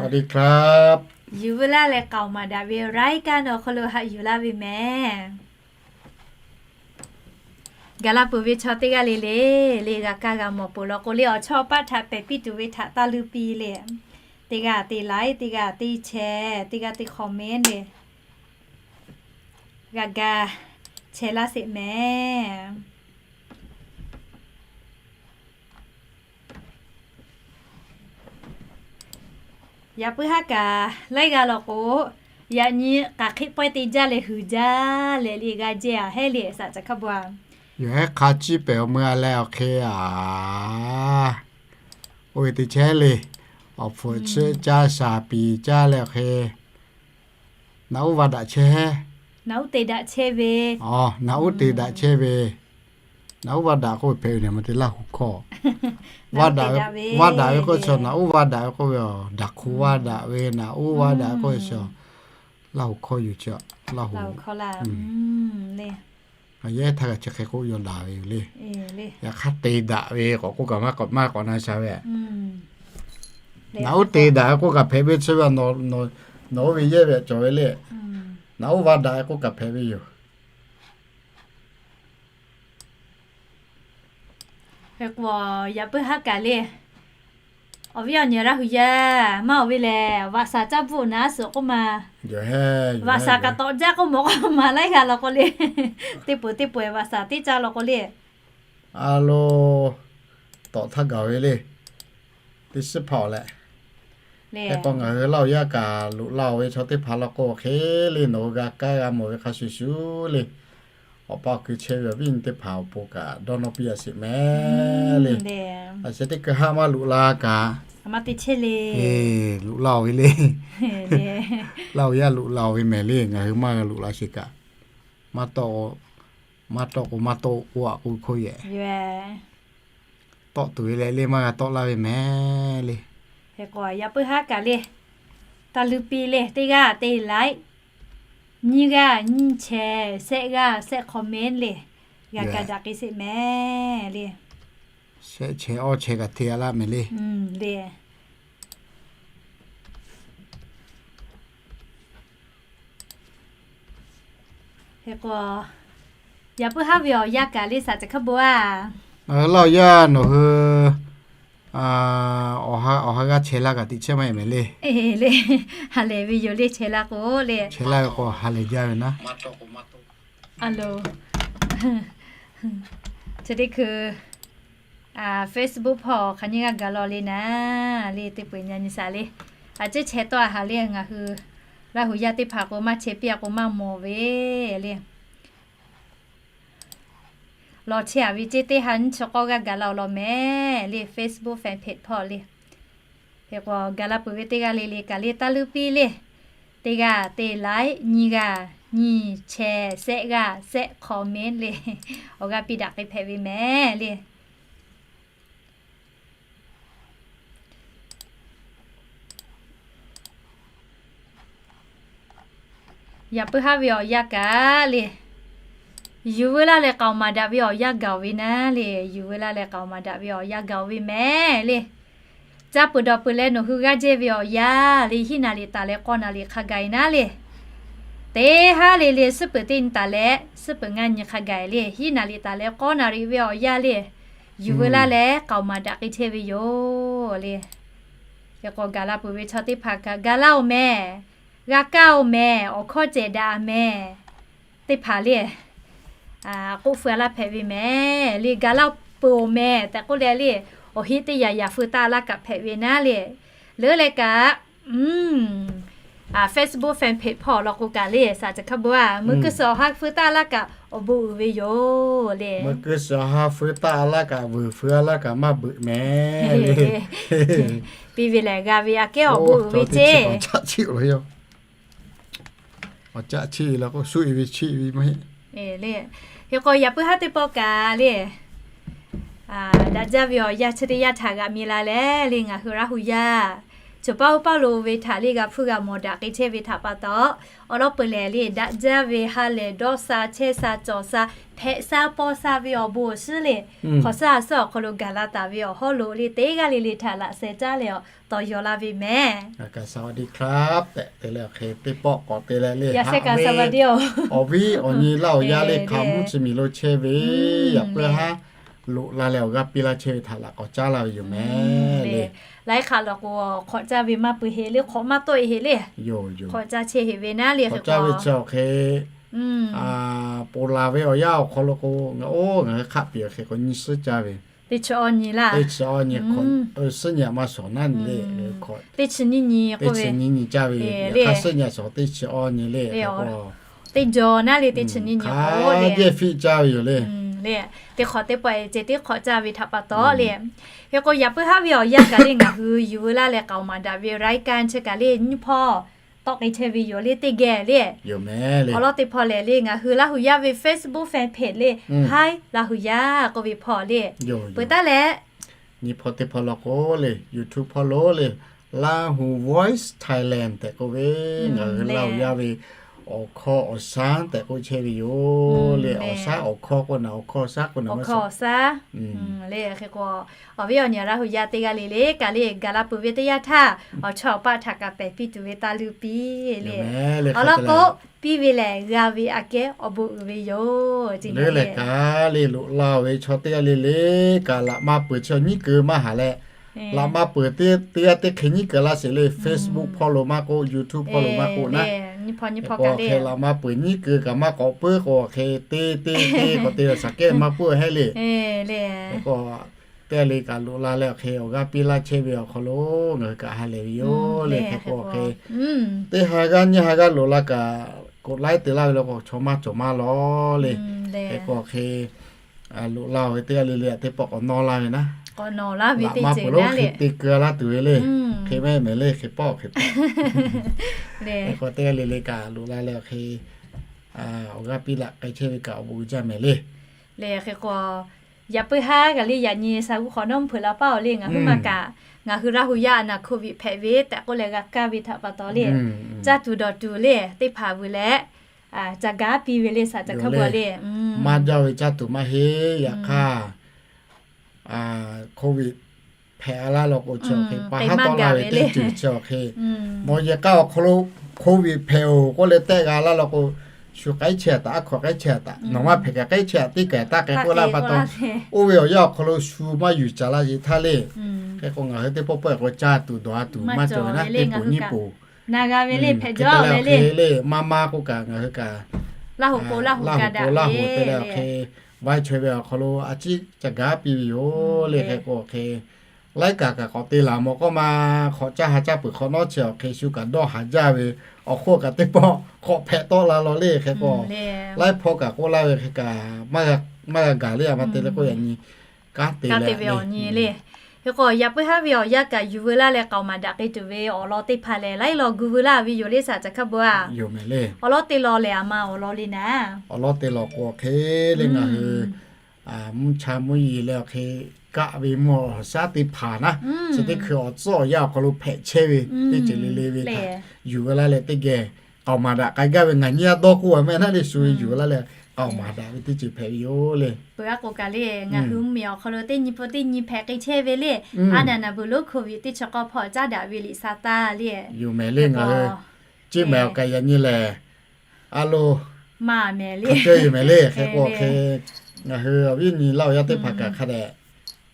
สวัสดีครับ Yuˬ veu laˇ leh k'aoˍ maˍ daꞈ ve รายการ awˬ hk'aw lo haꞈ yuˬ laˇ ve mehˍ. Gaˬ la peuˬ ve chaw teˇ g'aˇ le le, le g'a kaˇ g'a mawˬ peuˬ law k'o le, awˬ chawˇ paˆ htaꞈ pehˬ piˇ tuˬ ve htaꞈ taˇ luˇ piˇ le. Teˇ g'aˇ te like, teˇ g'aˇ te share, teˇ g'aˇ te comment le. G'a ga share laˇ sheˍ mehˍ. Yaꞈ puiˉ haˉ kaꞈ laiˉ g'aˇ law k'o, yaꞈ nyi k'aˬ hk'e pawehˇ te jaˇ leh huiˍ jaˇ leh le g'a jehˇ a hehˉ le saˍ caꞈ hkaˇ bo a. Yoˬ hehˉ hk'a ciˇ pehˍ awˬ meuˇ a leh awˬ hk'e a, oˇ ve te chehˇ le, awˬ hpfuhꞈ chiˆ caˇ shaˍ piˍ caˇ leh awˬ hk'e, naꞈ uˉ va daꞈ chehˇ. Naꞈ uˉ te daꞈ chehˇ ve. Naꞈ uˉ te daꞈ chehˇ ve. Naꞈ uˉ va daꞈ k'oˆ ve hpehꞈ ve ne ma te Laˇ huˍ hkawˇ. Va daꞈ ve k'oˆ ve chaw naꞈ uˉ va daꞈ ve k'oˆ ve chaw, daꞈ hk'u va daꞈ ve, naꞈ uˉ va daꞈ k'oˆ ve chaw, Laˇ huˍ hkawˇ yoˬ chi. Laˇ huˍ hkawˇ la. Yehˉ htaˇ kaꞈ chi hk'e k'oˆ yaw daꞈ ve yoˬ le. Yaꞈ hk'aˇ te daꞈ ve k'awꞈ k'oˆ kaꞈ maˇ k'awꞈ na sha ve. Naꞈ uˉ te daꞈ ve k'oˆ kaꞈ hpehꞈ ve chi ve, nawˬ oˇ ve yehˇ ve cawˬ ve le. Naꞈ uˉ va daꞈ ve k'oˆ kaꞈ hpehꞈ ve yoˬ. Hk'e k'o, yaꞈ puiˉ haˉ kaꞈ le, awˬ viˉ awˬ nyi Laˇ huˍ yaˇ maˇ oˬ ve lehˬ, vaꞈ shaˍ caˇ bvuhˆ naˉ suhˍ k'oˆ ma. Vaꞈ shaˍ kaꞈ tawꞈ jaˇ k'oˆ mawˬ k'oˆ ma laiˉ g'aˇ law k'o le. Teˇ peuˬ teˇ peuˬ vaꞈ shaˍ teˇ caˇ law k'o le. A lo, tawꞈ htaˇ gaˬ ve le. Teˇ shiˉ hpaˍ awˬ leh, hk'e k'o ngaˬ hui Laˇ huˍ yaˇ kaꞈ loꞈ la oˬ ve chaw teˇ hpaˍ law k'o, hk'e le nawˬ hui g'a kaˇ g'a mawˬ ve hk'a shuˍ shuˍ le. Awˬ pa awˬ kui chehˇ ve awˬ viˉ awˬ nyi teˇ hpaˍ awˬ pon kaꞈ dawˇ nawˇ piˇ a sheˍ mehˍ le. A sheh teˇ keu haˆ maˇ loꞈ la kaꞈ, loꞈ la oˬ ve le. Laˇ huˍ yaˇ loꞈ la oˬ ve mehˍ le. Ngaˬ hui maˇ g'a loꞈ la sheˍ kaꞈ, maˇ tawˆ, maˇ tawˆ k'o maˇ tawˆ k'oˆ a k'oˆ hk'oˆ yehˬ, tawˆ tuˬ ve leh le maˇ g'a tawˆ laˇ ve mehˍ le. Hk'e k'o, yaꞈ puiˉ haˉ kaꞈ le, taˇ luˇ piˇ le. Teˇ g'aˇ te like, nyiˇ g'aˇ nyiˇ share, shehˆ g'aˇ shehˆ comment le. G'a kaˇ daꞈ k'ai sheˍ mehˍ le. Shehˆ share awˇ share kaꞈ te a laˇ mehˍ le. Hk'e k'o, yaꞈ puiˉ haˉ ve awˬ yanˇ kaꞈ le saˍ caꞈ hkaˇ bon a. Laˇ huˍ yaˇ nawˬ hui awˬ ha g'aˇ chehˇ laˇ kaꞈ teꞈ chehˇ maˇ heˆ mehˍ le. Le, ha lehˬ ve yoˬ le chehˇ laˇ k'o le. Chehˇ laˇ ve k'o ha lehˬ jaˇ ve naˉ. A lo, chi teˇ hkui Facebook hpawˇ hk'aˬ nyi g'a gaˬ law le naˉ le, teˇ peu-eˬ nyi nyi shaˍ le. A ciˉ chehˇ tawˆ a haˍ le ngaˬ hui Laˇ huˍ yaˇ teˇ hpaˍ k'o maˇ chehˇ piˇ a k'o maˇ mawˬ ve le. Lawˬ chehˇ a ve ceˇ teˇ ha nyiˇ chi k'awˇ g'aˇ gaˬ la awˬ lawn mehˍ le Facebook fan page hpawˇ le. Hk'e k'o gaˬ la peuˬ ve teˇ g'aˇ le le kaꞈ le taˇ luˇ piˇ le. Teˇ g'aˇ te like, nyiˇ g'aˇ nyiˇ share, shehˆ g'aˇ shehˆ comment le. Awˬ g'aˇ piˇ daꞈ k'ai hpehꞈ ve mehˍ le. Yaꞈ puiˉ haˉ ve awˬ yanˇ kaꞈ le, yuˬ veu laˇ leh k'aoˍ maˍ daꞈ ve awˬ yanˇ gaˬ oˬ ve naˉ le, yuˬ veu laˇ leh k'aoˍ maˍ daꞈ ve awˬ yanˇ gaˬ oˬ ve mehˍ le. Caˇ peuˬ dawˬ peuˬ leh nawˬ hui g'aˇ jehˇ ve awˬ yanˇ le hiˉ naˍ liꞈ taˍ leh k'awˇ naˍ liꞈ hk'a gaˬ e naˉ le. Teˇ haˉ le le suhˉ peuˬ teˇ nyi taˍ leh suhˉ peuˬ ngaˇ nyi hk'a gaˬ e le hiˉ naˍ liꞈ taˍ leh k'awˇ naˍ liꞈ ve awˬ yanˇ le, yuˬ veu laˇ leh k'aoˍ maˍ daꞈ k'ai chehˇ ve yoˬ le. Hk'e k'o gaˬ la peuˬ ve chaw teˇ hpaˍ kaꞈ gaˬ laˇ oˬ mehˍ, g'a kaˇ oˬ mehˍ, awˬ hkawˇ cehˬ daꞈ mehˍ. Teˇ hpaˍ le, k'oˆ feu a laˇ hpehꞈ ve mehˍ le, gaˬ laˇ peuˬ oˬ mehˍ tehꞈ k'oˆ leh le, awˬ heˆ teˇ yanˇ yanˇ feu taˇ laˇ kaꞈ hpehꞈ ve naˉ le. Leuˉ leh kaꞈ, Facebook fan page hpawˇ law k'o kaꞈ le saˍ caꞈ hkaˇ bon a, meuˇ kuiˬ suhˍ awˬ ha feu taˇ laˇ kaꞈ awˬ bon uiˍ ve yoˬ le. Meuˇ kuiˬ suhˍ awˬ ha feu taˇ laˇ kaꞈ vuiˬ feu laˇ kaꞈ maˇ beuꞈ mehˍ le. Piˇ ve lehˬ g'a ve aꞈ kehˉ awˬ bon uiˍ ve ceˇ. Awˬ caˆ chiˆ la k'o shu e ve chiˆ ve maˇ heˆ le. Hk'e k'o yaꞈ puiˉ haˉ teˇ pawˆ kaꞈ le, daꞈ jaˇ ve awˬ yanˇ chi teˇ yanˇ htaꞈ g'aꞈ mi la leh le ngaˬ hui Laˇ huˍ yaˇ Tuˍ paˇ oˇ paˇ lo ve htaꞈ le g'a hpuˇ g'a mawˬ daꞈ k'ai chehˇ ve htaꞈ pa taw, awˬ lawn peuˬ lehˬ le daꞈ jaˇ ve ha lehˬ dawˇ sha chehˇ sha cawˬ sha hpehꞈ sha paw sha ve awˬ bon awˬ shiˉ le, hk'awꞈ suhˉ a suhˉ awˬ hk'aw lo gaˬ la taˍ ve awˬ hawˉ lo le teˇ g'aˇ le le htaꞈ laꞈ sheh caˉ leh awˬ tawˍ yaw la ve mehˍ. สวัสดีครับ tehꞈ te leh hk'e teˇ pawˆ k'awꞈ te leh le haꞈ ve awˬ viˉ awˬ nyi laˇ awˬ yaˇ le hk'a mvuhˇ chi miˬ lo chehˇ ve, yaꞈ puiˉ haˉ loꞈ la leh awˬ g'aˇ piˇ laˇ chehˇ ve htaꞈ laꞈ k'awꞈ caˉ laˇ ve yoˬ mehˍ le. Laiˉ hk'aˆ lawˬ k'o, hk'awꞈ caˇ ve maˇ peuˬ heꞈ le, hk'awꞈ maˇ tawˆ e heꞈ le. Hk'awꞈ caˇ chehˇ heꞈ ve naˉ le. Hk'awꞈ caˇ ve chi awˬ hk'e, ponˬ laˬ ve awˬ yanˇ awˬ hk'aw lo k'o, ngaˬ oˇ ngaˬ hui hk'aˆ piˍ awˬ hk'e k'o nyiˇ suhˉ caˇ ve. Teˇ chi awˇ nyi laˇ. Teˇ chi awˇ nyi, suhˉ nyi aꞈ maˇ shawˍ naˉ nyi le. Teˇ chi nyi nyi k'oˆ ve, teˇ chi nyi nyi caˇ ve, hk'a suhˉ nyi shawˍ teˇ chi awˇ nyi le. Teˇ jaw naˉ le teˇ chi nyi nyi k'o le, jehˇ fiˆ caˇ ve yoˬ le. Le, teˇ hk'awꞈ teˇ pawˆ e ceh tiˉ hk'awꞈ caˇ ve htaꞈ pa taw le. Hk'e k'o yaꞈ puiˉ haˉ ve awˬ yanˇ kaꞈ le ngaˬ hui yuˬ veu laˇ leh k'aoˍ maˍ daꞈ ve รายการ chi kaꞈ le nyiˇ hpawˇ tawˆ k'ai chehˇ ve yoˬ le teˇ geh le. Awˬ lawn teˇ hpawˇ lehˬ le ngaˬ hui Laˇ huˍ yaˇ ve Facebook fan page le, Hi Laˇ huˍ yaˇ k'oˆ ve hpawˇ le, peuˬ taˉ leh nyi hpawˇ teˇ hpawˇ law k'o le YouTube hpawˇ lo le, Lahu Voice Thailand tehꞈ k'oˆ ve, ngaˬ hui Laˇ huˍ yaˇ ve awˬ hkawˇ awˬ shaˉ tehꞈ k'oˆ chehˇ ve yoˬ le. Awˬ shaˉ awˬ hkawˇ k'oˆ naˬ, awˬ hkawˇ awˬ shaˉ k'oˆ naˬ, awˬ hkawˇ awˬ shaˉ le. Hk'e k'o, awˬ viˉ awˬ nyi Laˇ huˍ yaˇ teˇ g'aˇ le le kaꞈ le gaˬ la peuˬ ve teˇ yanˇ htaˇ, awˬ chawˇ awˬ paˆ htaꞈ kaꞈ pehˬ piˇ tuˬ ve taˇ luˇ piˇ le. Awˬ lawn k'o, piˇ ve lehˬ g'a ve aꞈ kehˉ awˬ bon uiˍ ve yoˬ. Leuˉ lehˬ kaꞈ le loꞈ la ve chaw teˇ g'aˇ le le kaꞈ laꞈ ma peuˬ chi nyiˉ keu maˇ haˍ leh, laꞈ ma peuˬ teˇ g'aˇ teˇ hk'e nyiˉ keu laˇ sheˍ le. Facebook hpawˇ lo maˇ k'oˆ, YouTube hpawˇ lo maˇ k'oˆ naˉ, hk'e laꞈ ma peuˬ nyiˉ keu kaꞈ maˇ k'awꞈ puiˉ k'o hk'e te te te k'awꞈ te shaˍ kehˉ maˇ puiˉ heˆ le. Hk'e k'o, teˇ g'aˇ le kaꞈ loꞈ la leh awˬ hk'e awˬ g'aˇ piˇ laˇ chehˇ ve awˬ hk'aw lo ngaˬ hui kaꞈ ha lehˬ ve yoˬ le. Hk'e k'o hk'e, teˇ ha g'aˇ nyiˇ ha g'aˇ loꞈ la kaꞈ, k'oꞈ laiˉ te laˇ ve la k'o chaw maˇ cawˬ maˇ law le. Hk'e k'o hk'e, loꞈ la ve teˇ g'aˇ le le teˇ pawˆ k'awꞈ nawˇ laˇ ve naˉ, laꞈ ma peuˬ lo hk'e te keu laˇ tuˬ ve le. Hk'e mehˆ mehˍ le hk'e pawˆ hk'e, hk'e k'o teˇ g'aˇ le le kaꞈ loꞈ la leh awˬ hk'e awˬ g'aˇ piˇ laꞈ k'ai chehˇ ve kaꞈ awˬ bon uiˍ jaˇ mehˍ le. Lehˬ hk'e k'o, yaꞈ puiˉ haˉ kaꞈ le yaꞈ nyi sha g'uˇ hk'awꞈ nawˉ mvuhˇ hpeuꞈ la paˇ awˬ le ngaˬ hui maˇ kaꞈ, ngaˬ hui Laˇ huˍ yaˇ a naˬ โควิด hpehꞈ ve tehꞈ k'oˆ leh g'a kaˇ ve htaꞈ pa taw le, caˇ tuˬ dawˬ tuˬ le teˇ hpaˍ vuiˬ leh, ca gaˉ piˇ ve le shaˍ ca hkaˇ bu le. Maˇ jaˇ ve caˇ tuˬ maˇ heˆ. Yaꞈ hk'aˇ โควิด hpehꞈ a laˇ law k'o chi awˬ hk'e pa haˉ tawˆ la ve teˇ ceuˬ chi awˬ hk'e, nawˬ yehˬ k'aˇ awˬ hk'aw lo โควิด hpehꞈ oˬ k'oˆ leh tehˆ g'a laˇ law k'o, shu k'aiˉ chehˇ a taꞈ, aˉ hkaw k'aiˉ chehˇ a taꞈ, nawˬ maˇ hpehꞈ kaꞈ k'aiˉ chehˇ a teˇ kaꞈ taˇ k'ai k'oˆ laˇ pa taw, oˇ ve awˬ yanˇ awˬ hk'aw lo shu maˇ yuˬ caˍ la yeˬ htaˇ le. Hk'e k'o ngaˬ hui teˇ pawˆ pawˆ e k'o caˇ tuˬ dawˬ a tuˬ maˇ cawˬ ve naˉ, teˇ poˬ nyiˇ poˬ na g'a ve le hpehꞈ jaw ve le. Maˇ maˇ k'oˆ kaꞈ ngaˬ hui kaꞈ Laˇ huˍ k'o Laˇ huˍ te leh awˬ hk'e vaiˇ chaweh ve awˬ hk'aw lo a ciˉ ca gaˉ piˇ ve yoˬ le. Hk'e k'o awˬ hk'e laiˉ kaꞈ kaꞈ k'awꞈ te laˬ mawˬ k'awˇ ma, hk'awꞈ caˇ ha caˇ peuˬ hk'awꞈ nawˉ chi awˬ hk'e shu kaꞈ dawˇ haˍ jaˇ ve, awˬ hk'oˆ kaꞈ teˇ pawˆ k'awꞈ hpehꞈ tawˆ la law le. Hk'e k'o laiˉ hpawˇ kaꞈ k'oˆ laˇ ve hk'e kaꞈ maˇ g'a gaˬ le. A ma te leh k'oˆ yaꞈ nyi kanˉ te ve awˬ nyi le. Hk'e k'o yaꞈ puiˉ haˉ ve awˬ yanˇ kaꞈ yuˬ veu laˇ leh k'aoˍ maˍ daꞈ k'ai tuˬ ve awˬ lawn teˇ hpaˍ lehˬ laiˉ law gu veu laˇ ve yoˬ le shaˍ ca hkaˇ bu a. Awˬ lawn teˇ lawn lehˬ a ma awˬ lawn le naˉ, awˬ lawn teˇ lawn k'o hk'e le ngaˬ hui mvuhˇ cha mvuhˇ yeˬ leh awˬ hk'e kaˆ ve mvuhˇ awˬ shaˉ teˇ hpaˍ naˉ, chi teˇ hkui awˬ tcuhˉ awˬ yanˇ awˬ hk'aw lo hpehꞈ chehˇ ve teˇ ceuˬ le le ve htaꞈ yuˬ veu laˇ leh teˇ geh k'aoˍ maˍ daꞈ k'ai gaˇ ve ngaˬ nyi a dawˇ k'oˆ a mehˆ naˉ le shu yuˬ veu laˇ leh k'aoˍ maˍ daꞈ ve teˇ ceuˬ hpehꞈ ve yoˬ le. Peuˬ a k'o kaꞈ le ngaˬ hui mvuhˇ miˬ awˬ hk'aw lo teˇ nyi pun teˇ nyi hpehꞈ k'ai chehˇ ve le. A naˬ naˬ beuˬ lonˉ โควิด teˇ chi k'awˇ hpawˇ caˉ daꞈ ve liꞈ sha taˇ le. Yoˬ mehˍ le ngaˬ hui ceˇ mehˍ awˬ kaꞈ yaꞈ nyi lehˬ a lo maˇ mehˍ le, yoˬ mehˍ le. Hk'e k'o hk'e ngaˬ hui awˬ viˉ nyi laˇ awˬ yaˇ teˇ hpaˍ kaꞈ hk'a dehꞈ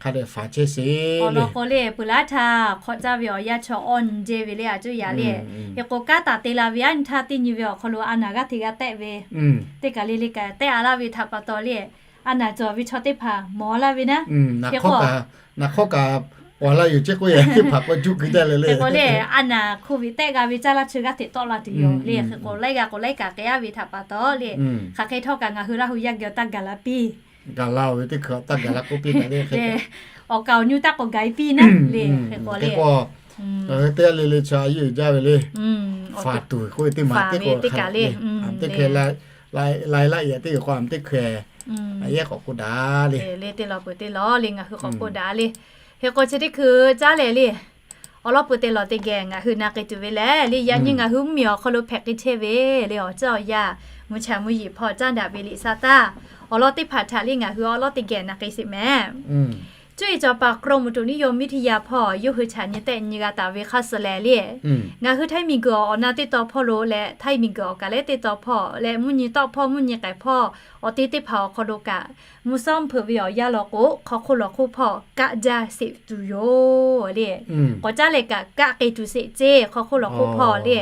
hk'a dehꞈ faˍ chehˇ sheˍ le. Awˬ lawn k'o le peuˬ laˇ htaˇ hk'awꞈ caˇ ve awˬ yanˇ chaw awˇ nyi jehˇ ve le a cuˇ yaꞈ le. Hk'e k'o kanˉ taˍ te la ve a nyi htaˇ teˇ nyi ve awˬ hk'aw lo a naˬ g'aˇ hteꞈ g'a tehˆ ve teˇ kaˬ le le kaꞈ tehˆ a laˇ ve htaꞈ pa taw le, a naˬ cawˬ ve chaw teˇ hpaˍ mawˬ laˇ ve naˉ. Naˬ hk'awˇ kaꞈ, naˬ hk'awˇ kaꞈ paw laˇ yoˬ ceˇ k'oˆ yaꞈ teˇ hpaˍ k'o juˇ keu jaˇ le le. Hk'e k'o le a naˬ โควิด tehˆ g'a ve caˇ laˇ chi g'aˇ hteꞈ tawˆ la tuˬ yoˬ le. Hk'e k'o laiˉ g'a k'o laiˉ kaꞈ k'ai a ve htaꞈ pa taw le, hk'aˬ hk'e htawˇ kaꞈ ngaˬ hui Laˇ huˍ yaˇ geh awˬ taˇ gaˬ la piˇ, gaˬ la oˬ ve teˇ hkui taˇ gaˬ la k'oˆ piˇ kaꞈ le. Awˬ kaˍ awˬ nyi taˇ k'awꞈ gaˬ e piˇ naˉ le. Hk'e k'o le ngaˬ hui teˇ g'aˇ le le chi a yeˇ uiˍ jaˇ ve le. Faˍ tuˬ k'oˆ ve teˇ maˬ teˇ k'o hk'a le, teˇ hkui la e laˇ yaꞈ teˇ g'uiˬ k'o a teˇ hkui a yehˇ k'awꞈ k'oˆ daꞈ le. Le teˇ law peuˬ teˇ law le ngaˬ hui k'awꞈ k'oˆ daꞈ le. Hk'e k'o chi teˇ hkui caˉ lehˬ le Awˬ lawn peuˬ te lawˬ teˇ geh ngaˬ hui na k'ai tuˬ ve lehˬ le, yaꞈ nyi ngaˬ hui mvuhˇmiˬ awˬ hk'aw lo hpehꞈ k'ai chehˇ ve le, awˬ ceuˬ awˬ yaˇ mvuhˇ cha mvuhˇ yeˬ hpawˇ caˉ daꞈ ve liꞈ sa taˇ, awˬ lawn teˇ hpaˍ htaꞈ le ngaˬ hui awˬ lawn teˇ geh na k'ai sheˍ mehˍ. Cuˇ yiˍ cawˬ paˍ กรมอุตุนิยมวิทยา hpawˇ yawˇ hui chaꞈ nyi tehˆ nyi g'a taˍ ve hk'a suh lehˬ le, ngaˬ hui htaiˇ miˬguiˬ awˬ awˬ na teˇ taw hpawˇ lo leh htaiˇ miˬguiˬ awˬ kaˍ lehˬ teˇ taw hpawˇ leh mvuhˇ nyi tawˆ hpawˇ mvuhˇ nyi k'ai hpawˇ awˬ te teˇ hpaˍ awˬ hk'aw lo kaꞈ, mvuhˇ shawˉ hpeuꞈ ve awˬ yanˇ law k'o, hk'aw hk'oˆ lawˬ hk'oˆ hpawˇ kaˆ jaˇ sheˍ tuˬ yoˬ le. K'awꞈ caˉ leh kaꞈ kaˆ k'ai tuˬ sheˍ ceˇ, hk'aw hk'oˆ lawˬ hk'oˆ hpawˇ le.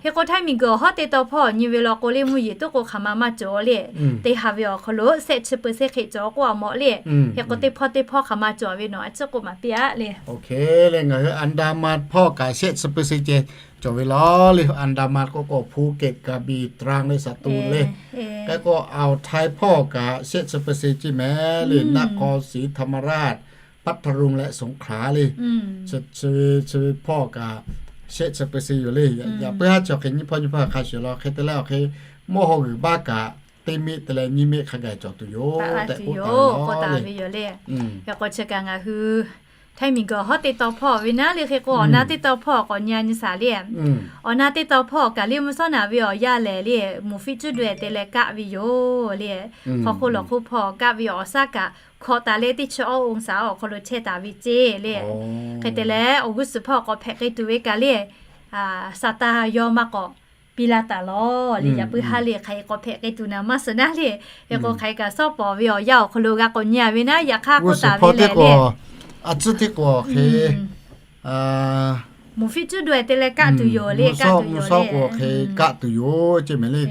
Hk'e k'o, htaiˇ miˬguiˬ awˬ hawˉ teˇ taw hpawˇ nyi ve law k'o le, mvuhˇ yeˬ toˉ k'o hk'aˬ ma maˇ cawˬ le. Teˇ ha ve awˬ hk'aw lo shehˆ chi เปอร์เซ็นต์ hk'e cawˬ k'oˆ a mawˬ le. Hk'e k'o, teˇ hpawˇ teˇ hpawˇ hk'aˬ ma cawˬ ve nawˬ a ciˉ k'oˆ maˍ piˇ a le. Oˇ hk'e le, ngaˬ hui อันดามัน hpawˇ kaꞈ shehˆ chi เปอร์เซ็นต์ ceh cawˬ ve law le. อันดามัน k'oˆ k'o, Phuket, Krabi, Trang leh Satun le. Hk'e k'o, อ่าวไทย hpawˇ kaꞈ shehˆ chi เปอร์เซ็นต์ ceˇ mehˍ le. นครศรีธรรมราช Patharun leh Songkhla le. Chi ve hpawˇ kaꞈ shehˆ chi เปอร์เซ็นต์ yoˬ le. Yaꞈ puiˉ haˉ chi awˬ hk'e nyiˇ hpawˇ nyiˇ hpawˇ hk'a shuˍ law hk'e te leh awˬ hk'e, mawˇ haw g'uiˬ baˆ kaꞈ teˇ miˆ te leh nyiˇ miˆ hk'a gaˬ cawˬ tuˬ yoˬ tehꞈ k'oˆ taˍ ve yoˬ le. Hk'e k'o, chi kaꞈ ngaˬ hui htaiˇ miˬguiˬ awˬ hawˉ teˇ taw hpawˇ ve naˉ le. Hk'e k'o, awˬ na teˇ taw hpawˇ k'awꞈ nyi a nyi shaˍ le. Awˬ na teˇ taw hpawˇ kaꞈ le, mvuhˇ shawˉ naˍ ve awˬ yanˇ lehˬ le, moˍ fiˉ cuˇ daweh te leh kaˆ ve yoˬ le. Hk'aw hk'oˆ lawˬ hk'oˆ hpawˇ kaˆ ve awˬ shaˉ kaꞈ hkawꞈ taˍ leh teˇ chi awˇ องศา awˬ hk'aw lo chehˇ taˍ ve ceˇ le. Hk'e te leh, awˬ g'uˇ suhˍ hpawˇ k'awꞈ hpehꞈ k'ai tuˬ ve kaꞈ le, sa taˇ yawˇ maˇ k'awꞈ piˇ laˇ taˍ law le. Yaꞈ puiˉ haˉ le, hk'aˬ hk'e k'awꞈ hpehꞈ k'ai tuˬ naˍ maˇ shiˍ naˉ le. Hk'e k'o, hk'aˬ hk'e kaꞈ shawˉ pawˍ ve awˬ yanˇ awˬ hk'aw lo g'a k'awꞈ nyi a ve naˉ, yaꞈ hk'aˇ k'oˆ taˍ ve le le, a ciˉ teˇ k'o hk'e, moˍ fiˉ cuˇ daweh te leh kaˆ tuˬ yoˬ le, mvuhˇ shawˉ k'o hk'e kaˆ tuˬ yoˬ ceˇ mehˍ le.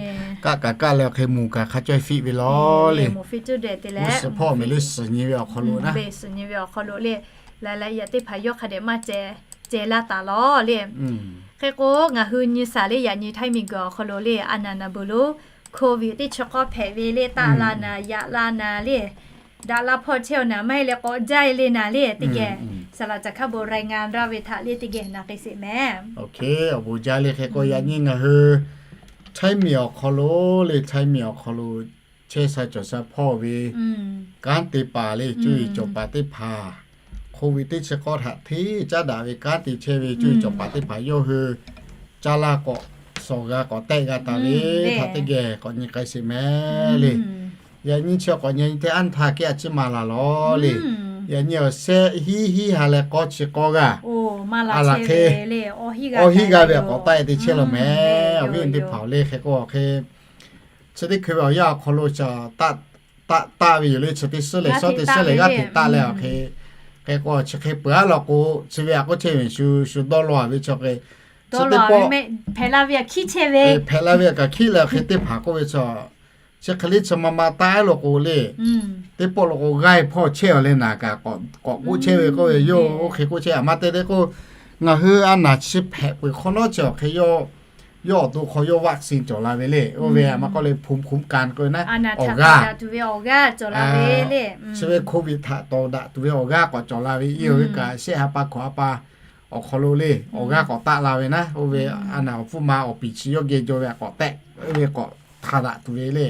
Kaˆ kaꞈ kaˆ leh awˬ hk'e moˍ kaꞈ hk'a caweh fiˆ ve law le. G'uˇ suhˍ hpawˇ mehˍ le, suhˍ nyi ve awˬ hk'aw lo naˉ, suhˍ nyi ve awˬ hk'aw lo le, la la yaꞈ teˇ hpaˍ yawˇ hk'a dehꞈ maˇ ceh laˇ taˍ law le. Hk'e k'o, ngaˬ hui nyi shaˍ le, yaꞈ nyi htaiˇ miˬguiˬ awˬ hk'aw lo le, a naˍ naˍ beuˬ lo โควิด teˇ chi k'awˇ hpehꞈ ve le, taˆ la naˍ, yaꞈ la naˍ le, daꞈ la hpawˇ chehˇ awˬ naˍ maˇ heˆ leh k'awꞈ jaˇ e le naˍ le teˇ geh, saˍ laꞈ caˬ hkaˇ bon รายงาน raˇ ve htaꞈ le teˇ geh na k'ai sheˍ mehˍ. Oˇ, awˬ bon jaˇ le. Hk'e k'o, yaꞈ nyi ngaˬ hui htaiˇ miˬ awˬ hk'aw lo le, htaiˇ miˬ awˬ hk'aw lo chehˇ sha cawˬ sha hpawˇ ve kanˉ te paˍ le, cuˇ yiˍ cawˬ paˍ teˇ hpaˍ โควิด teˇ chi k'awˇ htaꞈ hteˇ caˉ daꞈ ve kanˉ te chehˇ ve cuˇ yiˍ cawˬ paˍ teˇ hpaˍ yawˇ hui caˇ laˇ k'awꞈ shawˍ g'a k'awꞈ tehˆ g'a taˍ ve htaꞈ teˇ geh k'awꞈ nyi k'ai sheˍ mehˍ le. Yaꞈ nyi chi k'awꞈ nyi nyi te anˇ htaˇ kehˉ a ciˉ maˇ la law le. Yaꞈ nyi awˬ shehˆ hiˉ hiˉ ha leh k'awˇ chi k'awˇ g'aˇ, a laˬ hk'e, awˇ hiˉ g'aˇ ve k'awꞈ taˆ e te chehˇ law mehˍ. Awˬ viˉ teˇ hpaˍ le, hk'e k'o awˬ hk'e chi teˇ hkui ve awˬ yanˇ awˬ hk'aw lo ca taˆ taˆ ve yoˬ le. Chi teˇ suhˉ lehˬ shawˉ teˇ suhˉ lehˬ g'aˇ hteꞈ taˆ leh awˬ hk'e, hk'e k'o chi hk'e peuˬ a law k'o, chi ve a k'oˆ chehˇ ve shu shu dawˇ law ve chaw hk'e, chi teˇ pawˆ hpehꞈ la ve kaꞈ hkiˉ leh awˬ hk'e teˇ hpaˍ k'oˆ ve chaw, chi hk'e le chi ma ma taˆ a law k'o le, teˇ pawˆ law k'o g'aˇ hpawˇ chehˇ awˬ leh naˍ kaꞈ k'awꞈ k'oˆ chehˇ ve k'oˆ ve yoˬ. Oˇ hk'e k'oˆ chehˇ a ma te te k'o, ngaˬ hui a naˍ chi hpehꞈ peuˬ hk'awꞈ nawˉ chi awˬ hk'e yawˇ yawˇ awˬ to hk'aw yawˇ vaccine cawˬ la ve le. Oˇ ve a ma k'oˆ le ภูมิคุ้มกัน k'oˆ ve naˉ, awˬ g'aˇ, chi ve โควิด htaꞈ tawˍ daꞈ tuˬ ve awˬ g'aˇ k'awꞈ cawˬ la ve, iˉ ve kaꞈ shehˆ ha pa hkawꞈ ha pa awˬ hk'aw lo le awˬ g'aˇ k'awꞈ taˆ la ve naˉ, oˇ ve a naˍ awˬ hpfuhˇ ma awˬ piˍ chi yawˇ geh jaw ve k'awꞈ tehˆ ve k'awꞈ htaˍ daꞈ tuˬ ve le.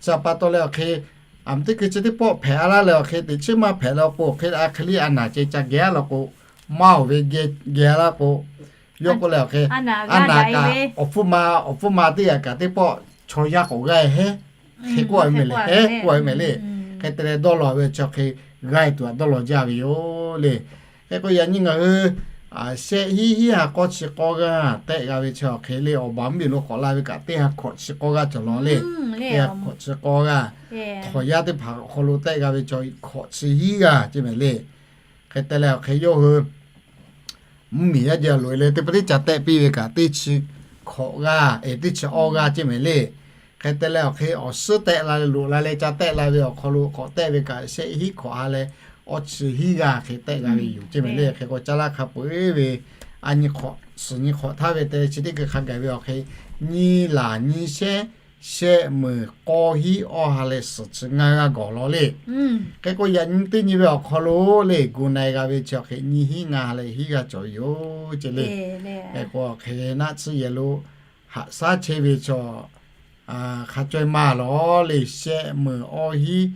Chi pa taw leh awˬ hk'e, a ma teˇ hkui chi teˇ pawˆ hpehꞈ a laˇ leh awˬ hk'e teꞈ chiˉ maˇ hpehꞈ la k'o, hk'e a hk'e le a naˍ ceh ca geh a law k'o, maˇ oˬ ve geh geh a laˇ k'o, yawˇ k'oˆ leh awˬ hk'e, a naˍ kaꞈ awˬ hpfuhˇ ma, awˬ hpfuhˇ ma teˇ g'aˇ kaꞈ teˇ pawˆ chaw yaˇ k'awꞈ g'aˇ heˉ, hk'e k'oˆ a ve mehˍ le, heˉ k'oˆ a ve mehˍ le. Hk'e te leh dawˇ law ve chi hk'e g'aˇ tuˬ a dawˇ law jaˇ ve yoˬ le. Hk'e k'o yaꞈ nyi ngaˬ hui shehˆ hiˉ hiˉ ha k'awˇ chi k'awˇ g'aˇ tehˆ g'a ve chi awˬ hk'e le, awˬ baˬ mvuhˇ miˬ lo k'awꞈ la ve kaꞈ teˇ ha hkawꞈ chi k'awˇ g'aˇ cawˬ law le. Teˇ ha hkawꞈ chi k'awˇ g'aˇ, hk'awꞈ yaˇ teˇ hpaˍ awˬ hk'aw lo tehˆ g'a ve chaw hk'awꞈ chi hiˉ g'aˇ ceˇ mehˍ le. Hk'e te leh awˬ hk'e yawˇ hui mvuhˇ miˬ yaˇ jeh loꞈ e leh teˇ pa teˇ ca tehˆ piˇ ve kaꞈ teˇ chi hkawꞈ g'aˇ, teˇ chi awˇ g'aˇ ceˇ mehˍ le. Hk'e te leh awˬ hk'e awˬ suhˉ tehˆ la leh loꞈ la leh ca tehˆ la ve awˬ hk'aw lo k'awꞈ tehˆ ve kaꞈ shehˆ hiˉ hkawꞈ ha leh awˇ chi hiˉ g'aˇ hk'e tehˆ g'a ve yoˬ ceˇ mehˍ le. Hk'e k'o caˇ laˇ hk'a peu eˬ ve a nyi hk'awꞈ suhˍ nyi hk'awꞈ htaˇ ve te chi teˇ hkui hk'a gaˬ ve awˬ hk'e nyi laˬ nyi shehˉ shehˆ meuˍ k'awˇ hiˉ awˇ ha leh suhˍ chi ngaˇ g'aˇ gawˬ law le. Hk'e k'o yaꞈ nyi teˇ nyi ve awˬ hk'aw lo le gu na e g'a ve chi awˬ hk'e nyi hiˉ ngaˇ ha leh hiˉ g'aˇ cawˬ ve yoˬ ceˇ le. Hk'e k'o awˬ hk'e naˆ tsuhˇ yehˬ lo haꞈ shaˉ chehˇ ve chaw hk'a caweh maˇ law le, shehˆ meuˍ awˇ hiˉ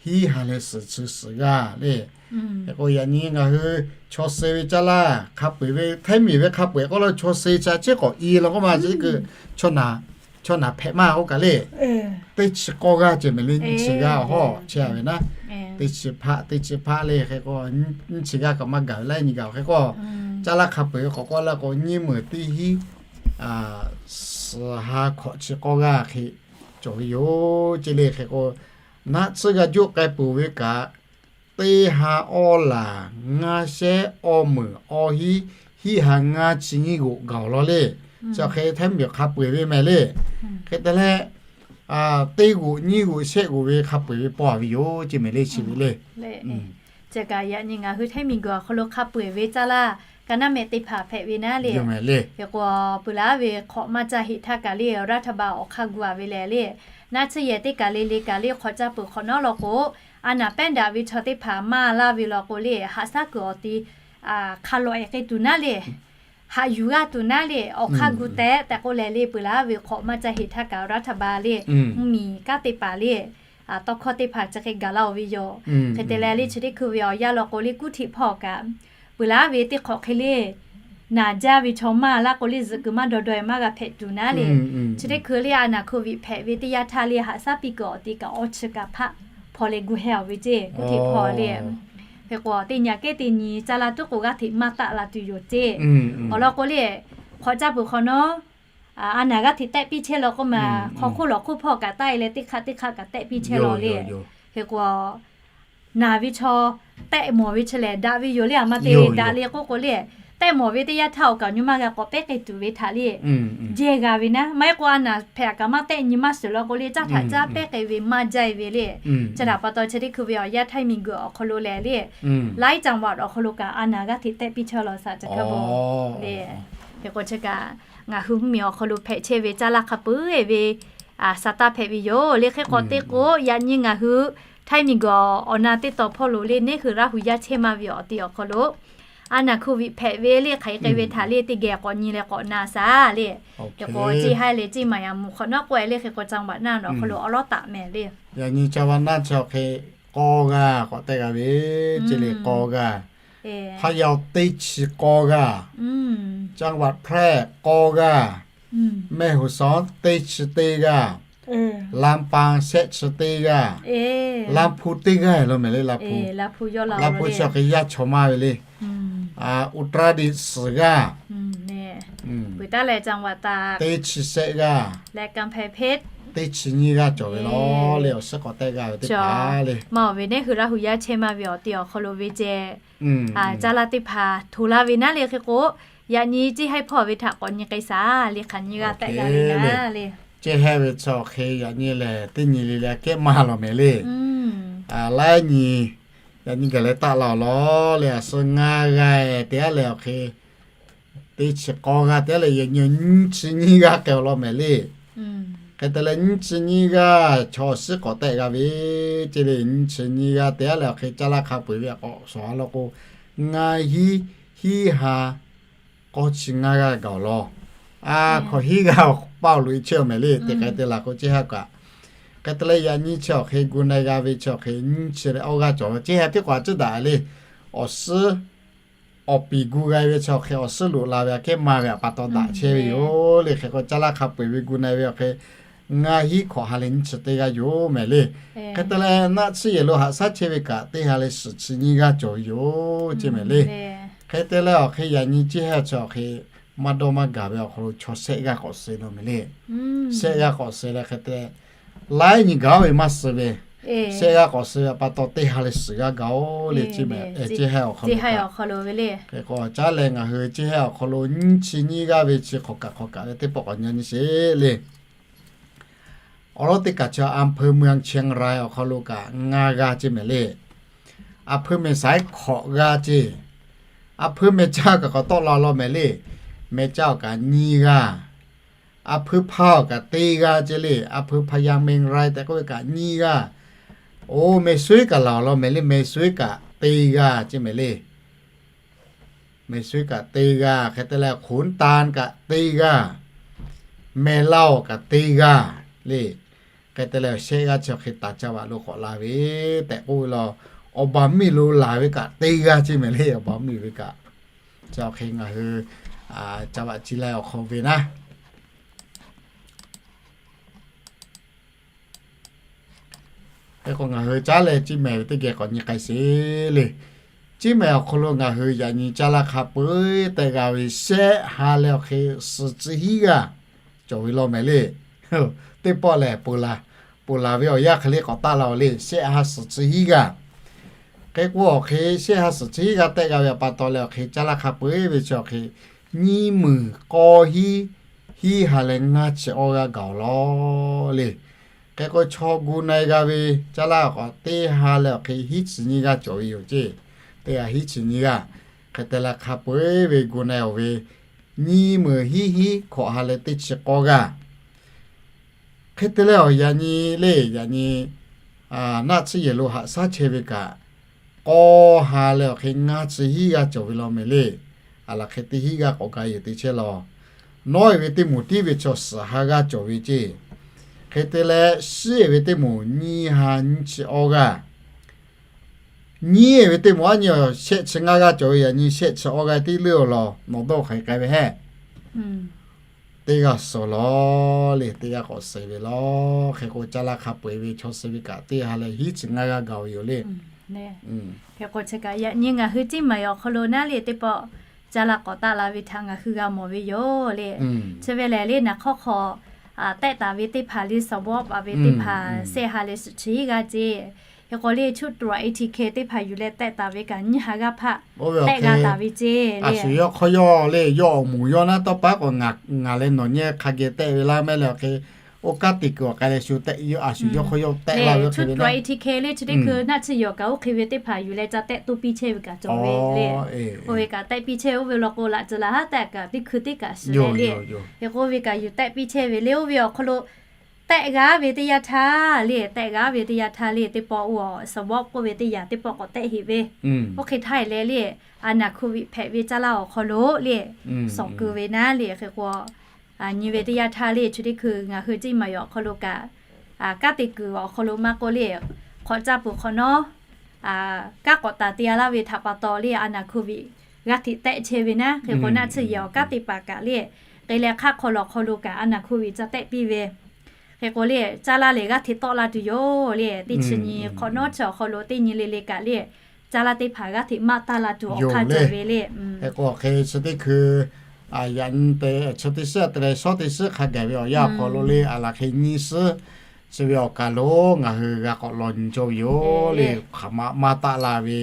hiˉ ha leh suhˍ chi suhˍ g'aˇ le. Hk'e k'o yaꞈ nyi ngaˬ hui chaw suh ve caˇ laˇ hk'a peu-eˬ ve, htaiˇ miˬ ve hk'a peu-eˬ k'oˆ laˇ, chaw suh ca ciˉ k'awꞈ i law k'oˆ ma, chi kuiˬ chaw naˍ hpehꞈ maˇ k'oˆ kaꞈ le. Teˇ chi k'awˇ g'aˇ ceh mehˍ le, nyiˇ chi g'aˇ awˬ hawˉ chehˇ a ve naˉ. Teˇ chi hpaˆ, teˇ chi hpaˆ le hk'e k'o, nyiˇ chi g'aˇ kaꞈ maˇ gaˬ ve laiˉ nyi gaˬ hk'e k'o, caˇ laˇ hk'a peu-eˬ ve k'awꞈ k'oˆ laˇ k'o, nyiˇ meunˍ teˇ hiˉ suhˍ ha hkawꞈ chi k'awˇ g'aˇ hk'e cawˬ ve yoˬ ce le. Hk'e k'o, naˆ tsuhˇ g'a juˆ k'ai peuˬ ve kaꞈ, teˇ ha awˇ laˬ ngaˇ shehˉ awˇ meunˍ awˇ hiˉ, hiˉ ha ngaˇ chi nyiˇ g'oꞈ gaˬ awˬ lawn le. Chi awˬ hk'e htaiˇ miˬ hk'a peu-eˬ ve mehˍ le. Hk'e te leh, teˇ g'oꞈ nyiˇ g'oꞈ shehˆ g'oꞈ ve hk'a peu-eˬ ve paw a ve yoˬ ce mehˍ le, chi ve le. Chi kaꞈ yaꞈ nyi ngaˬ hui htaiˇ miˬ guiˬ awˬ hk'aw lo hk'a peu-eˬ ve caˇ laˇ ka naˉ mehˆ teˇ hpaˍ hpehꞈ ve naˉ le. Hk'e k'o, peuˬ laˉ ve hk'awꞈ maˇ caˇ heˆ htaˇ kaꞈ le, รัฐบาล awˬ hk'aˇ gu a ve lehˬ le, naˆ tsuhˇ yehˬ teˇ kaˬ le le kaˬ le hk'awꞈ caˇ peuˬ hk'awꞈ nawˉ law k'o, a naˍ pehˉ daꞈ ve chaw teˇ hpaˍ maˇ laˇ ve law k'o le, haꞈ shaˉ kuiˬ awˬ ti hk'a lawꞈ e k'ai tuˬ naˉ le. Haꞈ yuˬ g'aˇ tuˬ naˉ le, awˬ hk'aˇ gu tehꞈ tehꞈ k'oˆ leh le, peuˬ laˉ ve hk'awꞈ maˇ caˇ heˆ htaˇ kaꞈ รัฐบาล le, mvuhˇmiˬ kanˉ teˇ hpaˍ le, tawˇ hkawˇ teˇ hpaˍ chi hk'e gaˬ laˇ-oˬ ve yoˬ. Hk'e te leh le chi teˇ hkui ve awˬ yanˇ law k'o le, kuˇ htiꞈ hpawˇ kaꞈ peuˬ laˉ ve teˇ hk'awꞈ hk'e le, naˬ jaˇ ve chaw maˇ laˇ k'o le, zuhꞈ kuiˬ maˇ dawˇ dawˇ e maˇ g'a hpehꞈ tuˬ naˉ le. Chi teˇ hkui le a naˍ โควิด hpehꞈ ve teˇ yanˇ htaˇ le, haꞈ shaˉ piˇ kuiˬ awˬ ti kaꞈ awˇ chi kaꞈ hpaˆ hpaw leh gu heh awˬ ve ceˇ, kuˇ htiꞈ hpawˇ le. Hk'e k'o teˇ nyi kehˉ teˇ nyi caˇ laˇ tuˉ k'o g'aˇ hteꞈ maˇ taˆ la tuˬ yoˬ ceˇ. Awˬ lawn k'o le, hk'awꞈ caˇ peuˬ hk'awꞈ nawˉ, a naˍ g'aˇ hteꞈ tehˆ piˇ chehˇ law k'oˆ ma, hk'aw hk'oˆ lawˬ hk'oˆ hpawˇ kaꞈ taˆ e leh teˇ hk'aˆ teˇ hk'aˆ kaꞈ tehˆ piˇ chehˇ law le. Hk'e k'o, naˬ ve chaw tehˆ mawˬ ve chi lehˬ daꞈ ve yoˬ le, a ma te daꞈ le k'oˆ k'o le, tehˆ mawˬ ve teˇ yanˇ htaˇ awˬ kaꞈ nyi maˇ g'a k'awꞈ pehˉ k'ai tuˬ ve htaꞈ le, jehˇ g'a ve naˉ. Maˇ heˆ k'o a naˍ hpehꞈ kaꞈ maˇ tehˆ nyi maˇ suhˍ law k'o le, caˇ htaꞈ caˇ pehˉ k'ai ve maˇ jaˇ e ve le. Chi htaꞈ pa taw chi teˇ hkui ve awˬ yanˇ htaiˇ miˬ guiˬ awˬ hk'aw lo lehˬ le, laiˉ caˍ vaꞈ awˬ hk'aw lo kaꞈ a naˍ g'aˇ hteꞈ tehˆ piˇ chehˇ law shaꞈ chi hk'e bon le. Hk'e k'o chi kaꞈ ngaˬ hui mvuhˇmiˬ awˬ hk'aw lo hpehꞈ chehˇ ve caˇ laˇ hk'a peu-eˬ ve sa taˇ hpehꞈ ve yoˬ le. Hk'e k'o teˇ k'o yaꞈ nyi ngaˬ hui htaiˇ miˬ guiˬ awˬ na teˇ taw hpawˇ lo le neˇ hui Laˇ hu yaˇ chehˇ maˇ ve awˬ ti awˬ hk'aw lo, a naˍ โควิด hpehꞈ ve le hk'aˬ hk'e k'ai ve htaꞈ le teˇ geh k'awꞈ nyi leh k'awꞈ na shaˍ le. Hk'e k'o ceˇ haiˇ leh ceˇ maˍ yaꞈ mvuhˬ hk'awꞈ nawˉ k'oˆ e le, hk'e k'o จังหวัด naˆ awˬ hk'aw lo awˉ lawˉ taꞈ mehˍ le. Yaꞈ nyi จังหวัด naˆ chi awˬ hk'e k'awˇ g'aˇ k'awꞈ tehˆ g'a ve, ceˇ le k'awˇ g'aˇ. Hpaˇ yaw teˇ chi k'awˇ g'aˇ, จังหวัด แพร่ k'awˇ g'aˇ, แม่ฮ่องสอน teˇ chi teˇ g'aˇ, ลำปาง shehˆ chi teˇ g'aˇ, ลำพูน teˇ g'aˇ law mehˍ le. Lawˬ hpu chi awˬ hk'e yaˇ chaw maˇ ve le. อุตรดิตถ์ suhˍ g'aˇ, teˇ chi shehˆ g'aˇ, teˇ chi nyiˇ g'aˇ cawˬ ve law le. Awˬ suhˉ k'awꞈ tehˆ g'a ve teˇ hpaˍ le. Ma awˬ ve neˇ hui Laˇ hu yaˇ chehˇ maˇ ve awˬ ti awˬ hk'aw lo ve ceh, caˇ laˇ teˇ hpaˍ hto laˇ ve naˉ le. Hk'e k'o yaꞈ nyi ceˇ haiˇ hpawˇ ve htaꞈ k'awꞈ nyi k'ai shaˍ le, hk'aˬ nyi g'aˇ tehˆ g'a ve naˉ le. Ceˇ haiˇ ve chi awˬ hk'e yaꞈ nyi lehˬ teˇ nyi le le kehˉ maˇ law mehˍ le. Laiˉ nyi yaꞈ nyi gaˬ leh taˆ la awˬ lawn le. A suh ngaˇ g'aˇ te aˉ leh awˬ hk'e teˇ chi k'awˇ g'aˇ te aˉ leh yaꞈ nyi nyiˇ chi nyiˇ g'aˇ k'ai awˬ lawn mehˍ le. Hk'e te leh nyiˇ chi nyiˇ g'aˇ chaw awˬ suhˉ k'awꞈ tehˆ g'a ve ceˇ le. Nyiˇ chi nyiˇ g'aˇ te aˉ leh awˬ hk'e caˇ laˇ hk'a peu-eˬ ve k'awꞈ shawˍ a law k'o, ngaˇ hiˉ, hiˉ ha k'awˇ chi ngaˇ g'aˇ gaˬ awˬ lawn. A hkawꞈ hiˉ g'aˇ paˇ loꞈ e chehˇ awˬ mehˍ le. Teˇ hk'e te la k'o ceˇ haiˇ kaꞈ, hk'e te leh yaꞈ nyi chi awˬ hk'e gu na-e g'a ve chi awˬ hk'e nyiˇ chi leh awˇ g'aˇ cawˬ ve ceˇ haiˇ teˇ k'awꞈ a ciˉ daꞈ le. Awˬ suhˉ awˬ piˍ gu g'a ve chi awˬ hk'e awˬ suhˉ loꞈ la ve aꞈ kehˉ maˇ ve aꞈ pa taw daꞈ chehˇ ve yoˬ le. Hk'e k'o caˇ laˇ hk'a peu-eˬ ve gu na-e ve awˬ hk'e ngaˇ hiˉ hkawꞈ ha leh nyiˇ chi teˇ g'aˇ yoˬ mehˍ le. Hk'e te leh naˆ tsuhˇ yehˬ lo haꞈ shaˉ chehˇ ve kaꞈ teˇ ha leh suhˍ chi nyiˇ g'aˇ cawˬ ve yoˬ ceˇ mehˍ le. Hk'e te leh awˬ hk'e yaꞈ nyi ceˇ haiˇ chi awˬ hk'e maˇ dawˇ maˇ gaˬ ve awˬ hk'aw lo chaw shehˆ g'aˇ k'awꞈ suh law mehˍ le. Shehˆ g'aˇ k'awꞈ suh leh hk'e te laiˉ nyi gaˬ ve maˇ suh ve, shehˆ g'aˇ k'awꞈ suh ve aꞈ pa taw teˇ ha leh suhˍ g'aˇ gaˬ oˬ le ceˇ mehˍ. Ceˇ haiˇ awˬ hk'aw lo kaꞈ, hk'e k'o caˉ leh ngaˬ hui ceˇ haiˇ awˬ hk'aw lo nyiˇ chi nyiˇ g'aˇ ve chi hk'awꞈ kaꞈ hk'awꞈ kaꞈ ve teˇ pawˆ k'awꞈ nyi nyi sheˍ le. Awˬ lawn teˇ kaꞈ chi อำเภอเมืองเชียงราย awˬ hk'aw lo kaꞈ ngaˇ g'aˇ ceˇ mehˍ le. A hpui mehˍ saiˉ hkawꞈ g'aˇ ceˇ. A hpui mehˍ caˇ kaꞈ k'awꞈ tawˆ la law mehˍ le. Mehˍ caˇ awˬ kaꞈ nyiˇ g'aˇ. A hpui hpaˇ awˬ kaꞈ teˇ g'aˇ ceˇ le. A hpui พญาเมงราย tehꞈ k'oˆ ve kaꞈ nyiˇ g'aˇ. Oˇ mehˍ suiˉ kaꞈ laˬ awˬ lawn mehˍ le. Mehˍ suiˉ kaꞈ teˇ g'aˇ ceˇ mehˍ le. Mehˍ suiˉ kaꞈ teˇ g'aˇ. Hk'e te leh ขุนตาล kaꞈ teˇ g'aˇ. Mehˍ laˇ awˬ kaꞈ teˇ g'aˇ le. Hk'e te leh, shehˆ g'aˇ chi awˬ hk'e taˍ ca vaꞈ lo k'awꞈ la ve tehꞈ k'oˆ ve law, awˬ baˬ miˬ lo laˬ ve kaꞈ teˇ g'aˇ ceˇ mehˍ le. Awˬ baˬ miˬ ve kaꞈ chi awˬ hk'e ngaˬ hui ca vaꞈ ci lai awˬ hk'aw ve naˉ. Hk'e k'o, ngaˬ hui caˉ leh ciˇ mehˍ ve teˇ geh k'awꞈ nyi k'ai sheˍ le. Ciˇ mehˍ awˬ hk'aw lo ngaˬ hui yaꞈ nyi caˇ laˇ hk'a peu-eˬ tehꞈ g'a ve shehˆ ha leh awˬ hk'e suhˍ chi hiˉ g'aˇ cawˬ ve law mehˍ le. Teˇ pawˆ lehˬ, ponˬ laˬ ve awˬ yanˇ hk'e le k'awꞈ taˆ la-oˬ le, shehˆ ha suhˍ chi hiˉ g'aˇ. Hk'e k'o, awˬ hk'e shehˆ ha suhˍ chi hiˉ g'aˇ tehꞈ g'a ve pa taw leh, awˬ hk'e caˇ laˇ hk'a peu-eˬ ve chi awˬ hk'e nyiˇ meunˍ k'awˇ hiˉ hiˉ ha leh ngaˇ chi awˇ g'aˇ gaˬ-oˬ law le. Hk'e k'o, chaw gu na-e g'a ve caˇ laˇ k'awꞈ teˇ ha leh awˬ hk'e hiˉ chi nyiˇ g'aˇ cawˬ ve yoˬ ceˇ. Teˇ g'aˇ hiˉ chi nyiˇ g'aˇ. Hk'e te leh, hk'a peu-eˬ ve gu na-e-oˬ ve nyiˇ meunˍ hiˉ hiˉ hkawꞈ ha leh teˇ chi k'awˇ g'aˇ. Hk'e te leh, awˬ yaꞈ nyi le, yaꞈ nyi naˆ tsuhˇ yehˬ lo haꞈ shaˉ chehˇ ve kaꞈ, k'awˇ ha leh awˬ hk'e ngaˇ chi hiˉ g'aˇ cawˬ ve law mehˍ le. Aˬ laˬ hk'e teˇ hiˉ g'aˇ k'awꞈ ga yoˬ te chehˇ law. Nawˉ-e ve teˇ moˍ tiˉ ve chaw suhˍ ha g'aˇ cawˬ ve ceˇ. Hk'e te leh, shiˉ-e ve teˇ moˍ nyiˇ ha nyiˇ chi awˇ g'aˇ. Nyiˇ-e ve teˇ moˍ aˉ nyi shehˆ chi ngaˇ g'aˇ cawˬ ve, yaꞈ nyi shehˆ chi awˇ g'aˇ tiˉ leuˉ-oˬ law, nawˬ dawˇ hk'aˬ hk'e k'ai ve hehˉ. Teˇ g'aˇ suhˍ law le, teˇ g'aˇ k'awꞈ suhˍ ve law. Hk'e k'o, caˇ laˇ hk'a peu-eˬ ve chaw suhˍ ve kaꞈ teˇ ha leh hiˉ chi ngaˇ g'aˇ gaˬ ve yoˬ le. Hk'e k'o, chi kaꞈ yaꞈ nyi ngaˬ hui ciˇ mehˍ awˬ hk'aw lo naˉ le, teˇ pawˆ caˇ laˇ k'awꞈ taˆ la ve htaꞈ ngaˬ hui g'a mawˬ ve yoˬ le. Chi ve lehˬ le, naˍ hk'awˇ hk'aw tehˆ taˍ ve teˇ hpaˍ le, suhˍ bawˆ paˍ ve teˇ hpaˍ shehˆ ha leh suhˍ chi hiˉ g'aˇ ceˇ. Hk'e k'o le, Chuˇ Tru-a-e-ti-ke teˇ hpaˍ yuˬ leh tehˆ taˍ ve kaꞈ nyiˇ ha g'aˇ hpaˆ tehˆ g'a taˍ ve ceˇ le. A shu yawˇ hk'aw yawˇ le, yawˇ awˬ moˍ yawˇ naˉ tawˇ paˉ k'awꞈ ngaˬ leh nawˬ nyi hk'a geh tehˆ ve laˇ mehˍ le. Awˬ hk'e oˇ kanˉ te kuiˬ awˬ k'ai leh shu tehˆ, a shu yawˇ hk'aw yawˇ tehˆ la ve hk'e ve naˉ. Chuˇ Tru-a-e-ti-ke le, chi teˇ hkui naˆ tsuhˇ yehˬ awˬ kaꞈ oˇ hk'e ve teˇ hpaˍ yuˬ leh ca tehˆ toˇ piˇ chehˇ ve kaꞈ cawˬ ve le. Oˇ ve kaꞈ tehˆ piˇ chehˇ oˇ ve law k'o, laꞈ ceuˬ laꞈ haˉ tehˆ kaꞈ teˇ hkui teˇ kaꞈ shiˍ leh le. Hk'e k'o, oˇ ve kaꞈ yuˬ tehˆ piˇ chehˇ ve le. Oˇ ve awˬ hk'aw lo tehˆ g'aˇ ve teˇ yanˇ htaˇ le, tehˆ g'aˇ ve teˇ yanˇ htaˇ le, teˇ pawˆ oˇ suhˍ bawˆ k'oˆ ve teˇ yanˇ teˇ pawˆ k'awꞈ tehˆ heꞈ ve. Oˇ hk'e htaˇ e leh le, a naˍ hkuˇ viꞈ hpehꞈ ve caˇ laˇ awˬ hk'aw lo le, suhˍ keu ve naˉ le. Hk'e k'o, nyi ve teˇ yanˇ htaˇ le, chi teˇ hkui ngaˬ hui ciˇ mehˍ awˬ hk'aw lo kaꞈ, kanˉ te kuiˬ awˬ hk'aw lo maˇ k'oˆ le, hk'awꞈ caˇ peuˬ hk'awꞈ nawˉ, kanˉ k'awꞈ taˍ te-a laˇ ve htaꞈ pa taw le, a naˍ hkuˇ viꞈ g'aˇ hteꞈ tehˆ chehˇ ve naˉ. Hk'e k'o, naˆ tsuhˇ yehˬ awˬ kanˉ te paˍ kaꞈ le, k'e leh hk'aˆ hk'aw lawˬ hk'aw lo kaꞈ a naˍ hkuˇ viꞈ ca tehˆ piˇ ve. Hk'e k'o le, caˇ laˇ lehˬ g'aˇ hteꞈ tawˆ la tuˬ yoˬ le. Teˇ chi nyi hk'awꞈ nawˉ chi awˬ hk'aw lo teˇ nyi le le kaꞈ le, caˇ laˇ teˇ hpaˍ g'aˇ hteꞈ maˇ taˇ la tuˬ awˬ hk'aˇ cawˬ ve le. Hk'e k'o, hk'e chi teˇ hkui yaꞈ nyi te chi teˇ shiˉ te leh shawˉ teˇ shiˉ hk'a gaˬ ve awˬ yanˇ awˬ hk'aw lo le, a laˬ hk'e nyi shiˉ chi ve awˬ kaˬ lo ngaˬ hui g'a k'awꞈ law nyi cawˇ ve yoˬ le. Hk'aˬ ma maˇ taˆ la ve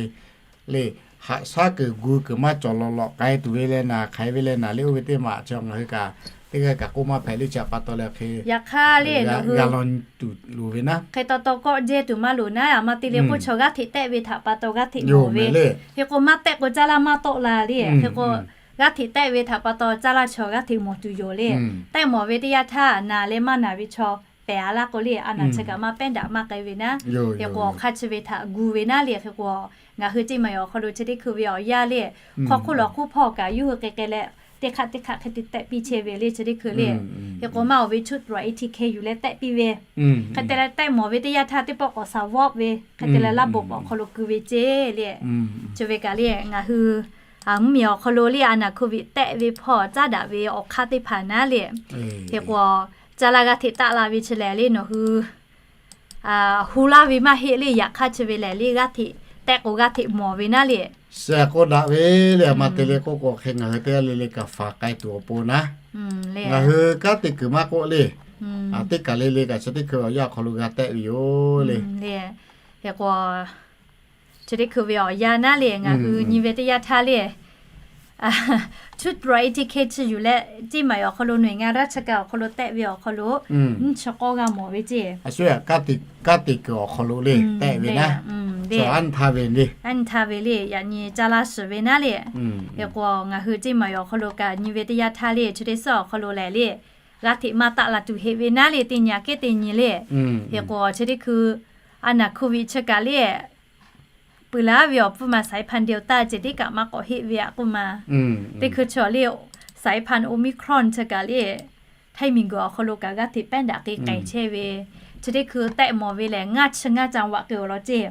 le, haꞈ shaˉ kuiˬ gu kuiˬ maˇ cawˬ lawꞈ lawꞈ k'ai tuˬ ve leh naˍ, hk'aiˬ ve leh naˍ le, oˇ ve teˇ maˬ chi ngaˬ hui kaꞈ teˇ g'aˇ kaꞈ k'oˆ maˇ hpehꞈ le. Chi htaꞈ pa taw leh hk'e yaꞈ hk'aˇ le, g'a law nyi tuˬ loˍ ve naˉ. Hk'e taw taw kawˆ jehˇ tuˬ maˇ loˍ naˉ, a ma te le k'o chaw g'aˇ hteꞈ tehˆ ve htaꞈ pa taw g'aˇ hteꞈ mawˬ ve le. Hk'e k'o, maˇ tehˆ k'o caˇ laˇ maˇ tawˆ la le. Hk'e k'o, g'aˇ hteꞈ tehˆ ve htaꞈ pa taw caˇ laˇ chaw g'aˇ hteꞈ mawˬ tuˬ yoˬ le. Tehˆ mawˬ ve teˇ yanˇ htaˇ naˍ leh maˇ naˍ ve chaw pehˬ-a laˇ k'o le, a naˍ chi kaꞈ maˇ pehˉ daꞈ maˇ k'ai ve naˉ. Hk'e k'o, awˬ hk'aˇ chi ve htaꞈ gu ve naˉ le. Hk'e k'o, ngaˬ hui ciˇ mehˍ awˬ hk'aw lo chi teˇ hkui ve awˬ yanˇ le, hk'aw hk'oˆ lawˬ hk'oˆ hpawˇ kaꞈ yawˇ hui k'e k'e leh teˇ hk'aˆ teˇ hk'aˆ hk'e te tehˆ piˇ chehˇ ve le, chi teˇ hkui le. Hk'e k'o, maˇ oˬ ve Chuˇ Tru-a-e-ti-ke yuˬ leh tehˆ piˇ ve. Hk'e te leh tehˆ mawˬ ve teˇ yanˇ htaˇ teˇ pawˆ k'awꞈ suhˍ vawˆ ve, hk'e te leh laˇ boˍ awˬ hk'aw lo keu ve ceˇ le. Chi ve kaꞈ le, ngaˬ hui mvuhˇmiˬ awˬ hk'aw lo le, a naˍ hkuˇ viꞈ tehˆ ve hpawˇ caˉ daꞈ ve awˬ hk'aˇ teˇ hpaˍ naˉ le. Hk'e k'o, caˇ laˇ g'aˇ hteꞈ taˆ la ve chi lehˬ le, nawˬ hui hu laˇ ve maˇ heˆ le. Yaꞈ hk'aˇ chi ve lehˬ le, g'aˇ hteꞈ tehˆ k'o g'aˇ hteꞈ mawˬ ve naˉ le. Shehˍ k'oˆ daꞈ ve le, a ma te le k'oˆ k'o, hk'e ngaˬ hui teˇ g'aˇ le le kaꞈ faˍ k'ai tuˬ awˬ pon naˉ, ngaˬ hui kanˉ te kuiˬ maˇ k'oˆ le, teˇ kaˬ le le kaꞈ chi teˇ hkui awˬ yanˇ awˬ hk'aw lo g'a tehˆ ve yoˬ le. Hk'e k'o, chi teˇ hkui ve awˬ yanˇ naˉ le, ngaˬ hui nyi ve teˇ yanˇ htaˇ le, Chuˇ Tru-a-e-ti-ke chi yuˬ leh ciˇ mehˍ awˬ hk'aw lo, หน่วยงานราชการ awˬ hk'aw lo tehˆ ve awˬ hk'aw lo, nyiˇ chi k'awˇ g'a mawˬ ve ceˇ. A shu kanˉ te kuiˬ awˬ hk'aw lo le tehˆ ve naˉ, a nyi htaˇ ve le, a nyi htaˇ ve le, yaꞈ nyi caˇ laˇ shiˍ ve naˉ le. Hk'e k'o, ngaˬ hui ciˇ mehˍ awˬ hk'aw lo kaꞈ nyi ve teˇ yanˇ htaˇ le, chi teˇ suhˉ awˬ hk'aw lo lehˬ le, g'aˇ hteꞈ maˇ taˆ la tuˬ heˆ ve naˉ le, teˇ nyi aꞈ kehˉ teˇ nyi le. Hk'e k'o, chi teˇ hkui a naˍ hkuˇ viꞈ chi kaꞈ le, peuˬ laˇ ve awˬ pfuhˇ ma สายพันธุ์ Delta ceh teˇ kaꞈ maˇ k'awꞈ heˆ ve aꞈ k'oˆ ma. Teˇ hkui chaw le สายพันธุ์ Omicron chi kaꞈ le, Htaiˇ miˬguiˬ awˬ hk'aw lo kaꞈ g'aˇ hteꞈ pehˉ daꞈ k'ai chehˇ ve, chi teˇ hkui tehˆ mawˬ ve lehˬ, ngaˇ chi ngaˇ จังหวัด k'ai-o law ceˇ.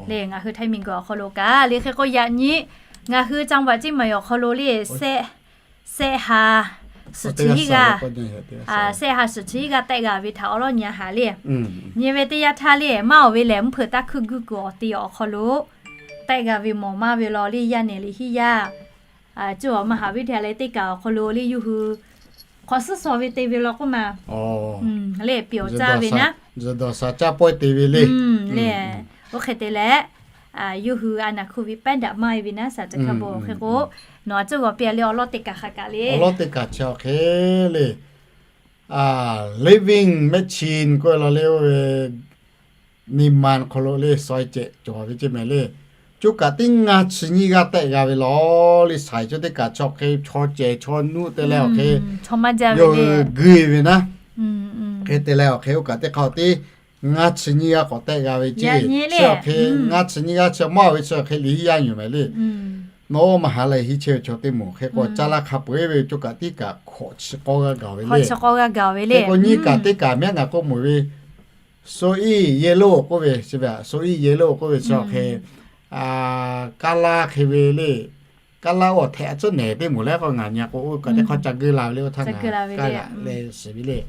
Le ngaˬ hui Htaiˇ miˬguiˬ awˬ hk'aw lo kaꞈ le hk'e k'o yaꞈ nyi ngaˬ hui จังหวัด ceˇ maˬ awˬ hk'aw lo le, sehˆ ha suhˍ chi hiˉ g'aˇ, sehˆ ha suhˍ chi hiˉ g'aˇ tehˆ g'a ve htaꞈ awˉ lawˉ nyi haꞈ le. Nyi ve teˇ yanˇ htaˇ le maˇ awˬ ve lehˬ, mvuhˇ hpeuꞈ taˇ hkuiˆ guiˇ kuiˬ awˬ te awˬ hk'aw lo tehˆ g'a ve mawˬ maˇ ve law le, yaˇ nehˬ liꞈ hiˉ yaˇ, cuˇ awˬ มหาวิทยาลัย teˇ kaꞈ awˬ hk'aw lo le yawˇ hui hk'awꞈ suhˉ shaw ve te ve law k'oˆ ma, le pyawˬ caˇ ve naˉ, zuhˬ dawˬ shaˍ caˇ pawehˇ te ve le. Le oˇ hk'e te leh, yawˇ hui a naˍ hkuˇ ve pehˉ daꞈ maˇ e ve naˉ, shaˍ caˬ hk'a bon hk'e k'o, nawˬ a cuˇ g'awˬ piˇ a le awˉ lawˉ teˇ kaꞈ hk'a kaꞈ le, awˉ lawˉ teˇ kaꞈ chi awˬ hk'e le, living machine k'oˆ ve law le, oˇ ve นิมมาน hk'aw lo le saweh cehˬ cawˬ ve ceˇ mehˍ le. Coˇ kaꞈ tiˉ ngaˇ chi nyiˇ g'aˇ tehˆ g'a ve law le, shaiˍ chaw teˇ kaꞈ chi awˬ hk'e chaw cehˬ chaw nuˆ te leh awˬ hk'e yawˇ hui guˇ ve naˉ. Hk'e te leh awˬ hk'e oˇ kaꞈ teˇ hk'aˇ tiˉ ngaˇ chi nyiˇ g'aˇ k'awꞈ tehˆ g'a ve ceˇ. Chi awˬ hk'e ngaˇ chi nyiˇ g'aˇ chi maˇ awˬ ve chi awˬ hk'e liꞈ hiˉ yaˇ yoˬ mehˍ le. Nawˬ มหาลัย hiˉ chehˇ ve chaw teˇ moˍ hk'e k'o caˇ laˇ hk'a peu-eˬ ve coˇ kaꞈ tiˉ kaꞈ hkawꞈ chi k'awˇ g'aˇ gaˬ ve le. Hk'e k'o nyiˇ kaꞈ teˇ kaꞈ mehˉ ngaˬ k'oˆ moˍ ve, โซอี้ เยลโล่ k'oˆ ve, โซอี้ เยลโล่ k'oˆ ve chi awˬ hk'e kaˇ laˇ hk'e ve le. Kaˇ laˇ oˇ awˬ htehꞈ a tcuhˉ nehˬ teˇ moˍ leh k'o ngaˬ nyi k'o oˇ kaꞈ teˇ hk'awˇ ca geuˇ la ve le, oˇ htaˇ ngaˬ kaˇ g'aꞈ leh shiˍ ve le.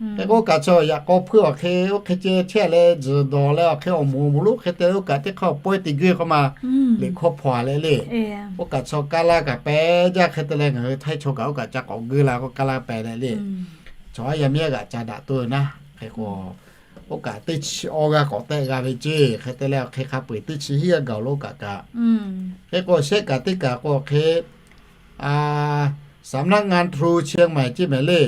Hk'e k'o oˇ kaꞈ chi yaꞈ k'aw hpeuˇ awˬ hk'e oˇ hk'e ceh chehˇ leh zuhˬ dawˬ leh awˬ hk'e awˬ moˍ awˬ moˍ lonˉ hk'e te leh oˇ kaꞈ teˇ hk'awˇ pawehˇ te geuˇ k'oˆ ma, liꞈ hkawˇ hpaw leh le. Oˇ kaꞈ chi kaˇ laˇ kaꞈ pehˉ jaˇ hk'e te leh ngaˬ hui Htaiˇ chaw kaꞈ oˇ kaꞈ ca k'awꞈ geuˇ la k'o kaˇ laˇ pehˉ leh le. Chaw aˉ yaˇ miˇ aˉ g'aꞈ ca daꞈ tuˬ ve naˉ. Hk'e k'o oˇ kaꞈ teˇ chi awˇ g'aˇ k'awꞈ tehˆ g'a ve ceˇ. Hk'e te leh awˬ hk'e hk'a peu-eˬ teˇ chi hiˉ g'aˇ gaˬ lo oˇ kaꞈ kaꞈ. Hk'e k'o shehˆ kaꞈ teˇ kaꞈ k'o hk'e สำนักงานครูเชียงใหม่ ceˇ mehˍ le.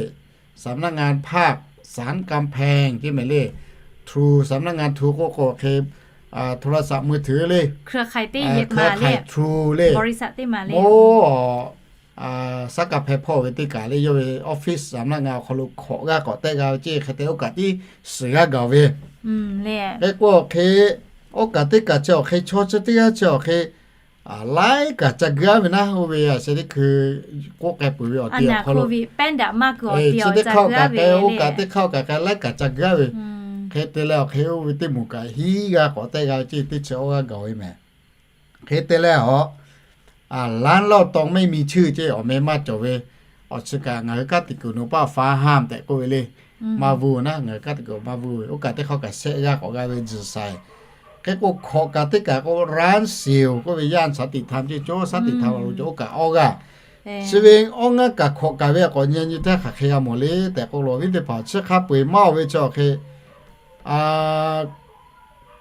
สำนักงานภาคสรรกำแพง ceˇ mehˍ le. Tru สำนักงาน Tru k'o k'o hk'e โทรศัพท์มือถือ le, เครือข่าย Tru le, บริษัท teˇ maˬ le, oˇ สำนักงาน hpehꞈ hpawˇ ve teˇ kaꞈ le yawˇ ve office สำนักงาน awˬ hk'aw lo hkawꞈ g'aˇ k'awꞈ tehˆ g'a ve ceˇ. Hk'e te oˇ kaꞈ tiˉ suhˍ g'aˇ gaˬ ve. Hk'e k'o hk'e oˇ kaꞈ teˇ kaꞈ chi awˬ hk'e chaw chi teˇ g'aˇ chi awˬ hk'e laiˉ kaꞈ ca geuˇ aˉ ve naˉ, oˇ ve a sheh teˇ hkui k'oˆ k'ai peuˬ ve awˬ te awˬ hk'aw lo chi teˇ hk'aˇ kaꞈ k'ai, oˇ kaꞈ teˇ hk'aˇ kaꞈ k'ai laiˉ kaꞈ ca geuˇ aˉ ve. Hk'e te leh awˬ hk'e oˇ ve teˇ moˍ kaꞈ hiˉ g'aˇ k'awꞈ tehˆ g'a ve ceˇ, teˇ chi awˇ g'aˇ gaˬ ve mehˍ. Hk'e te leh a ร้านเหล้าตองไม่มีชื่อ ceˇ, awˬ meh maˇ cawˬ ve, awˬ chi kaꞈ ngaˬ hui kaˉ teꞈ kuiˬ nawˬ paˇ ฟาร์มเฮ้าส์ tehꞈ k'oˆ ve le. Maˇ vuiˇ naˉ, ngaˬ hui kaˉ teꞈ kuiˬ maˇ vuiˇ ve, oˇ kaꞈ teˇ hk'aˇ kaꞈ shehˆ g'aˇ k'awꞈ g'a ve zuhˬ shaiˍ. Hk'e k'o hkawꞈ kaꞈ teˇ kaꞈ k'o ร้านเสี่ยว k'oˆ ve, yaˇ shaˍ tiꞈ htaꞈ ceˇ, coˇ shaˍ tiꞈ htaꞈ lo cawˬ oˇ kaꞈ awˇ g'aˇ. Chi ve awˇ ngaˇ kaꞈ hkawꞈ kaꞈ ve a k'awꞈ nyi nyi teˇ hk'aˬ hk'e g'a mawˬ le tehꞈ k'oˆ lo viˉ teˇ hpaˍ chi hk'a peu-eˬ maˇ awˬ ve chi awˬ hk'e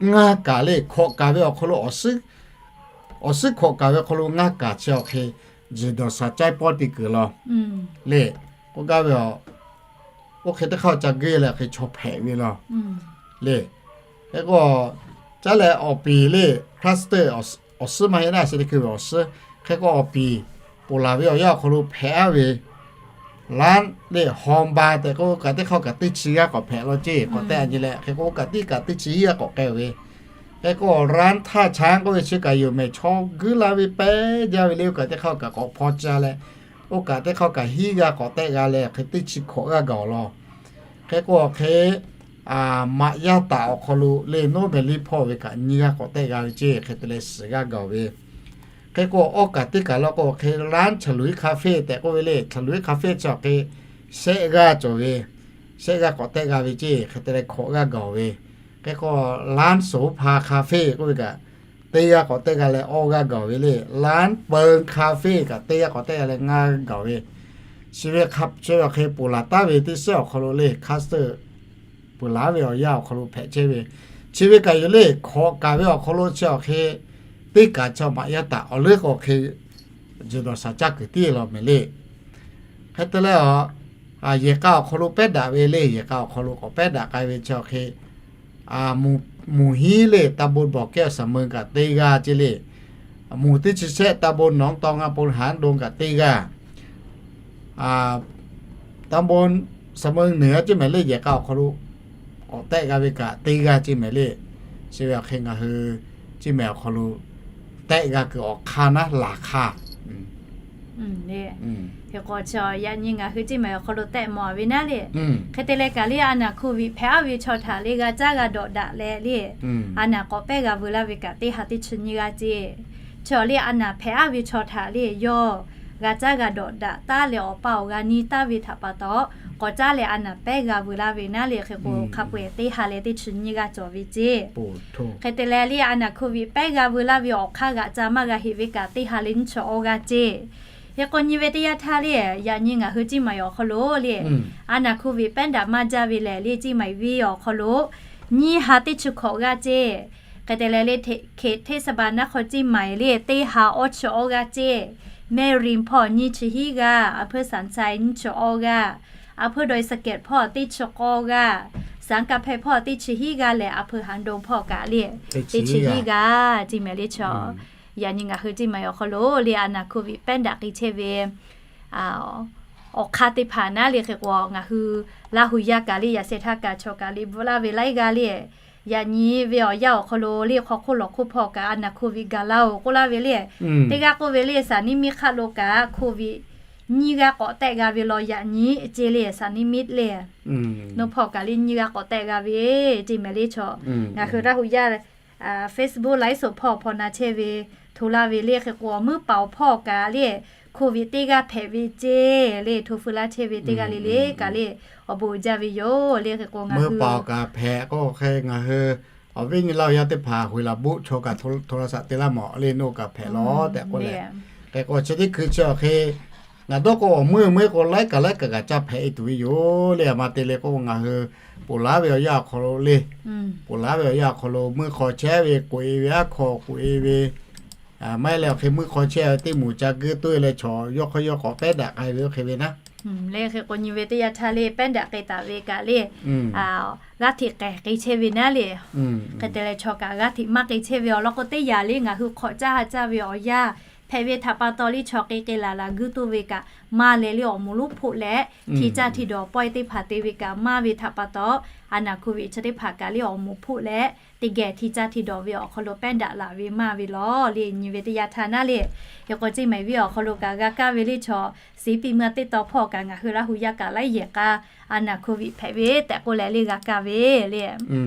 ngaˇ kaꞈ le hkawꞈ kaꞈ ve awˬ hk'aw lo awˬ suhˉ hkawꞈ kaꞈ ve awˬ hk'aw lo ngaˇ kaꞈ chi awˬ hk'e zuhˬ dawˬ shaˍ caˇ pawehˇ te kuiˬ law le. K'oˆ gaˇ ve a, oˇ hk'e teˇ hk'aˇ ca geuˇ leh hk'e chaw hpehꞈ ve law le. Hk'e k'o caˉ leh awˬ piˍ le, pastor awˬ suhˉ maˇ heˆ naˉ, a sheh teˇ hkui ve awˬ suhˉ. Hk'e k'o awˬ piˍ ponˬ laˬ ve awˬ yanˇ awˬ hk'aw lo hpehꞈ aˉ ve ร้าน le, ฮอนบาร์ tehꞈ k'oˆ kaꞈ teˇ hk'aˇ kaꞈ teˇ chi g'aˇ k'awꞈ hpehꞈ law ceˇ, k'awꞈ tehˆ a nyi leh hk'e k'o oˇ kaꞈ tiˉ kaꞈ teˇ chi hiˉ g'aˇ k'awꞈ k'ai ve. Hk'e k'o ร้านท่าช้าง k'oˆ ve chi kaꞈ yoˬ mehˍ, chaw geuˇ la ve pehˉ jaˇ ve le, oˇ kaꞈ teˇ hk'aˇ kaꞈ k'awꞈ hpaw caˇ leh, oˇ kaꞈ teˇ hk'aˇ kaꞈ hiˉ g'aˇ k'awꞈ tehˆ g'a leh hk'e teˇ chi hkawꞈ g'aˇ gaˬ law. Hk'e k'o hk'e maꞈ yaˇ taˍ awˬ hk'aw lo le, noˉ mehˍ liˇ hpawˇ ve kaꞈ nyiˇ g'aˇ k'awꞈ tehˆ g'a ve ceˇ, hk'e te leh suhˍ g'aˇ gaˬ ve. Hk'e k'o awˇ kaꞈ teˇ kaꞈ law k'o hk'e ร้านฉลุยคาเฟ่ tehꞈ k'oˆ ve le, ฉลุยคาเฟ่ chi awˬ hk'e shehˆ g'aˇ cawˬ ve, shehˆ g'aˇ k'awꞈ tehˆ g'a ve ceˇ, hk'e te leh hkawꞈ g'aˇ gaˬ ve. Hk'e k'o ร้านโสภาคาเฟ่ k'oˆ ve kaꞈ teˇ g'aˇ k'awꞈ tehˆ g'a leh awˇ g'aˇ gaˬ ve le, ร้านเปิงคาเฟ่ kaꞈ teˇ g'aˇ k'awꞈ tehˆ g'a leh ngaˇ g'aˇ gaˬ ve. Chi ve hk'a chi ve awˬ hk'e ponˬ laˬ taˉ ve teˇ suhˉ awˬ hk'aw lo le, คัสเตอร์ ponˬ laˬ ve awˬ yanˇ awˬ hk'aw lo hpehꞈ chehˇ ve. Chi ve kaꞈ yoˬ le, hkawꞈ kaꞈ ve awˬ hk'aw lo chi awˬ hk'e teˇ kaꞈ chi maꞈ yaˇ taˍ awˬ leuˉ k'o hk'e zuhˬ dawˬ shaˍ caˇ kuiˬ tiˉ law mehˍ le. Hk'e te leh a, yehˬ k'a awˬ hk'aw lo pehˉ daꞈ ve le, yehˬ k'a awˬ hk'aw lo k'awꞈ pehˉ daꞈ k'ai ve chi awˬ hk'e, moˬ hiˉ le ตำบลบ่อแก้ว สำเมิง kaꞈ teˇ g'aˇ ceˇ le. Moˬ teˇ chi shehˆ ตำบลหนองตอง อำเภอหางดง kaꞈ teˇ g'aˇ. ตำบล สำเมิงเหนือ ceˇ mehˍ le, yehˬ k'a awˬ hk'aw lo k'awꞈ tehˆ g'a ve kaꞈ teˇ g'aˇ ceˇ mehˍ le. Chi ve awˬ hk'e ngaˬ hui ceˇ mehˍ awˬ hk'aw lo tehˆ g'a kuiˬ awˬ hk'aˇ naˉ laˬ hk'aˇ Hk'e k'o, yaꞈ nyi ngaˬ hui Ceˇ maˍ awˬ hk'aw lo tehꞈ mawˬ ve naˉ le. Hk'e te leh kaꞈ le, a naˬ hkoˍ viˍ hpehꞈ aˉ ve chaw htaꞈ le g'a caˉ g'a dawꞈ daꞈ leh le, a naˬ k'awꞈ pehˉ g'a veu laˇ ve kaꞈ teˇ ha teˇ chi nyiˇ g'aˇ ceˇ. Chaw le a naˬ hpehꞈ aˉ ve chaw htaꞈ le yawˇ g'a caˉ g'a dawꞈ daꞈ taˉ leh awˬ pa awˬ g'a nyi taˉ ve htaꞈ pa taw, k'awꞈ caˉ leh a naˬ pehˉ g'a veu laˇ ve naˉ le. Hk'e k'o, hk'a peu-eˬ teˇ ha leh teˇ chi nyiˇ g'aˇ cawˬ ve ceˇ. Hk'e te leh le, a naˬ hkoˍ viˍ pehˉ g'a veu laˇ ve awˬ hk'aˇ g'aꞈ ca maˇ g'a heꞈ ve kaꞈ teˇ ha leh nyiˇ chi awˇ g'aˇ ceˇ. Hk'e k'o, nyi ve teˇ yanˇ htaˇ le, yaꞈ nyi ngaˬ hui Ceˇ maˍ awˬ hk'aw lo le, a naˬ hkoˍ viˍ pehˉ daꞈ maˇ jaˇ ve lehˬ le, Ceˇ maˍ venˇ awˬ hk'aw lo nyiˇ ha teˇ chi hkawꞈ g'aˇ ceˇ. Hk'e te leh le, เขตเทศบาลนครเชียงใหม่ le teˇ ha awˇ chi awˇ g'aˇ ceˇ. Mehriang hpawˇ nyiˇ chi hiˉ g'aˇ, a hpeuˇ Saˍ Cai nyiˇ chi awˇ g'aˇ, a hpeuˇ Dawˇ Saˍ Kehˍ hpawˇ teˇ chi k'awˇ g'aˇ, Saˍ Kaˍ hpehˇ hpawˇ teˇ chi hiˉ g'aˇ leh a hpeuˇ Haˍ Dawˇ hpawˇ kaꞈ le teˇ chi hiˉ g'aˇ ceˇ mehˍ le chaw. Yaꞈ nyi ngaˬ hui Ceˇ maˍ awˬ hk'aw lo le, a naˬ hkoˍ viˍ pehˉ daꞈ k'ai chehˇ ve awˬ hk'aˇ teˇ hpaˍ naˉ le. Hk'e k'o, ngaˬ hui Laˇ hu yaˇ kaꞈ le, yaꞈ sheh htaˇ kaꞈ chaw kaꞈ le bvuhꞈ laˇ ve laiˉ g'aˇ le, yaꞈ nyi ve awˬ yanˇ awˬ hk'aw lo le, hk'aw hk'oˆ lawˬ hk'oˆ hpawˇ kaꞈ a naˬ hkoˍ viˍ gaˬ laˇ-oˬ k'oˆ laˇ ve le. Teˇ g'aˇ k'oˆ ve le, Saˍ niˆ miˆ hk'aˆ lo kaꞈ hkoˍ viˍ nyiˇ g'aˇ k'awꞈ tehˆ g'a ve law yaꞈ nyi ceˇ le, Saˍ niˆ miˆ le. Nawˬ hpawˇ kaꞈ le nyiˇ g'aˇ k'awꞈ tehˆ g'a ve ceˇ mehˍ le chaw. Ngaˬ hui Laˇ hu yaˇ Facebook ไลฟ์สด hpawˇ hpaw na chehˇ ve hto laˇ ve le. Hk'e k'o, muiˉ paˍ awˬ hpawˇ kaꞈ le, hkoˍ viˍ teˇ g'aˇ hpehꞈ ve ceˇ le, hto feu laˇ chehˇ ve teˇ g'aˇ le le kaꞈ le, awˬ bon uiˍ jaˇ ve yoˬ le. Hk'e k'o, muiˉ paˍ awˬ kaꞈ hpehꞈ k'o, hk'e ngaˬ hui awˬ viˉ nyi Laˇ hu yaˇ teˇ hpaˍ hui laˬ boˆ chaw kaꞈ hto laˇ shaꞈ te laˇ mawˬ le, nawˬ kaꞈ hpehꞈ lawˬ tehꞈ k'oˆ leh, hk'e k'o chi teˇ hkui chi awˬ hk'e ngaˬ dawˇ k'o awˬ muˇ muˇ k'o laiˉ kaꞈ laiˉ kaꞈ g'aꞈ caˇ hpehꞈ e tuˬ ve yoˬ le. A ma te leh k'o, ngaˬ hui ponˬ laˉ ve awˬ yanˇ awˬ hk'aw lo le, ponˬ laˉ ve awˬ yanˇ awˬ hk'aw lo muiˇ hk'aw chehˇ ve k'oꞈ e ve aˉ hkaw k'oꞈ e ve, maˇ heˆ leh awˬ hk'e muiˇ hk'aw chehˇ ve teˇ moˍ ca guiˇ toˆ e leh chaw yawˇ hk'aw yawˇ k'awꞈ pehˉ daꞈ k'ai ve oˇ hk'e ve naˉ le. Hk'e k'o, nyi ve teˇ yanˇ htaˇ le pehˉ daꞈ k'ai taˍ ve kaꞈ le, g'aˇ hteꞈ k'ehˬ k'ai chehˇ ve naˉ le. Hk'e te leh chaw kaꞈ g'aˇ hteꞈ maˇ k'ai chehˇ ve awˬ lawn k'o, teˇ yanˇ le ngaˬ hui hk'awꞈ caˇ ha caˇ ve awˬ yanˇ hpehꞈ ve htaꞈ pa taw le, chaw k'ai k'ai laˬ laˬ guiˇ toˆ ve kaꞈ maˇ leh le, awˬ moˍ lonˉ hpoˆ leh hti caˇ hti dawˬ pawehˇ teˇ hpaˍ te ve kaꞈ maˇ ve htaꞈ pa taw, a naˬ hkoˍ viˍ chi teˇ hpaˍ kaꞈ le awˬ moˍ hpoˆ leh teˇ geh hti caˇ hti dawˬ ve awˬ hk'aw lo pehˉ daꞈ laˬ ve maˇ ve lawˬ le. Nyi ve teˇ yanˇ htaˇ naˉ le, hk'e k'o Ceˇ maˍ venˇ awˬ hk'aw lo kaꞈ g'a kaˇ ve le chaw, ศรีปีเมือง teˇ tawn hpawˇ kaꞈ ngaˬ hui Laˇ hu yaˇ kaꞈ laiˉ yehˬ k'a a naˬ hkoˍ viˍ hpehꞈ ve tehꞈ k'oˆ leh le g'a kaˇ ve le.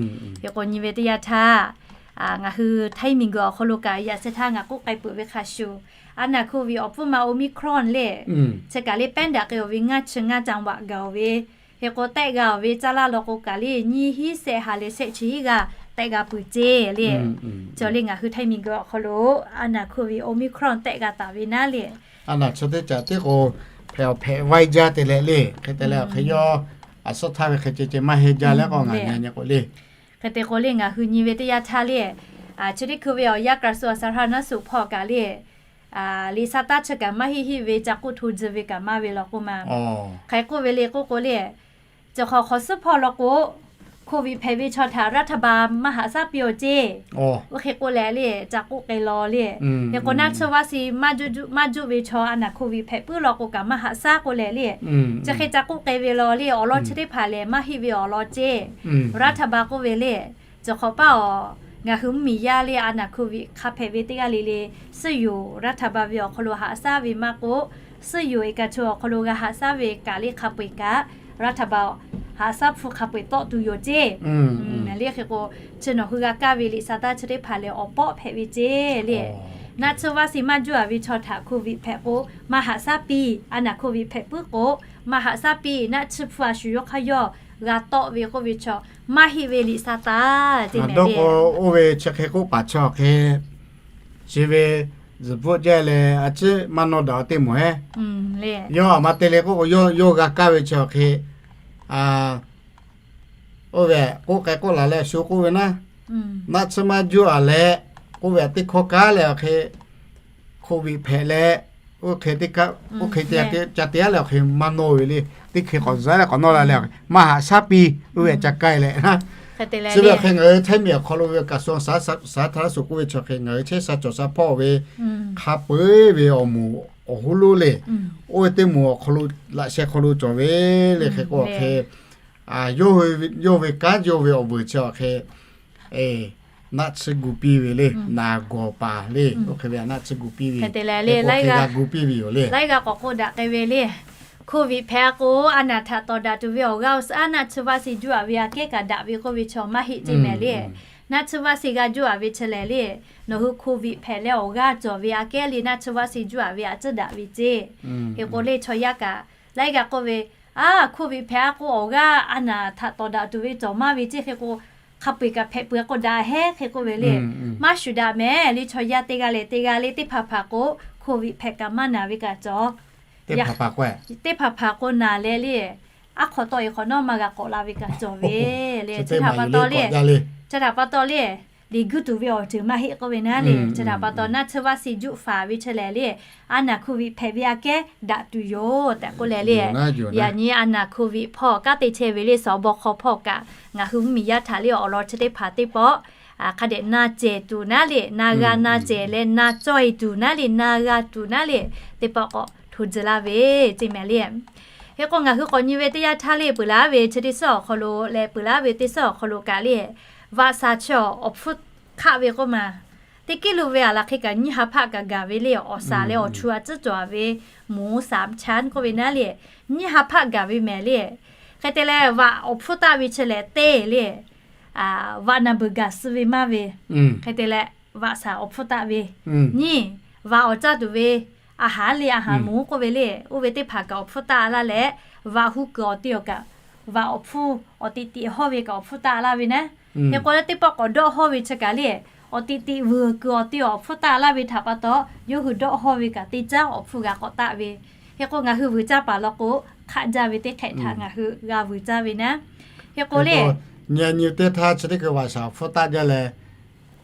Hk'e k'o nyi ve teˇ yanˇ htaˇ, ngaˬ hui Htaiˇ miˬguiˬ awˬ hk'aw lo kaꞈ yaꞈ sheh htaˇ ngaˬ k'oˆ k'ai peuˬ ve hk'a shuˍ, a naˬ hkoˍ viˍ awˬ pfuhˇ ma Omicron le, chi kaꞈ le pehˉ daꞈ k'ai-oˬ ve ngaˇ chi ngaˇ จังหวัด gaˬ-oˬ ve, hk'e k'o tehˆ g'a-oˬ ve caˇ laˇ law k'o kaꞈ le nyiˇ hiˉ shehˆ ha leh shehˆ chi hiˉ g'aˇ tehˆ g'a peuˬ ceˇ le. Chaw le ngaˬ hui Htaiˇ miˬguiˬ awˬ hk'aw lo a naˬ hkoˍ viˍ Omicron tehˆ g'a taˍ ve naˉ le, a naˬ chi teˇ caꞈ tiˉ k'o hpehꞈ awˬ hpehꞈ vaiˇ jaˇ te leh le. Hk'e te leh awˬ hk'e yawˇ a suhˉ htaˇ ve hk'e ceh ceh maˇ heˆ jaˇ leh k'o ngaˬ nyi nyi k'o le. Hk'e te k'o le ngaˬ hui nyi ve teˇ yanˇ htaˇ le, chi teˇ hkui ve awˬ yanˇ กระทรวงสาธารณสุข hpawˇ kaꞈ le, liꞈ sha taˇ chi kaꞈ maˇ heˆ heˆ ve ca k'oˆ hto tcuh ve kaꞈ maˇ ve law k'oˆ ma. Hk'e k'oˆ ve le k'oˆ k'o le, chi hk'awꞈ hk'awꞈ suhˉ hpawˇ law k'o, hkoˍ viˍ hpehꞈ ve chaw htaꞈ รัฐบาล maˇ haꞈ shaˉ piˇ-oˬ ceˇ. Oˇ hk'e k'oˆ leh le ca k'oˆ k'ai law le. Hk'e k'o naˆ tsuhˇ vaˇ si maˇ juˆ ve chaw a naˬ hkoˍ viˍ hpehꞈ puiˉ law k'o kaꞈ maˇ haꞈ shaˉ k'oˆ leh le, chi hk'e ca k'oˆ k'ai ve law le. Awˬ lawn chi teˇ hpaˍ lehˬ maˇ heˆ ve awˬ lawn ceˇ. รัฐบาล k'oˆ ve le, chi hk'awꞈ paˇ awˬ ngaˬ hui mvuhˇ miˬ yaˇ le a naˬ hkoˍ viˍ hk'a hpehꞈ ve teˇ g'aˇ le le, suhˉ yoˬ รัฐบาล ve awˬ hk'aw lo haꞈ shaˉ ve maˇ k'oˆ, suhˉ yoˬ eˬ kaꞈ chaw awˬ hk'aw lo g'a haꞈ shaˉ ve kaꞈ le hk'a peu-eˬ kaꞈ รัฐบาล haꞈ shaˉ hpu hk'a peu-eˬ tawˆ tuˬ yoˬ ceˇ. Le hk'e k'o, chi nawˬ hui g'a kaˇ ve liꞈ sha taˇ chi teˇ hpaˍ lehˬ awˬ pawˆ hpehꞈ ve ceˇ le. Naˆ tsuhˇ vaˇ si maˇ juˆ-a ve chaw htaꞈ hkoˍ viˍ hpehꞈ k'o maˇ haꞈ shaˉ piˇ, a naˬ hkoˍ viˍ hpehꞈ puiˉ k'o maˇ haꞈ shaˉ piˇ, naˆ tsuhˇ hpu a shu yawˇ hk'aˇ yawˇ g'a tawˆ ve k'oˆ ve chaw maˇ heˆ ve liꞈ sha taˇ ceˇ mehˍ le. Oˇ ve chi hk'e k'oˆ paˍ chi awˬ hk'e chi ve zuhˬ bvuhˆ jaˇ leh a ciˉ maˇ nawˇ daꞈ teˇ moˍ heˉ. Yawˇ a ma te le k'oˆ k'o, yawˇ g'a kaˇ ve chi awˬ hk'e oˇ ve k'oˆ k'ai k'oˆ laˬ leh shu k'oˆ ve naˉ, naˆ tsuhˇ maˇ juˆ-a leh k'oˆ ve teˇ hkawˇ kaˉ leh awˬ hk'e hkoˍ viˍ hpehꞈ leh, oˇ hk'e teˇ kaˆ oˇ hk'e ca te-a leh awˬ hk'e maˇ nawˇ ve le. Teˇ hk'e k'awꞈ zuhˬ leh k'awꞈ nawˇ la leh maˇ haꞈ shaˉ piˇ, oˇ ve ca kaˇ leh, chi ve awˬ hk'e ngaˬ hui Htaiˇ miˬ awˬ hk'aw lo ve กระทรวงสาธารณสุข k'oˆ ve chi awˬ hk'e ngaˬ hui chehˇ sha cawˬ sha hpawˇ ve hk'a peu-eˬ ve awˬ moˍ awˬ hoˉ lonˉ le, oˇ ve teˇ moˍ awˬ hk'aw lo laꞈ sheh hk'aw lo cawˬ ve le. Hk'e k'o awˬ hk'e yawˇ ve kanˉ yawˇ ve awˬ vuiˬ chi awˬ hk'e naˆ tsuhˇ gu piˇ ve le, naˍ gawˬ paˍ le, oˇ hk'e ve naˆ tsuhˇ gu piˇ ve, laiˉ g'a gu piˇ ve yoˬ le. Laiˉ g'a k'awꞈ k'oˆ daꞈ k'ai ve le. Covid hpehꞈ a k'o, a naˍ htaꞈ tawˍ daꞈ tuˬ ve awˬ g'aˇ awˬ suhˉ naˆ tsuhˇ vaˆ se juˇ a ve aꞈ kehˉ kaꞈ daꞈ ve k'oˆ ve chaw maˇ heˆ ceˇ mehˍ le. Naˆ tsuhˇ vaˆ se g'a juˇ a ve chi lehˬ le, nawˬ hui Covid hpehꞈ leh awˬ g'aˇ cawˬ ve aꞈ kehˉ le naˆ tsuhˇ vaˆ se juˇ a ve aꞈ tcuhˉ daꞈ ve ceˇ. Hk'e k'o le chaw yaˇ kaꞈ laiˉ g'a k'oˆ ve, a, Covid hpehꞈ a k'o awˬ g'aˇ a naˍ htaꞈ tawˍ daꞈ tuˬ ve cawˬ maˇ ve ceˇ. Hk'e k'o hk'a peu-eˬ kaꞈ hpehꞈ peuˬ a k'o daꞈ hehˉ hk'e k'oˆ ve le. Maˇ shuˍ daꞈ mehˍ le, chaw yaˇ teˇ g'aˇ leh teˇ g'aˇ le teˇ hpaˍ hpaˍ k'o Covid hpehꞈ kaꞈ maˇ naˍ ve kaꞈ cawˬ. Teˇ hpaˍ hpaˍ k'o naˬ leh le, aˉ hk'awꞈ tawˆ e hk'awꞈ nawˉ maˇ g'a k'awꞈ la ve kaꞈ cawˬ ve le. Chi htaꞈ pa taw le, chi htaꞈ pa taw le, liꞈ guˇ tuˬ ve awˬ ceuˬ maˇ heˆ k'oˆ ve naˉ le. Chi htaꞈ pa taw naˆ tsuhˇ vaˆ se juˇ faˍ ve chi lehˬ le, a naˍ Covid hpehꞈ ve aꞈ kehˉ daꞈ tuˬ yoˬ tehꞈ k'oˆ leh le. Yaꞈ nyi a naˍ Covid hpawˇ kanˉ te chehˇ ve le, sawˍ baw hk'aw hpawˇ kaꞈ ngaˬ hui mvuhˇmiˬ yaˇ htaꞈ le awˬ lawn chi teˇ hpaˍ teˇ pawˆ hk'a dehꞈ na cehˬ tuˬ naˉ le, na g'a na cehˬ leh na cawˇ e tuˬ naˉ le, na g'a tuˬ naˉ le, teˇ pawˆ k'awꞈ hto tcuh laˇ ve ceˇ mehˍ le. Hk'e k'o ngaˬ hui k'awꞈ nyi ve teˇ yanˇ htaˇ le peuˬ laˉ ve chi teˇ suhˉ awˬ hk'aw lo leh peuˬ laˉ ve teˇ suhˉ awˬ hk'aw lo kaꞈ le, vaꞈ shaˍ chi awˬ hpfuhˇ hk'aˆ ve k'oˆ ma, teˇ kiˉ lo ve aˬ laˬ hk'e kaꞈ nyiˇ ha hpaˆ kaꞈ gaˬ ve le, awˬ shaˍ leh awˬ chu a tcuhˉ cawˬ a ve, moˍ saˍ chaˉ k'oˆ ve naˉ le, nyiˇ ha hpaˆ gaˬ ve mehˍ le. Hk'e te leh vaꞈ awˬ hpfuhˇ taˆ ve chi lehˬ teˇ le, vaꞈ naˬ beuˬ gaˬ suh ve maˇ ve, hk'e te leh vaꞈ shaˍ awˬ hpfuhˇ taˆ ve, nyiˇ, vaꞈ awˬ caˇ tuˬ ve a haˍ le a haˍ moˍ k'oˆ ve le, oˇ ve teˇ hpaˍ kaꞈ awˬ hpfuhˇ taˆ laˇ leh, vaꞈ huˉ kuiˬ awˬ te awˬ kaꞈ, vaꞈ awˬ hpfuhˇ awˬ teꞈ teꞈ hawˇ ve kaꞈ awˬ hpfuhˇ taˆ laˇ ve naˉ. Hk'e k'o teˇ pawˆ k'awꞈ dawˆ hawˇ ve chi kaꞈ le, awˬ teꞈ teꞈ vuiˬ kuiˬ awˬ te awˬ hpfuhˇ taˆ laˇ ve htaꞈ pa taw, yawˇ hui dawˆ hawˇ ve kaꞈ teˇ caˉ awˬ hpfuhˇ g'a k'awꞈ taˆ ve. Hk'e k'o ngaˬ hui vuiˬ caˇ paˍ law k'o, hk'aˆ jaˇ ve teˇ hk'ehꞈ htaꞈ ngaˬ hui g'a vuiˬ caˇ ve naˉ. Hk'e k'o le, nyi nyi teˇ htaˇ chi teˇ hkui vaꞈ shaˍ awˬ hpfuhˇ taˆ jaˇ leh,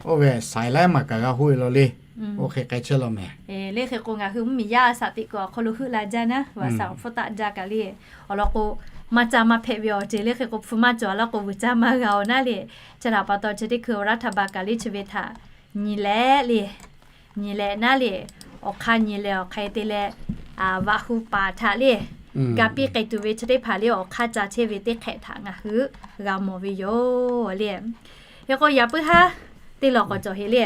oˇ ve saiˍ laiˉ maˬ kaꞈ g'a hoˆ e law le. Oˇ hk'e k'ai chehˇ law mehˍ. Le hk'e k'o ngaˬ hui mvuhˇmiˬ yaˇ shaꞈ teꞈ kuiˬ awˬ hk'aw lo heuˆ la jaˇ naˉ, vaꞈ shaˍ awˬ hpfuhˇ taˆ jaˇ kaꞈ le. Awˬ lawn k'o, maˇ caˇ maˇ hpehꞈ ve awˬ ceuˬ le hk'e k'o hpfuhˇ maˇ cawˬ a laˇ k'o vuiˬ caˇ maˇ g'a awˬ naˉ le. Chi htaꞈ pa taw chi teˇ hkui raˇ htaꞈ ba kaꞈ le chi ve htaꞈ nyi leh le, nyi leh naˉ le, awˬ hk'aˇ nyi leh awˬ hk'aˇ te leh, vaꞈ hu paˍ htaꞈ le, ga piˇ k'ai tuˬ ve chi teˇ hpaˍ le awˬ hk'aˇ ca chehˇ ve teˇ hk'ehꞈ htaꞈ ngaˬ hui g'a mawˬ ve yoˬ le. Hk'e k'o yaꞈ puiˉ haˉ teˇ law k'awꞈ cawˬ heꞈ le.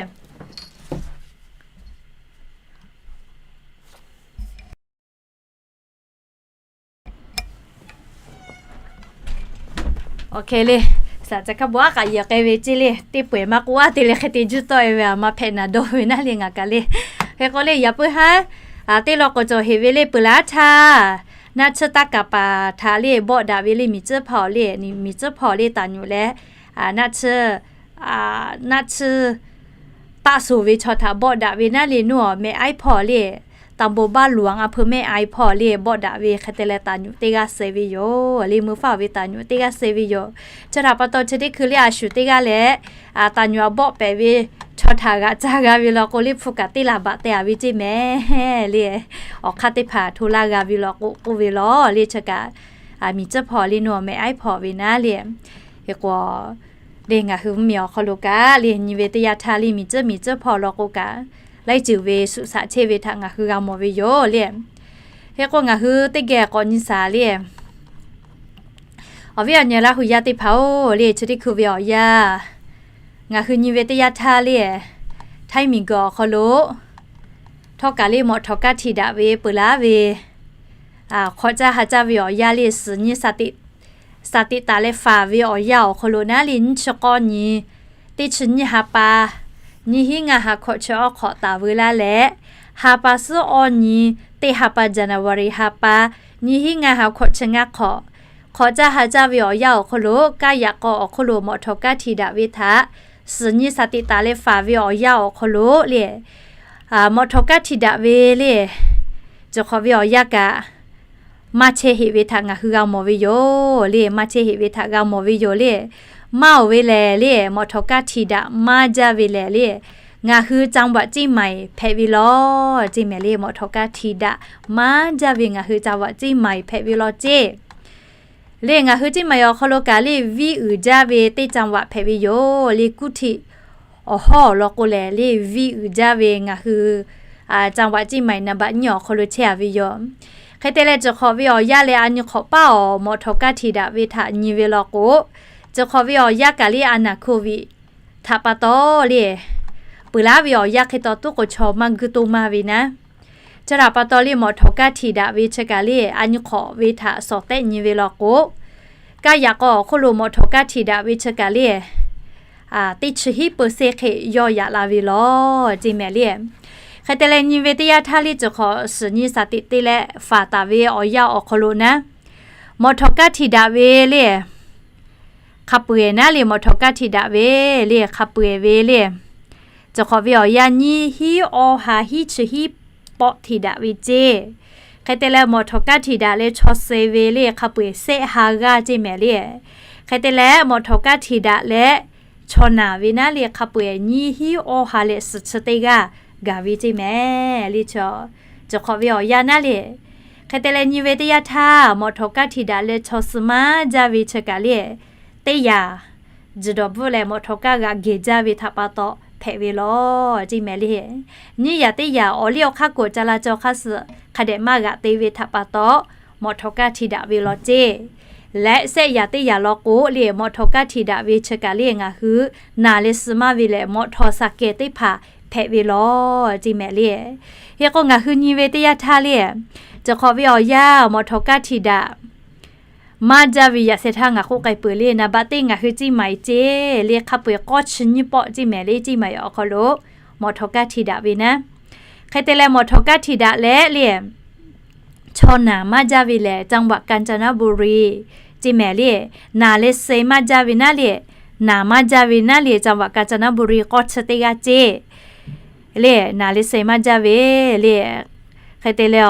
Awˬ hk'e le, shaˍ ca hkaˇ bon aˉ k'aꞈ yehˬ k'ai ve ceˇ le, teˇ pawehˬ maˇ k'oˆ aˉ te leh hk'e te juˇ tawˆ e ve aˬ ma hpehꞈ naˍ dawˇ ve naˉ le ngaˬ kaꞈ le. Hk'e k'o le yaꞈ puiˉ haˉ teˇ law k'awꞈ cawˬ heꞈ ve le peuˬ laˇ htaˇ, naˆ tsuhˇ taˇ kaˍ paˍ htaꞈ le bawˆ daꞈ ve le miˬ tcuhˉ hpaw le, miˬ tcuhˉ hpaw le taˍ nyuꞈ leh, naˆ tsuhˇ, naˆ tsuhˇ taˆ soˍ ve chaw htaꞈ bawˆ daꞈ ve naˉ le nuˇ awˬ meh aiˉ hpawˇ le, ตำบลบ้านหลวง อำเภอแม่อาย hpawˇ le bawˆ daꞈ ve hk'e te leh taˍ nyuꞈ teˇ g'aˇ suh ve yoˬ le, meuˇ faˇ ve taˍ nyuꞈ teˇ g'aˇ suh ve yoˬ. Chi htaꞈ pa taw chi teˇ hkui le a shuˍ teˇ g'aˇ leh, taˍ nyuꞈ a bawˆ pehꞈ ve chaw htaꞈ g'aꞈ caˇ g'a ve law k'o le hpu kaꞈ teˇ laˬ baꞈ teh a ve ceˇ mehˍ le. Awˬ hk'aˇ teˇ hpaˍ hto laˇ g'a ve law k'o k'oˆ ve law le chi kaꞈ, miˬ tcuhˉ hpaw le nuˇ awˬ meh aiˉ hpawˇ ve naˉ le. Hk'e k'o le ngaˬ hui mvuhˇmiˬ awˬ hk'aw lo kaꞈ le nyi ve teˇ yanˇ htaˇ le miˬ tcuhˉ miˬ tcuhˉ hpaw law k'o kaꞈ, laiˉ ceuˬ ve suꞈ shaꞈ chehˇ ve htaꞈ ngaˬ hui g'a mawˬ ve yoˬ le. Hk'e k'o ngaˬ hui teˇ geh k'awꞈ nyi shaˍ le. Awˬ viˉ awˬ nyi Laˇ hu yaˇ teˇ hpaˍ-oˬ le, chi teˇ hkui ve awˬ yanˇ ngaˬ hui nyi ve teˇ yanˇ htaˇ le, htaiˇ miˬ guiˬ awˬ hk'aw lo htawˇ kaꞈ le mawꞈ htawˍ kaˇ hti daꞈ ve peuˬ laˇ ve, hk'awꞈ caˇ ha caˇ ve awˬ yanˇ le suhˍ nyi shaˍ teꞈ taˍ leh faˍ ve awˬ yanˇ awˬ hk'aw lo naˉ le nyiˇ chi k'awˇ nyi, teˇ chi nyiˇ ha pa, nyiˇ hinˉ ngaˇ ha hkawꞈ chi awˇ hk'awꞈ taˍ veu laˇ leh, ha pa suhˉ awˇ nyi, teˇ ha pa January ha pa, nyiˇ hinˉ ngaˇ ha hkawꞈ chi ngaˇ hk'awꞈ, hk'awꞈ caˇ ha caˇ ve awˬ yanˇ awˬ hk'aw lo kaˇ yaꞈ k'aw awˬ hk'aw lo mawꞈ htawˍ kaˇ hti daꞈ ve htaꞈ suhˍ nyi shaˍ teꞈ taˍ leh faˍ ve awˬ yanˇ awˬ hk'aw lo le, mawꞈ htawˍ kaˇ hti daꞈ ve le, cawˬ hk'awꞈ ve awˬ yanˇ kaꞈ maˇ chehˇ heꞈ ve htaꞈ ngaˬ hui g'a mawˬ ve yoˬ le, maˇ chehˇ heꞈ ve htaꞈ g'a mawˬ ve yoˬ le. Maˇ oˬ ve lehˬ le, mawꞈ htawˍ kaˇ hti daꞈ maˇ jaˇ ve lehˬ le, ngaˬ hui จังหวัดเชียงใหม่ hpehꞈ ve law ceˇ mehˍ le, mawꞈ htawˍ kaˇ hti daꞈ maˇ jaˇ ve ngaˬ hui จังหวัดเชียงใหม่ hpehꞈ ve law ceˇ le. Ngaˬ hui เชียงใหม่ awˬ hk'aw lo kaꞈ le viˇ uiˍ jaˇ ve teˇ จังหวัด hpehꞈ ve yoˬ le. Kuˇ htiꞈ awˬ hawˉ awˬ lawn k'o lehˬ le viˇ uiˍ jaˇ ve ngaˬ hui จังหวัดเชียงใหม่ naˍ baꞈ nyiˇ awˬ hk'aw lo chehˇ a ve yoˬ. Hk'e te leh cawˬ hk'awꞈ ve awˬ yanˇ leh a nyi hk'awꞈ paˉ awˬ mawꞈ htawˍ kaˇ hti daꞈ ve htaꞈ nyi ve law k'o, cawˬ hk'awꞈ ve awˬ yanˇ kaꞈ le a naˍ โควิด htaꞈ pa taw le, peuˬ laˉ ve awˬ yanˇ hk'e taw tuˉ k'o chaw maˇ guiˇ toˇ maˇ ve naˉ. Chi htaꞈ pa taw le, mawꞈ htawꞈ kaˇ htiꞈ daꞈ ve chi kaꞈ le, a nyi hk'awꞈ ve htaꞈ shawˍ tehˆ nyi ve law k'o, kaˇ yaꞈ k'aw awˬ hk'oˆ lo mawꞈ htawꞈ kaˇ htiꞈ daꞈ ve chi kaꞈ le, teˇ chi hiˉ peu se hk'e yawˇ yaꞈ la ve law ceˇ mehˍ le. Hk'e te leh nyi ve teˇ yanˇ htaˇ le, cawˬ hk'awꞈ suhˍ nyi shaˍ tiꞈ te leh faˍ taˍ ve awˬ yanˇ awˬ hk'aw lo naˉ, mawꞈ htawꞈ kaˇ htiꞈ daꞈ ve le, hk'a peu-eˬ naˉ le, mawꞈ htawꞈ kaˇ htiꞈ daꞈ ve le, hk'a peu-eˬ ve le, cawˬ hk'awꞈ ve awˬ yanˇ nyiˇ hiˉ awˇ ha hiˉ chi hiˉ pawˆ htiꞈ daꞈ ve ceˇ. Hk'e te leh mawꞈ htawꞈ kaˇ htiꞈ daꞈ leh chaw suh ve le, hk'a peu-eˬ shehˆ ha g'aˇ ceˇ mehˍ le. Hk'e te leh mawꞈ htawꞈ kaˇ htiꞈ daꞈ leh chaw naˬ ve naˉ le, hk'a peu-eˬ nyiˇ hiˉ awˇ ha leh suhˍ chi teˇ g'aˇ gaˬ ve ceˇ mehˍ le. Cawˬ hk'awꞈ ve awˬ yanˇ naˉ le, hk'e te leh nyi ve teˇ yanˇ htaˇ mawꞈ htawꞈ kaˇ htiꞈ daꞈ leh chaw suh maˇ jaˇ ve chi kaꞈ le, teˇ yanˇ juˬ dawˬ bvuhˆ leh mawꞈ htawꞈ kaˇ g'aꞈ gehˬ jaˇ ve htaꞈ pa taw hpehꞈ ve law ceˇ mehˍ le. Nyiˇ yanˇ teˇ yanˇ awˬ liˇ awˬ hk'aˇ k'oꞈ ca la caw hk'aˇ suh hk'a dehꞈ maˇ g'aꞈ te ve htaꞈ pa taw, mawꞈ htawꞈ kaˇ htiꞈ daꞈ ve law ceˇ. Leh shehˆ yanˇ teˇ yanˇ law k'o le, mawꞈ htawꞈ kaˇ htiꞈ daꞈ ve chi kaꞈ le, ngaˬ hui naˬ leh suh maˇ ve lehˬ mawꞈ htawꞈ shaˍ kehˬ teˇ hpaˍ hpehꞈ ve law ceˇ mehˍ le. Hk'e k'o ngaˬ hui nyi ve teˇ yanˇ htaˇ le, cawˬ hk'awꞈ ve awˬ yanˇ mawꞈ htawꞈ kaˇ htiꞈ daꞈ maˇ jaˇ ve yaꞈ sheh htaˇ ngaˬ k'oˆ k'ai peuˬ le, naˍ baꞈ teˇ ngaˬ hui ciˇ maiˍ ceˇ le, hk'a peu-eˬ k'awˇ chi nyiˇ pawˆ ceˇ mehˍ le, ciˇ maiˍ awˬ hk'aw lo mawꞈ htawꞈ kaˇ htiꞈ daꞈ ve naˉ. Hk'e te leh mawꞈ htawꞈ kaˇ htiꞈ daꞈ leh le, chaw naˬ maˇ jaˇ ve lehˬ จังหวัดกาญจนบุรี ceˇ mehˍ le. Naˬ leh suh maˇ jaˇ ve naˉ le, naˬ maˇ jaˇ ve naˉ le จังหวัดกาญจนบุรี k'awˇ chi teˇ g'aˇ ceˇ le, naˬ leh suh maˇ jaˇ ve le. Hk'e te leh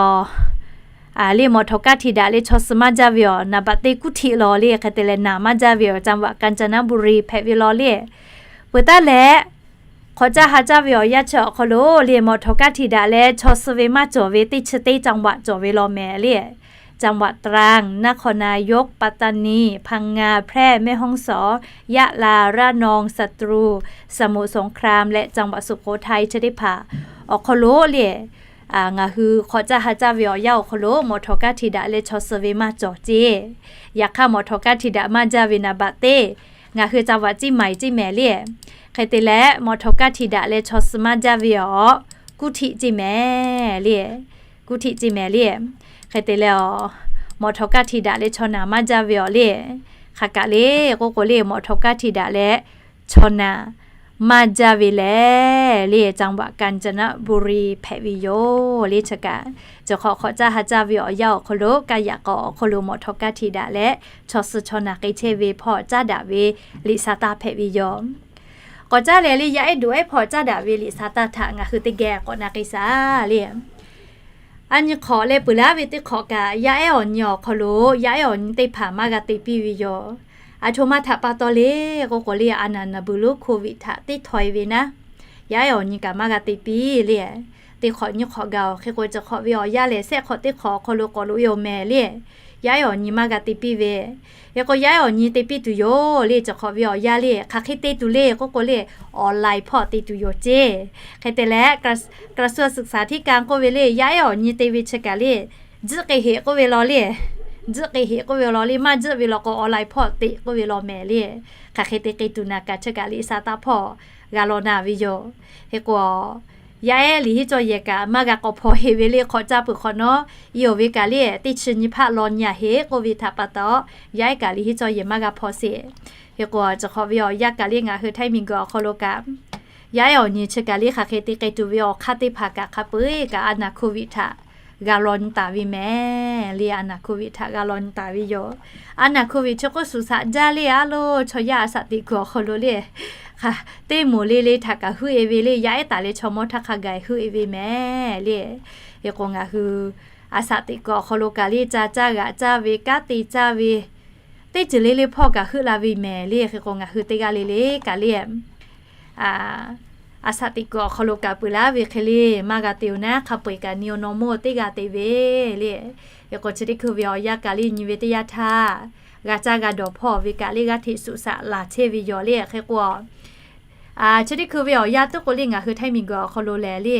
a le mawꞈ htawꞈ kaˇ htiꞈ daꞈ leh chaw suh maˇ jaˇ ve awˬ naˍ baꞈ teˇ kuˇ htiꞈ law le, hk'e te leh naˬ maˇ jaˇ ve awˬ จังหวัดกาญจนบุรี hpehꞈ ve law le. Peuˬ taˉ leh, hk'awꞈ caˇ ha caˇ ve awˬ yanˇ chi awˬ hk'aw lo le, mawꞈ htawꞈ kaˇ htiꞈ daꞈ leh chaw suh ve maˇ cawˬ ve teˇ chi teˇ จังหวัด cawˬ ve law mehˍ le. จังหวัดตรัง นครนายก ปัตตานี พังงา แพร่ แม่ฮ่องสอน ยะลา ระนอง สตูล สมุทรสงคราม และ จังหวัดสุโขทัย chi teˇ hpaˍ awˬ hk'aw lo le, ngaˬ hui hk'awꞈ caˇ ha caˇ ve awˬ yanˇ awˬ hk'aw lo mawꞈ htawꞈ kaˇ htiꞈ daꞈ leh chaw suh ve maˇ cawˬ ceˇ. Yaꞈ hk'aˇ mawꞈ htawꞈ kaˇ htiꞈ daꞈ maˇ jaˇ ve naˍ baꞈ teˇ ngaˬ hui จังหวัด ciˇ maiˍ ceˇ mehˍ le. Hk'e te leh mawꞈ htawꞈ kaˇ htiꞈ daꞈ leh chaw suh maˇ jaˇ ve awˬ kuˇ htiꞈ ceˇ mehˍ le. Kuˇ htiꞈ ceˇ mehˍ le. Hk'e te leh a, mawꞈ htawꞈ kaˇ htiꞈ daꞈ leh chaw naˬ maˇ jaˇ ve awˬ le, hk'aˬ kaꞈ le k'oˆ k'o le, mawꞈ htawꞈ kaˇ htiꞈ daꞈ leh chaw naˬ maˇ jaˇ ve lehˬ le, จังหวัดกาญจนบุรี hpehꞈ ve yoˬ le. Chi kaꞈ cawˬ hk'awꞈ hk'awꞈ caˇ ha caˇ ve awˬ yanˇ awˬ hk'aw lo kaˇ yaꞈ k'aw awˬ hk'aw lo mawꞈ htawꞈ kaˇ htiꞈ daꞈ leh chaw suh chaw naˬ k'ai chehˇ ve hpawˇ caˉ daꞈ ve liꞈ sha taˇ hpehꞈ ve yoˬ. K'awꞈ caˇ leh le, yaˇ ehˉ doꞈ ehˉ hpawˇ caˉ daꞈ ve liꞈ sha taˇ htaꞈ ngaˬ hui teˇ geh k'awꞈ na k'ai shaˍ le. A nyi hk'awꞈ leh peuˬ laˉ ve teˇ hk'awꞈ kaꞈ, yaˇ ehˉ awˬ nyi awˬ hk'aw lo yaˇ ehˉ awˬ nyi teˇ hpaˍ maˇ g'a te piˇ ve yoˬ. Aˬ htoꞈ ma htaꞈ pa taw le k'oˆ k'o le, a naˍ naˍ beuˬ lonˉ โควิด htaꞈ teˇ htawˇ e ve naˉ, yaˇ ehˉ awˬ nyi kaꞈ maˇ g'a te piˇ le. Teˇ hk'awꞈ nyiˇ hk'awꞈ gaˬ-oˬ. Hk'e k'o cawˬ hk'awꞈ ve awˬ yanˇ lehˬ, shehˆ hk'awꞈ teˇ hk'awꞈ awˬ hk'aw lo k'awꞈ loꞈ e-oˬ mehˍ le. Yaˇ ehˉ awˬ nyi maˇ g'a te piˇ ve. Hk'e k'o yaˇ ehˉ awˬ nyi te piˇ tuˬ yoˬ le. Cawˬ hk'awꞈ ve awˬ yanˇ le, hk'aˬ hk'e te tuˬ le k'oˆ k'o le, online hpawˇ te tuˬ yoˬ ceˇ. Hk'e te leh กระทรวงศึกษาธิการ k'oˆ ve le, yaˇ ehˉ awˬ nyi te ve chi kaꞈ le, jiˆ k'ai heꞈ k'oˆ ve law le, jiˆ k'ai heꞈ k'oˆ ve law le, maˇ jiˆ ve law k'o online hpawˇ teꞈ k'oˆ ve law mehˍ le. Hk'aˬ hk'e te k'ai tuˬ naˍ kaꞈ chi kaꞈ liꞈ sha taˇ hpawˇ g'a law na ve yoˬ. Hk'e k'o yaˇ ehˉ liꞈ henˇ cawˇ yehˬ kaꞈ maˇ g'a k'awꞈ hpaw heꞈ ve le. Hk'awꞈ caˇ peuˬ hk'awꞈ nawˉ, i awˬ ve kaꞈ le teˇ chi nyi hpaˆ law nyi a heˆ k'oˆ ve htaꞈ pa taw, yaˇ ehˉ kaꞈ liꞈ henˇ cawˇ yehˬ maˇ g'a hpaw sheˍ. Hk'e k'o cawˬ hk'awꞈ ve awˬ yanˇ kaꞈ le ngaˬ hui Htaiˇ miˬ guiˬ awˬ hk'aw lo kaꞈ, yaˇ ehˉ awˬ nyi chi kaꞈ le hk'aˬ hk'e te k'ai tuˬ ve awˬ hk'aˇ teˇ hpaˍ kaꞈ hk'a peu-eˬ kaꞈ a naˍ โควิด htaꞈ g'a law nyi taˍ ve mehˍ le. A naˍ โควิด htaꞈ g'a law nyi taˍ ve yoˬ. A naˍ โควิด chi k'oˆ suhˍ shaꞈ jaˇ le, a loˬ chaw yaˇ a shaꞈ teꞈ kuiˬ awˬ hk'aw lo le, teˇ moˍ le le htaꞈ kaꞈ heuˆ e ve le, yaˇ ehˉ taˍ leh chaw mawˇ htaˇ hk'a gaˬ heuˆ e ve mehˍ le. Hk'e k'o ngaˬ hui a shaꞈ teꞈ kuiˬ awˬ hk'aw lo kaꞈ le ca caˇ g'aꞈ caˇ ve, kanˉ te caˇ ve, teˇ ceuˬ le le hpawˇ kaꞈ heuˆ la ve mehˍ le. Hk'e k'o ngaˬ hui teˇ g'aˇ le le kaꞈ le a shaꞈ teꞈ kuiˬ awˬ hk'aw lo kaꞈ peuˬ laˉ ve hk'e le maˇ g'a te-oˬ naˉ, hk'a peu-eˬ kaꞈ nyi-o naw mawˇ teˇ g'a te ve le. Hk'e k'o chi teˇ hkui ve awˬ yanˇ kaꞈ le nyi ve teˇ yanˇ htaˇ, g'a caˇ g'a dawˬ hpawˇ ve kaꞈ le g'aˇ hteꞈ suhˍ shaꞈ laˬ chehˇ ve yoˬ le. Hk'e k'o chi teˇ hkui ve awˬ yanˇ tuˉ k'o le ngaˬ hui Htaiˇ miˬ guiˬ awˬ hk'aw lo lehˬ le,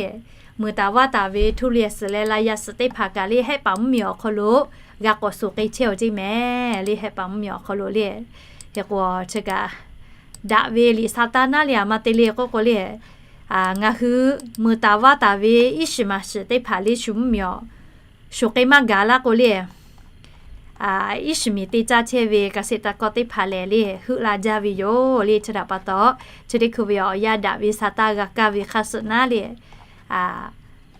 muiˬ taˍ vaˇ taˍ ve ทุเรียน suhˍ leh ลายา suhˍ teˇ hpaˍ kaꞈ le แฮะปาก mvuhˇmiˬ awˬ hk'aw lo g'a k'awꞈ suhˍ k'ai chehˇ-oˬ ceˇ mehˍ le. แฮะปาก mvuhˇmiˬ awˬ hk'aw lo le, hk'e k'o chi kaꞈ daꞈ ve liꞈ sa taˇ naˉ le a ma te le k'oˆ k'o le, ngaˬ hui mui taˍ vaˇ taˍ ve iˉ shiˍ maˍ shiˍ teˇ hpaˍ le shu mvuhˇ miˬ awˬ shu k'ai maˇ gaˬ laˇ k'o le, iˉ shiˍ miˍ te caˇ chehˇ ve kaꞈ sheˍ taˍ kawˇ teˇ hpaˍ lehˬ le heuˆ la jaˇ ve yoˬ le. Chi htaꞈ pa taw, chi teˇ hkui ve awˬ yanˇ daꞈ ve sa taˇ g'a kaˇ ve hk'a suh naˉ le,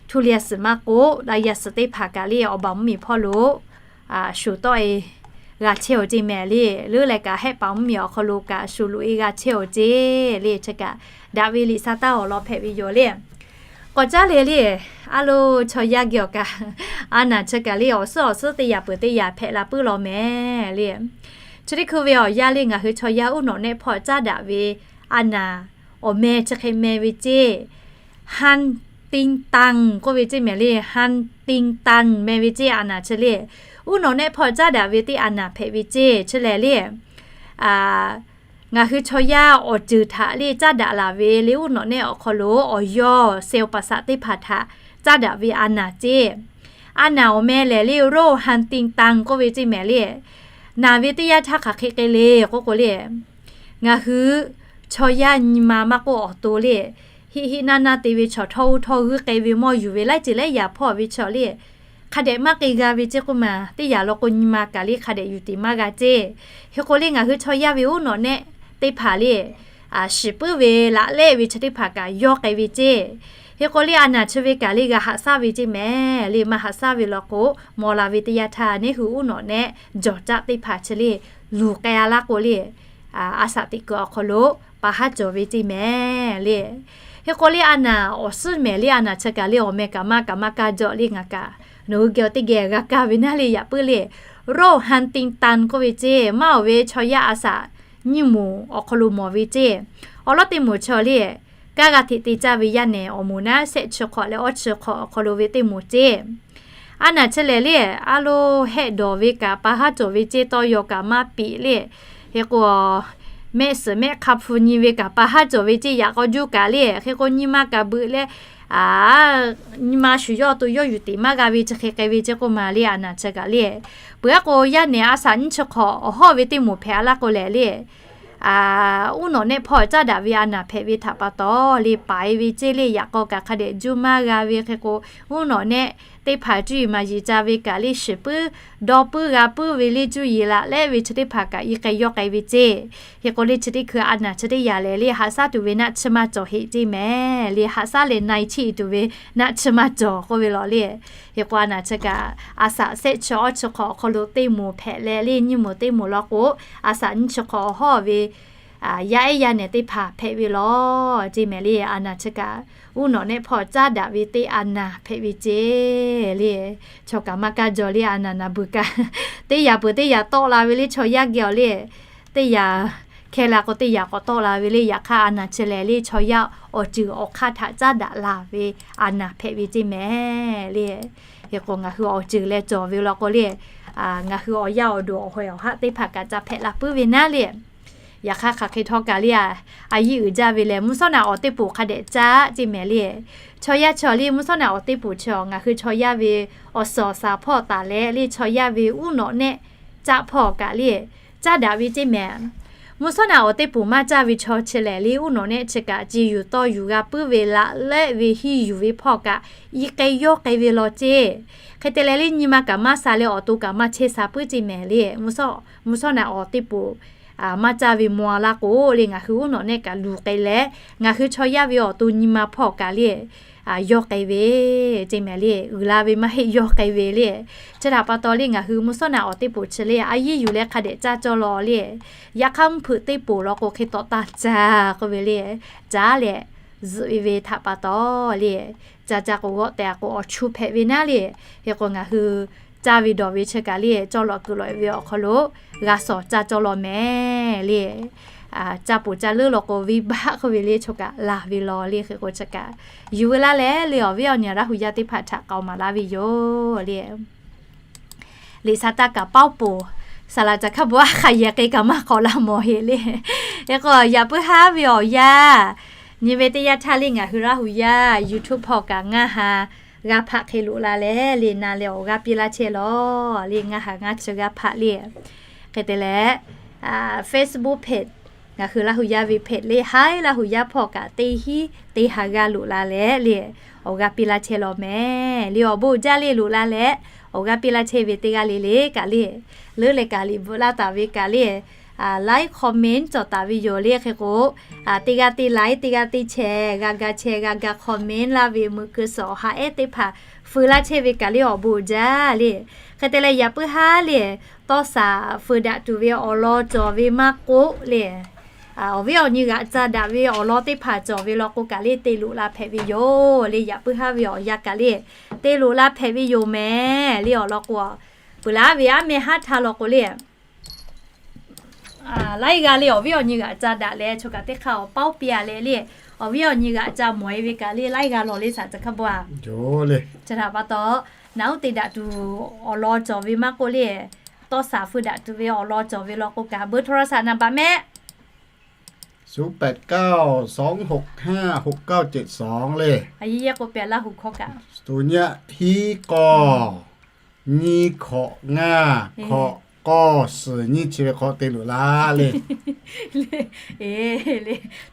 htu li a suhˍ maˇ k'oˆ, daꞈ ya suhˍ teˇ hpaˍ kaꞈ le awˬ baˬ mvuhˇ miˬ hpawˇ lo shu tawˆ e g'a chehˇ oˬ ceˇ mehˍ le. Leuˉ leh kaꞈ hehˆ paˍ mvuhˇ miˬ awˬ hk'aw lo kaꞈ shu loꞈ e g'a chehˇ oˬ ceˇ le. Chi kaꞈ daꞈ ve liꞈ sa taˇ awˬ lawn hpehꞈ ve yoˬ le. K'awꞈ caˉ le le, a lo, chaw yaˇ geh awˬ kaꞈ, a naˍ chi kaꞈ le awˬ suhˉ awˬ suhˉ teˇ yaꞈ peuˬ teˇ yaꞈ hpehꞈ la puiˉ law mehˍ le. Chi teˇ hkui ve awˬ yanˇ le ngaˬ hui chaw yaˇ uˉ nawꞈ nehˆ hpawˇ caˉ daꞈ ve a naˍ awˬ meh chi hk'e meh ve ceˇ, Huntington k'oˆ ve ceˇ mehˍ le, Huntington meh ve ceˇ a naˍ chi le, uˉ nawꞈ nehˆ hpawˇ caˉ daꞈ ve teˇ a naˍ hpehꞈ ve ceˇ. Chi lehˬ le, ngaˬ hui chaw yaˇ awˬ ceuˬ htaꞈ le caˉ daꞈ laˬ ve le uˉ nawꞈ nehˆ awˬ hk'aw lo awˬ yawˇ cell paˍ saꞈ teˇ hpaˍ htaꞈ caˉ daꞈ ve a naˍ ceˇ. A naˍ awˬ meh lehˬ le โรคฮันติงตัน k'oˆ ve ceˇ mehˍ le. Naˍ ve teˇ yanˇ htaˇ hk'aˬ hk'e k'ai le k'oˆ k'o le, ngaˬ hui chaw yaˇ nyi ma maˇ k'oˆ awˬ to le, hiˆ hiˆ naˇ naˇ te ve chaw htawˇ g'uˇ htawˇ g'uˇ k'ai ve mawˇ yuˬ ve laiˉ ceuˬ laiˉ yaꞈ hpawˇ ve chaw le, hk'a dehꞈ maˇ k'ai g'a ve ceˇ k'oˆ ma, teˇ yaꞈ law k'o nyi ma kaꞈ le hk'a dehꞈ yuˬ tiˍ maˇ g'a ceˇ. Hk'e k'o le ngaˬ hui chaw yaˇ ve uˉ nawꞈ nehˆ teˇ hpaˍ le shiˍ puiˉ ve laꞈ lehˆ ve chi teˇ hpaˍ kaꞈ yawˇ k'ai ve ceˇ. Hk'e k'o le a naˍ chi ve kaꞈ le g'a haꞈ shaˉ ve ceˇ mehˍ le. Maˇ haꞈ shaˉ ve law k'o, maw la ve teˇ yanˇ htaˇ neˉ hui uˉ nawꞈ nehˆ jawˬ caˆ teˇ hpaˍ chi le luˬ k'ai a laˇ k'o le, a shaꞈ teꞈ kuiˬ awˬ hk'aw lo pa haˉ cawˬ ve ceˇ mehˍ le. Hk'e k'o le a naˍ awˬ suhˉ mehˍ le a naˍ chi kaꞈ le awˬ meh kaꞈ maˇ kaꞈ maˇ kaˇ jaw le ngaˬ kaꞈ nawˬ hui geh teˇ geh g'a kaˇ ve naˉ le yaꞈ puiˉ le โรคฮันติงตัน k'oˆ ve ceˇ maˇ awˬ ve chaw yaˇ a shaꞈ nyiˇ moˍ awˬ hk'aw lo mawˬ ve ceˇ. Awˬ lawˉ teˇ moˍ chaw le, kaˇ g'a hteꞈ te caˇ ve yaˇ nehˬ awˬ moˍ naˉ shehˆ chi hk'awꞈ leh awˇ chi hk'awꞈ awˬ hk'aw lo ve teˇ moˍ ceˇ. A naˍ chi lehˬ le, a lo, hehˆ dawˬ ve kaꞈ pa haˉ cawˬ ve ceˇ, tawˇ yaw kaꞈ maˇ piꞈ le. Hk'e k'o, mehˆ suhˍ mehˆ hk'a hpu nyi ve kaꞈ pa haˉ cawˬ ve ceˇ, yaꞈ k'aw juˇ kaꞈ le. Hk'e k'o nyi ma kaꞈ beuꞈ leh, nyi ma shuˍ yawˇ to yawˇ yuˬ teꞈ maˇ g'a ve chi hk'e k'ai ve ceˇ k'oˆ ma le a naˍ chi kaꞈ le. Peuˬ aˉ k'o yaˇ nehˬ a shaꞈ nyiˇ chi hk'awꞈ awˬ hawˉ ve teˇ moˍ hpehꞈ a laˇ k'o lehˬ le, uˉ nawꞈ nehˆ hpawˇ caˉ daꞈ ve a naˍ hpehꞈ ve htaꞈ pa taw le paiˍ ve ceˇ le, yaꞈ k'aw kaꞈ hk'a dehꞈ juˇ maˇ g'a ve hk'e k'o, uˉ nawꞈ nehˆ teˇ hpaˍ cuˇ yiˍ maˍ yiˍ ca ve kaꞈ le shiˍ puiˉ dawˇ puiˉ g'a puiˉ ve le cuˇ yiˍ laꞈ lehˆ ve chi teˇ hpaˍ kaꞈ i k'ai yawˇ k'ai ve ceˇ. Hk'e k'o le chi teˇ hkui a naˍ chi teˇ yaꞈ lehˬ le haꞈ shaˉ tuˬ ve naˆ chi maˇ cawˬ heꞈ ceˇ mehˍ le, haꞈ shaˉ leh na e chiˇ tuˬ ve naˆ chi maˇ cawˬ k'oˆ ve law le. Hk'e k'o a naˍ chi kaꞈ a shaꞈ shehˆ chi awˇ chi hk'awꞈ awˬ hk'aw lo teˇ moˍ hpehꞈ leh le nyiˇ moˍ teˇ moˍ law k'o, a shaꞈ nyiˇ chi hk'awꞈ awˬ hawˉ ve yaˇ ehˉ yaˇ nehˬ teˇ hpaˍ hpehꞈ ve law ceˇ mehˍ le. A naˍ chi kaꞈ uˉ nawꞈ nehˆ hpawˇ caˉ daꞈ ve teˇ a naˍ hpehꞈ ve ceˇ le. Chaw kaꞈ maˇ kaˇ jaw le a naˍ naˍ beuˬ kaꞈ, teˇ yaꞈ peuˬ teˇ yaꞈ tawˆ la ve le chaw yaˇ geh awˬ le, teˇ yaꞈ hkeh la k'o teˇ yaꞈ k'awꞈ tawˆ la ve le. Yaꞈ hk'aˇ a naˍ chi lehˬ le chaw yaˇ awˬ ceuˬ awˬ hk'aˇ htaꞈ caˉ daꞈ la ve a naˍ hpehꞈ ve ceˇ mehˍ le. Hk'e k'o ngaˬ hui awˬ ceuˬ leh cawˬ ve law k'o le, ngaˬ hui awˬ yaˇ awˬ duˬ awˬ hawehˬ awˬ haˆ teˇ hpaˍ kaꞈ ca hpehꞈ la puiˉ ve naˉ le. Yaꞈ hk'aˇ hk'aˬ hk'e htawˇ kaꞈ le a, a yiˇ uiˍ jaˇ ve lehˬ mvuhˇ shawˉ naꞈ awˬ teˇ poˍ hk'a dehꞈ caˇ ceˇ mehˍ le. Chaw yaˇ chi le mvuhˇ shawˉ naꞈ awˬ teˇ poˍ chi ngaˬ hui chaw yaˇ ve awˬ suhˍ awˬ shaˍ hpawˇ taˍ leh le chaw yaˇ ve uˉ nawꞈ nehˆ caˆ hpawˇ kaꞈ le caˇ daꞈ ve ceˇ mehˍ. Mvuhˇ shawˉ naꞈ awˬ teˇ poˍ maˇ caˇ ve chaw chi lehˬ le uˉ nawꞈ nehˆ chi kaꞈ ci yuˬ tawˇ yuˬ g'a puiˉ ve laꞈ lehˆ ve hiˇ yuˬ ve hpawˇ kaꞈ i k'ai yawˇ k'ai ve law ceˇ. Hk'e te leh le nyi ma kaꞈ maˇ sha leh awˬ to kaꞈ maˇ chehˇ sha puiˉ ceˇ mehˍ le. Mvuhˇ shawˉ naꞈ awˬ teˇ poˍ maˇ caˇ ve maw laˇ k'o le ngaˬ hui uˉ nawꞈ nehˆ kaꞈ luˬ k'ai leh, ngaˬ hui chaw yaˇ ve awˬ to nyi ma hpawˇ kaꞈ le yawˇ k'ai ve ceˇ mehˍ le. Uiˍ la ve maˇ heˆ, yawˇ k'ai ve le. Chi htaꞈ pa taw le ngaˬ hui mvuhˇ shawˉ naꞈ awˬ teˇ poˍ chi le a yiˇ yuˬ leh hk'a dehꞈ caˇ cawˇ law le. Yaꞈ hk'aˇ mvuhˇ hpeuꞈ teˇ poˍ law k'o hk'e tawꞈ taˇ ca k'oˆ ve le, caˉ leh zuhꞈ ve ve htaꞈ pa taw le, ca ca k'o g'awˆ tehꞈ k'o awˬ chu hpehꞈ ve naˉ le. Hk'e k'o ngaˬ hui caˇ ve dawˬ ve chi kaꞈ le cawˇ lawꞈ kuiˬ lawꞈ ve awˬ hk'aw lo g'a shawˍ caˇ cawˇ law mehˍ le. Caˇ poˍ caˇ leuˉ law k'o venˇbaˆ k'oˆ ve le chaw kaꞈ laˬ ve law le. Hk'e k'o chi kaꞈ yuˬ veu laˇ leh le awˬ viˉ awˬ nyi Laˇ hu yaˇ teˇ hpaˍ htaꞈ k'aoˍ maˍ laˇ ve yoˬ le. Liꞈ sa taˇ kaꞈ paoˉ poˬ, saˍ laˍ caˬ hkaˇ bon aˉ hk'a yehˬ k'e kaꞈ maˇ k'awꞈ la mawˬ heˆ le. Hk'e k'o yaꞈ puiˉ haˉ ve awˬ yanˇ, nyi ve teˇ yanˇ htaˇ le ngaˬ hui Laˇ hu yaˇ YouTube hpawˇ kaꞈ ngaˇ ha g'aˇ hpaˆ hk'e loꞈ la leh le na leh awˬ g'aˇ piˇ laˇ chehˇ law le. Ngaˇ ha ngaˇ chi g'aˇ hpaˆ le. Hk'e te leh Facebook page Ngaˬ hui Laˇ huˍ yaˇ ve hpehꞈ le, haiˉ Laˇ huˍ yaˇ hpawˇ kaꞈ teˇ hinˉ teˇ ha g'aˇ loꞈ la leh le, awˬ g'aˇ piˇ laˇ chehˇ law meh le. Awˬ bon uiˍ jaˇ le, loꞈ la leh awˬ g'aˇ piˇ laˇ chehˇ ve teˇ g'aˇ le le kaꞈ le, leuˉ leh kaꞈ liꞈ bvuhꞈ laˇ taˍ ve kaꞈ le, like comment cawˬ taˍ ve yoˬ le. Hk'e k'o, teˇ g'aˇ teˇ like, teˇ g'aˇ teˇ share, g'a ga share, g'a ga comment laˇ ve meuꞈ keu suhˍ awˬ ha ehˉ teˇ hpaˍ feu laˇ chehˇ ve kaꞈ le, awˬ bon uiˍ jaˇ le. Hk'e te leh yaꞈ puiˉ haˉ le, tawˇ saˍ feu daꞈ tuˬ ve awˬ lawn cawˬ ve maˇ k'oˆ le, awˬ viˉ awˬ nyi g'aꞈ ca daꞈ ve awˬ lawn teˇ hpaˍ cawˬ ve law k'o kaꞈ le, te loꞈ la hpehꞈ ve yoˬ le. Yaꞈ puiˉ haˉ ve awˬ yanˇ kaꞈ le, te loꞈ la hpehꞈ ve yoˬ meh le. Awˬ lawn k'o, peuˬ laˉ ve aˉ meh haˉ htaˇ law k'o le, laiˉ g'aˇ le awˬ viˉ awˬ nyi g'aꞈ ca daꞈ leh, chaw kaꞈ teˇ hk'aˇ awˬ paoˉ piˇ a leh le, awˬ viˉ awˬ nyi g'aꞈ ca mawˬ e ve kaꞈ le, laiˉ g'aˇ lawˬ le, saˍ caˬ hkaˇ bon a. Chi htaꞈ pa taw, naꞈ uˉ te daꞈ tuˬ awˬ lawn cawˬ ve maˇ k'oˆ le, tawˇ saˍ feu daꞈ tuˬ ve awˬ lawn cawˬ ve law k'o kaꞈ, เบอร์โทรศัพท์ naˍ baꞈ mehˆ ศูนย์แปดเก้า สองหกห้า หกเก้าเจ็ดสอง le. K'o pehꞈ Laˇ huˍ hkawˇ kaꞈ, ศูนย์ nyiˇ hiˉ k'awˇ nyiˇ hkawꞈ ngaˇ hkawꞈ k'awˇ suhˍ nyiˇ chi ve hk'aw te loꞈ la le.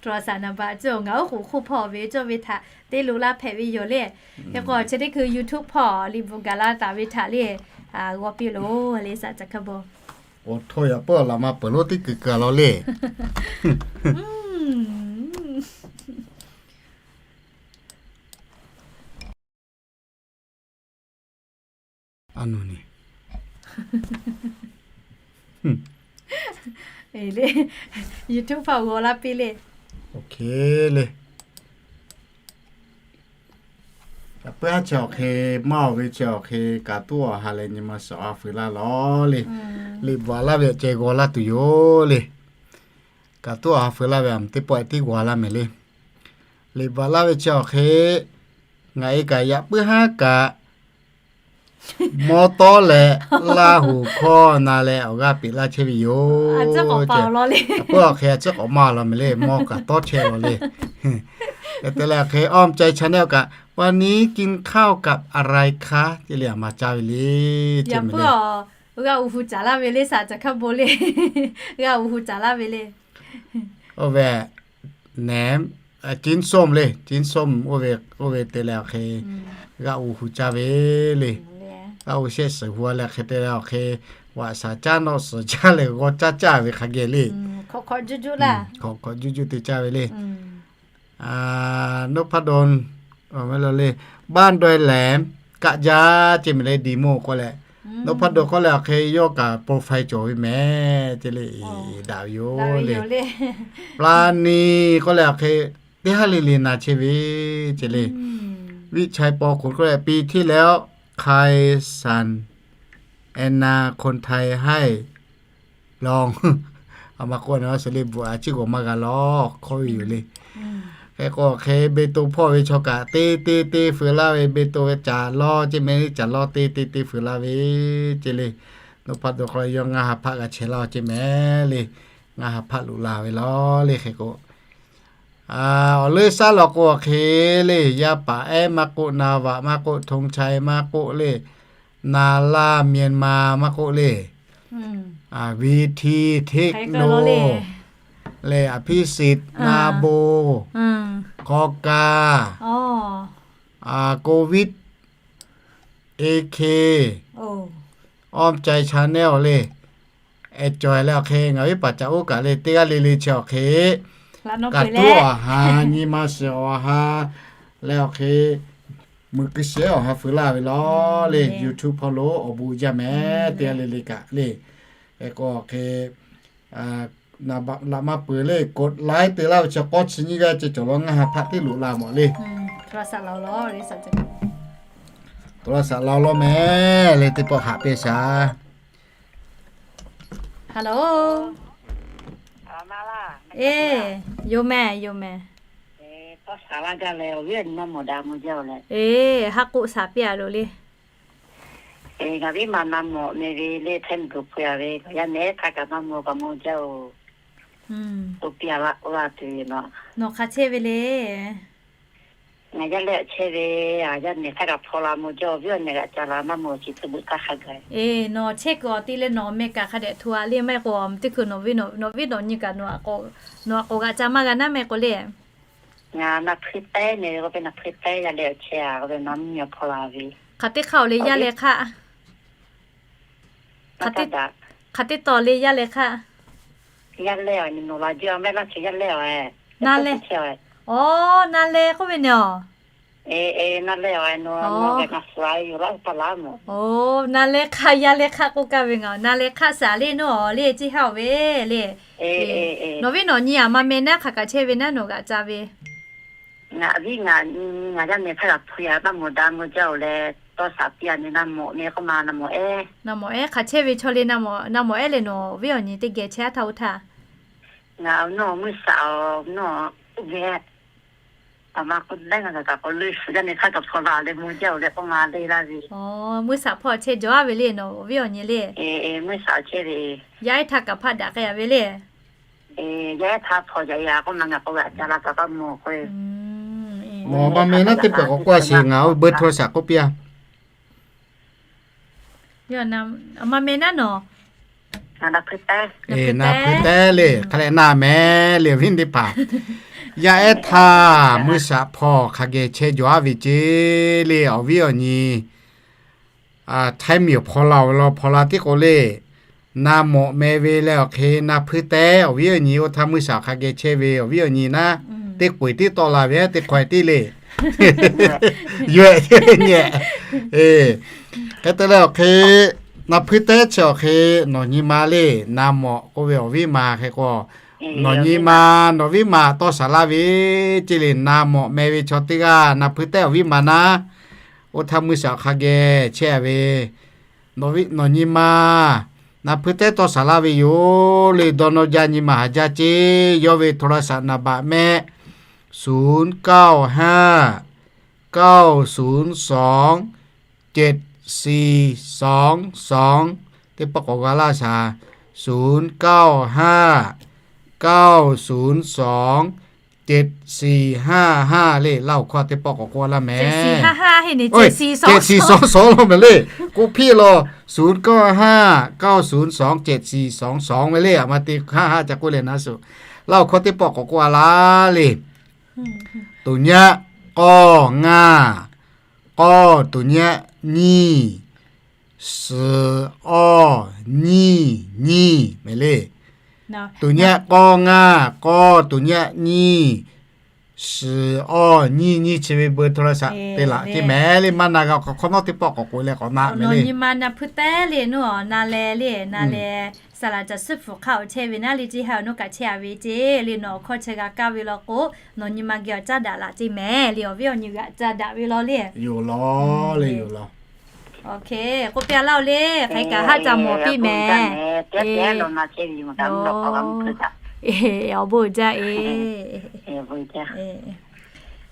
โทรศัพท์ naˍ baꞈ cawˬ ngaˬ oˉ k'oˍ hk'oˆ hpawˇ ve cawˇ ve htaꞈ te loꞈ la hpehꞈ ve yoˬ le. Hk'e k'o chi teˇ hkui YouTube hpawˇ liꞈ bvuhꞈ gaˬ la taˍ ve htaꞈ le, g'aw piˇ loˬ le, saˍ caˬ hkaˇ bon. Oˇ htoˇ yaꞈ puiˉ awˬ laꞈ ma peuˬ lonˉ teˇ kuiˬ kuiˬ a law le. A nu ni, YouTube hpawˇ g'aw laˇ piˇ le. Oˇ hk'e le. Yaꞈ puiˉ haˉ chi awˬ hk'e maˇ oˬ ve chi awˬ hk'e kaꞈ tuˉ awˬ ha leh nyi ma suhˍ awˬ ha feu laˇ law le. Liꞈ bvuhꞈ laˇ ve awˬ ceh g'aw laˇ tuˬ yoˬ le. Kaꞈ tuˉ awˬ ha feu laˇ ve a teˇ pawˆ e tiˉ g'aw laˇ meh le. Liꞈ bvuhꞈ laˇ ve chi awˬ hk'e ngaˬ e kaꞈ yaꞈ puiˉ haˉ kaꞈ mawˇ tawˉ leh Laˇ huˍ hkawˇ na leh awˬ g'aˇ peꞈ laˇ chehˇ ve yoˬ. Yaꞈ puiˉ awˬ hk'e a tcuhˉ k'awꞈ maˇ law meh le, mawˇ kaꞈ tawˉ chehˇ law le. Hk'e te leh awˬ hk'e Awˇ meh cai channel kaꞈ วันนี้กินข้าวกับอะไรคะ ce le a ma caˇ ve le. Yaꞈ puiˉ g'aˇ u hu caˍ laˇ ve le, saˍ caˬ hkaˇ bon le. G'aˇ u hu caˍ laˇ ve le. Oˇ ve nehˬ, กินส้ม le, กินส้ม oˇ ve te leh awˬ hk'e g'aˇ u hu caˇ ve le. G'aˇ u shehˆ suhˍ hu a leh hk'e te leh awˬ hk'e, vaꞈ shaˍ caˇ nawˆ suhˍ caˇ leh g'aw caˇ caˇ ve hk'a geh le. Hk'awꞈ hk'awꞈ juˇ juˇ te caˇ ve le. นพดล le, บ้านดอยแหลม kaˆ jaˇ ce meh le, ดีโม k'oˆ leh, นพดล k'oˆ leh awˬ hk'e yawˇ kaꞈ profile cawˬ ve meh ce le, daꞈ ve yoˬ le. ปราณี k'oˆ leh awˬ hk'e teˇ haˉ le le na chehˇ ve ce le. วิชัย ปอขุน k'oˆ leh ปีที่แล้ว ใครสั่ง แอนนา คนไทย ให้ลอง a ma k'oˆ na, suhˍ le bvuhꞈ a ciˉ g'awˬ maˇ g'a law, hkawˇ ve yoˬ le. Hk'e k'o hk'e เบตง hpawˇ ve chaw kaꞈ teˇ teˇ teˇ feu laˇ ve, เบตง ve caˍ law ce meh le, caˍ law teˇ teˇ teˇ feu laˇ ve ce le. นพดล k'oˆ leh yawˇ ngaˇ ha hpaˆ g'a chehˇ laˇ ce meh le. Ngaˇ ha hpaˆ loꞈ la ve law le. Hk'e k'o, awˬ leuˉ shaˉ law k'o awˬ hk'e le, yaˇ paˍ ehˉ maˇ k'oˆ, na vaꞈ maˇ k'oˆ, ธงชัย maˇ k'oˆ le, na laˇ, Myanmar maˇ k'oˆ le, VT, Techno le, อภิสิทธิ์ Nabo, Kawka, Covid, AK, Awˇ meh cai channel le, eh cawˬ leh awˬ hk'e ngaˬ viˉ paˍ caꞈ oˇ kaꞈ le, teˇ g'aˇ le le chi awˬ hk'e kaꞈ tuˉ awˬ ha, nyi ma suhˍ awˬ ha leh awˬ hk'e, meuꞈ keu shehˉ awˬ ha feu laˇ ve law le. YouTube hpawˇ lo awˬ bon jaˇ meh, teˇ g'aˇ le le kaꞈ le. Hk'e k'o awˬ hk'e, laꞈ ma peuˬ le, กดไลค์ te laˇ ve chi k'awˇ chi nyiˇ g'aˇ ceh cawˬ law, ngaˇ ha hpaˆ teˇ loꞈ la mawˬ le. Tawˇ laˇ saꞈ la law meh le, teˇ pawˆ haꞈ peˇ shaˍ. Hello. Eˬ, yoˬ meh, yoˬ meh. Eˬ, haˉ k'oˆ shaˍ piˇ a loˬ le. Ngaˬ viˉ ma na mawˬ meh ve le, htaˇ mvuhˇ g'uiˬ hpu a ve, yaˇ meh htaˇ kaꞈ maˇ mawˬ kaꞈ mawˬ jaˇ oˬ. Oˇ piˇ a laˇ k'oˆ laˇ tuˬ yoˬ. Nawˬ hk'aˬ chehˇ ve le. Ngaˬ yaˇ leh awˬ chehˇ ve, yaˇ nehˬ htaˇ kaꞈ hpaw la mvuh jaˇ, awˬ viˉ awˬ nyi g'aꞈ ca la maˇ mvuh chi tcuh beuꞈ taˇ hk'a gaˬ. Eˬ, nawˬ chehˇ kuiˬ awˬ ti leh nawˬ meh kaꞈ hk'a dehꞈ hto a le, maˇ heˆ k'o teˇ hkui nawˬ viˉ nawˬ, nawˬ viˉ nawˬ nyi kaꞈ nawˬ aꞈ k'o, nawˬ aꞈ k'o g'aꞈ ca maˇ g'a naˉ meh k'o le. Ngaˬ na hpuiˇ teh neh ve k'oˆ ve, na hpuiˇ teh yaˇ leh awˬ chehˇ a k'oˆ ve, na mvuhˇ miˬ awˬ hpaw la ve. Hk'aˬ teˇ hk'aˇ awˬ le yaˇ leh hk'aˇ. Hk'aˬ teˇ, hk'aˬ teˇ tawˍ le yaˇ leh hk'aˇ. Yaˇ leh awˬ nyi nawˬ la jiˇ a mehˆ laˇ chi yaˇ leh awˬ e. Na leh. Aˬ, na leh k'oˆ ve neh awˬ. E, e, na leh awˬ e nawˬ, nawˬ ve na suh a yoˬ laˇ pa laˇ mawˬ. Oˬ, na leh hk'aˇ yaˇ leh hk'aˇ k'oˆ kaˇ ve ngaˬ, na leh hk'aˇ shaˍ le nawˬ le, chi haˇ awˬ ve le. Nawˬ viˉ nawˬ nyi aˬ ma meh naˉ hk'aˬ kaꞈ chehˇ ve naˉ nawˬ g'aꞈ ca ve. Ngaˬ viˉ ngaˬ, ngaˬ yaˇ meh htaˇ kaꞈ hpu yaˇ maˇ mawˬ daꞈ mawˬ jaˇ oˬ leh, tawˇ shaˍ piˇ a ne na mawˬ meh k'oˆ ma na mawˬ ehˉ. Na mawˬ ehˉ hk'aˬ chehˇ ve chaw le na mawˬ, na mawˬ ehˉ leh nawˬ viˉ awˬ nyi teˇ geh chehˇ a htaˇ oˇ htaˇ. Ngaˬ nawˬ mvuhˇ shaˍ awˬ nawˬ geh, aˬ ma k'oˆ daˇ ngaˬ kaꞈ k'awꞈ leuˆ shuˍ jaˇ ne htaˇ kaꞈ hpaw la leh mvuh jaˇ oˬ leh k'oˆ ma le laˇ ve. Mvuhˇ shaˍ hpawˇ chehˇ jawˬ a ve le nawˬ viˉ awˬ nyi le. Mvuhˇ shaˍ chehˇ ve. Yaˇ ehˉ htaˇ kaꞈ hpaˆ daꞈ k'ai a ve le. Yaˇ ehˉ htaˇ hpaw jaꞈ ya k'oˆ ma ngaˬ k'oˆ g'aꞈ ca la kaꞈ kaꞈ mawˬ k'o. Nawˬ aˬ ma meh naˉ teˇ pawˆ k'awꞈ k'oˆ a sheˍ, ngaˬ awˬ beuꞈ hto shaˍ k'oˆ piˇ a. Aˬ ma meh naˉ nawˬ. Eˬ, na hpuiˇ teh le, hk'a leh na meh le awˬ viˉ teˇ hpaˍ. Yaˇ ehˉ htaˇ mvuhˇ shaˍ hpawˇ hk'a geh chehˇ jawˬ a ve ceˇ le awˬ viˉ awˬ nyi. Htaiˇ miˬ awˬ hpaw la awˬ lawn hpaw la tiˉ k'o le, na mawꞈ meh ve leh awˬ hk'e na hpuiˇ teh awˬ viˉ awˬ nyi oˇ htaˇ mvuhˇ shaˍ hk'a geh chehˇ ve awˬ viˉ awˬ nyi naˉ, teˇ k'oˍ tiˉ tawˆ la ve teˇ hk'awꞈ tiˉ le. Yawˇ ehˉ nyi, hk'e te leh awˬ hk'e na hpuiˇ teh chi awˬ hk'e nawˬ nyi ma le, na mawꞈ k'oˆ ve awˬ viˉ ma hk'e k'o, nawˬ nyi ma, nawˬ viˉ ma tawˇ shaˍ laˇ ve ceˇ le, na mawꞈ meh ve chaw teˇ g'aˇ na hpuiˇ teh awˬ viˉ ma naˉ, oˇ htaˇ mvuhˇ shaˍ hk'a geh chehˇ a ve, nawˬ nyi ma na hpuiˇ teh tawˇ shaˍ laˇ ve yoˬ le, dawˇ nawˇ jaˇ nyi ma haˍ jaˇ ceˇ. Yawˇ ve โทรศัพท์ naˍ baꞈ mehˆ ศูนย์ เก้า ห้า เก้า ศูนย์ สอง เจ็ด สี่ สอง สอง teˇ pawˆ k'awꞈ g'a laˇ shaˍ, ศูนย์ เก้า ห้า เก้า ศูนย์ สอง เจ็ด สี่ ห้า ห้า le, laˇ awˬ hkawˇ teˇ pawˆ k'awꞈ k'oˆ laˇ meh. เจ็ด สี่ สอง สอง laˇ meh le, k'oˆ piˇ law, ศูนย์ เก้า ห้า เก้า ศูนย์ สอง เจ็ด สี่ สอง สอง ve le, aˬ ma te haˆ haˆ ca k'oˆ leh naˉ shuˍ, laˇ awˬ hkawˇ teˇ pawˆ k'awꞈ k'oˆ a laˇ le. Tuˍ nyaˆ k'awˇ ngaˇ, k'awˇ tuˍ nyaˆ nyiˇ, suhˍ awˇ nyiˇ nyiˇ meh le. Tuˍ nyaˆ k'awˇ ngaˇ, k'awˇ tuˍ nyaˆ nyiˇ, suhˍ awˇ nyiˇ nyiˇ chi ve เบอร์โทรศัพท์ te laꞈ ceˇ meh le, maˇ na g'a k'awꞈ hk'awꞈ nawˉ teˇ pawˆ k'awꞈ k'oꞈ leh k'awꞈ na meh le. Nyi ma na hpuiˇ teh le nawˬ na leh le, na leh saˍ laꞈ caˬ suhˉ hpu hk'aˇ awˬ chehˇ ve naˉ le ceˇ haˇ nawˬ kaꞈ chehˇ a ve ceˇ le, nawˬ awˬ hkawˇ chi g'a kaˇ ve law k'o, nawˬ nyi ma geh awˬ caˇ daꞈ laꞈ ceˇ meh le, awˬ viˉ awˬ nyi g'aꞈ caˇ daꞈ ve law le. Yoˬ law le, yoˬ law. K'oˆ piˇ a laˇ oˬ le, hk'aˬ hk'e kaꞈ haˆ ca mawˬ piˇ meh. Awˬ bon jaˇ e.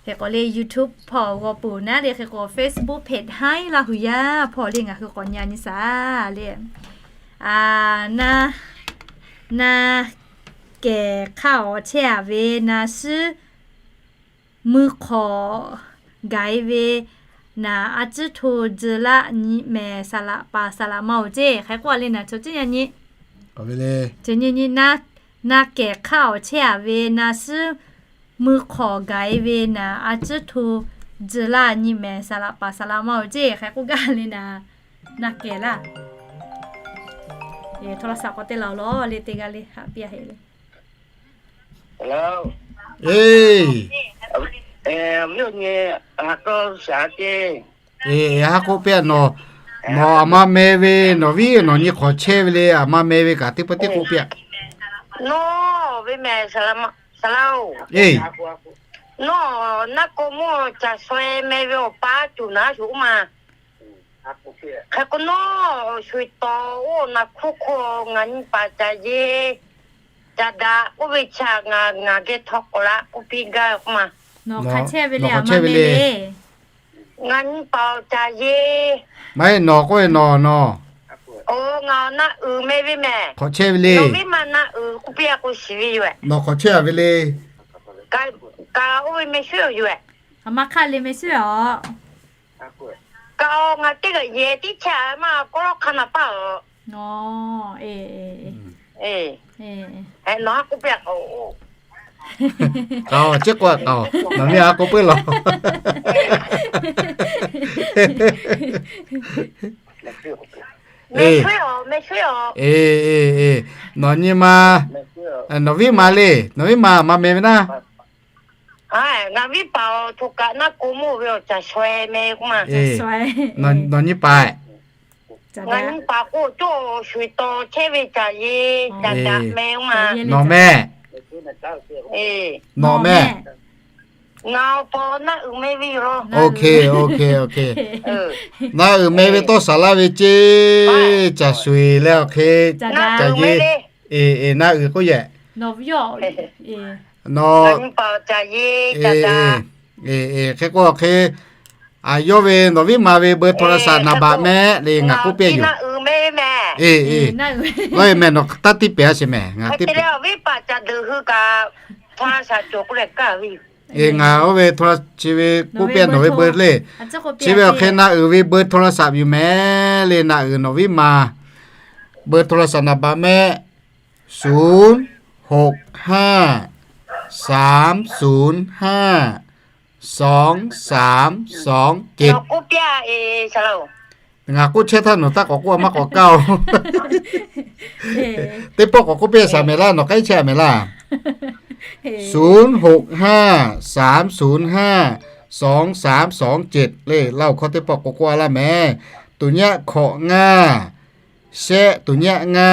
Hk'e k'o le YouTube hpawˇ g'aw peuˬ naˉ le, hk'e k'o Facebook page haiˉ laˇ hui yaˇ hpawˇ le ngaˬ hui k'awꞈ nyi a nyi shaˍ le. Na, na kehˬ hk'aˇ awˬ chehˇ a ve na shiˉ mui hk'awꞈ gaˬ e ve naˍ a ciˉ hto tcuh laˇ nyi mehˍ saˍ laꞈ paˍ saˍ laꞈ ma oˬ ceˇ, hk'e k'oˆ a le naˍ chaw ciˉ yaˇ nyi. Nyi nyi na, na kehˬ hk'aˇ awˬ chehˇ a ve na shiˉ mui hk'awꞈ gaˬ e ve naˍ a ciˉ hto tcuh laˇ nyi mehˍ saˍ laꞈ paˍ saˍ laꞈ ma oˬ ceˇ, hk'e k'oˆ gaˇ le naˍ, na kehˬ laˇ. Hto la shaꞈ k'awꞈ te la awˬ lawn le teˇ g'aˇ le haꞈ piˇ a heˆ le. Eˬ, ha k'oˆ piˇ a nawˬ, nawˬ aˬ ma meh ve nawˬ viˉ nawˬ nyi hk'awꞈ chehˇ ve le, aˬ ma meh ve kaꞈ teˇ pawˆ teˇ k'oˆ piˇ a. Nawˬ ve mehˍ saˍ laꞈ, saˍ laꞈ oˬ. Eˬ, nawˬ naˆ k'o mawˇ caˬ shaweh meh ve awˬ pa tuˬ naˉ shuˍ oˇ ma. Hk'e k'o nawˬ shu taw oˇ naˬ hkuˇ hk'oˆ ngaˬ nyi paˍ caˬ ye caˬ daꞈ k'oˆ ve chi ngaˬ, ngaˬ geh htawˇ k'awꞈ la k'oˆ piˇ gaˇ k'oˆ ma. Nawˬ hk'aˬ chehˇ ve le, aˬ ma meh le. Ngaˬ nyi paˍ caˬ ye. Maˇ heˆ nawˬ k'oˆ ve nawˬ, nawˬ. Oˬ, ngaˬ naˆ uiˍ meh ve mehˍ. Hk'awꞈ chehˇ ve le. Nawˬ viˉ ma naˆ uiˍ k'oˆ piˇ a k'o shiˍ ve yoˬ. Nawˬ hk'awꞈ chehˇ a ve le. Kaꞈ oˇ ve meh shuˉ yoˬ. A ma hk'aˆ le meh shuˍ aˬ. Kaꞈ ngaˬ teˇ g'aˇ yehˬ tiˉ chehˇ maˇ k'oˆ lawˇ hk'a naˍ paˇ aˬ. Nawˬ ha k'oˆ piˇ a k'o, k'aoˍ, chi k'oˆ a k'aoˍ, nawˬ miˇ ha k'oˆ piˇ lawˬ. Nawˬ nyi ma, nawˬ viˉ ma le, nawˬ viˉ ma ma meh ve naˉ. Ngaˬ viˉ paˍ awˬ htoꞈ kaꞈ naˉ ko mawˇ ve awˬ caˬ shaweh meh k'oˆ ma. Nawˬ nyi paˍ, ngaˬ nyi paˍ k'o cawˇ shuˍ taw chehˇ ve caˬ ye, caˬ daꞈ meh k'oˆ ma. Nawˬ meh, nawˬ meh. Ngaˬ awˬ pa naˆ uiˍ meh ve yoˬ. Naˆ uiˍ meh ve tawˇ saˍ laˇ ve ceˇ, caˬ shuˍ leh awˬ hk'e, caˬ ye, eˬ, naˆ uiˍ k'oˆ yehˬ. Nawˬ, eˬ, hk'e k'o awˬ hk'e, a, yawˇ ve nawˬ viˉ ma ve เบอร์โทรศัพท์ naˍ baꞈ meh le ngaˬ k'oˆ piˇ yoˬ. Eˬ, eˬ, lawˇ e meh nawˬ taˇ tiˇ pehˍ a sheˍ meh, ngaˬ tiˇ pehˍ. Eˬ, ngaˬ oˇ ve โทรศัพท์ chi ve k'oˆ piˇ nawˬ ve เบอร์ le. Chi ve awˬ hk'e naˆ uiˍ ve เบอร์โทรศัพท์ yoˬ meh le naˆ uiˍ nawˬ viˉ ma เบอร์โทรศัพท์ naˍ baꞈ meh ศูนย์หกห้าสามศูนย์ห้าสองสามสองเจ็ด Ngaˬ k'oˆ chehˇ htaˇ nawˬ taˇ k'awꞈ k'oˆ a maˇ k'awꞈ kaˇ oˬ. Teˇ pawˆ k'awꞈ k'oˆ piˇ shaˍ mehˍ laˇ, nawˬ k'ai chehˇ a mehˍ laˇ. ศูนย์หกห้าสามศูนย์ห้าสองสามสองเจ็ด le, laˇ oˬ hkawˇ teˇ pawˆ k'awꞈ k'oˆ a laˇ mehˍ. Tuˍ nyaˆ hkawꞈ ngaˇ, shehˆ tuˍ nyaˆ ngaˇ,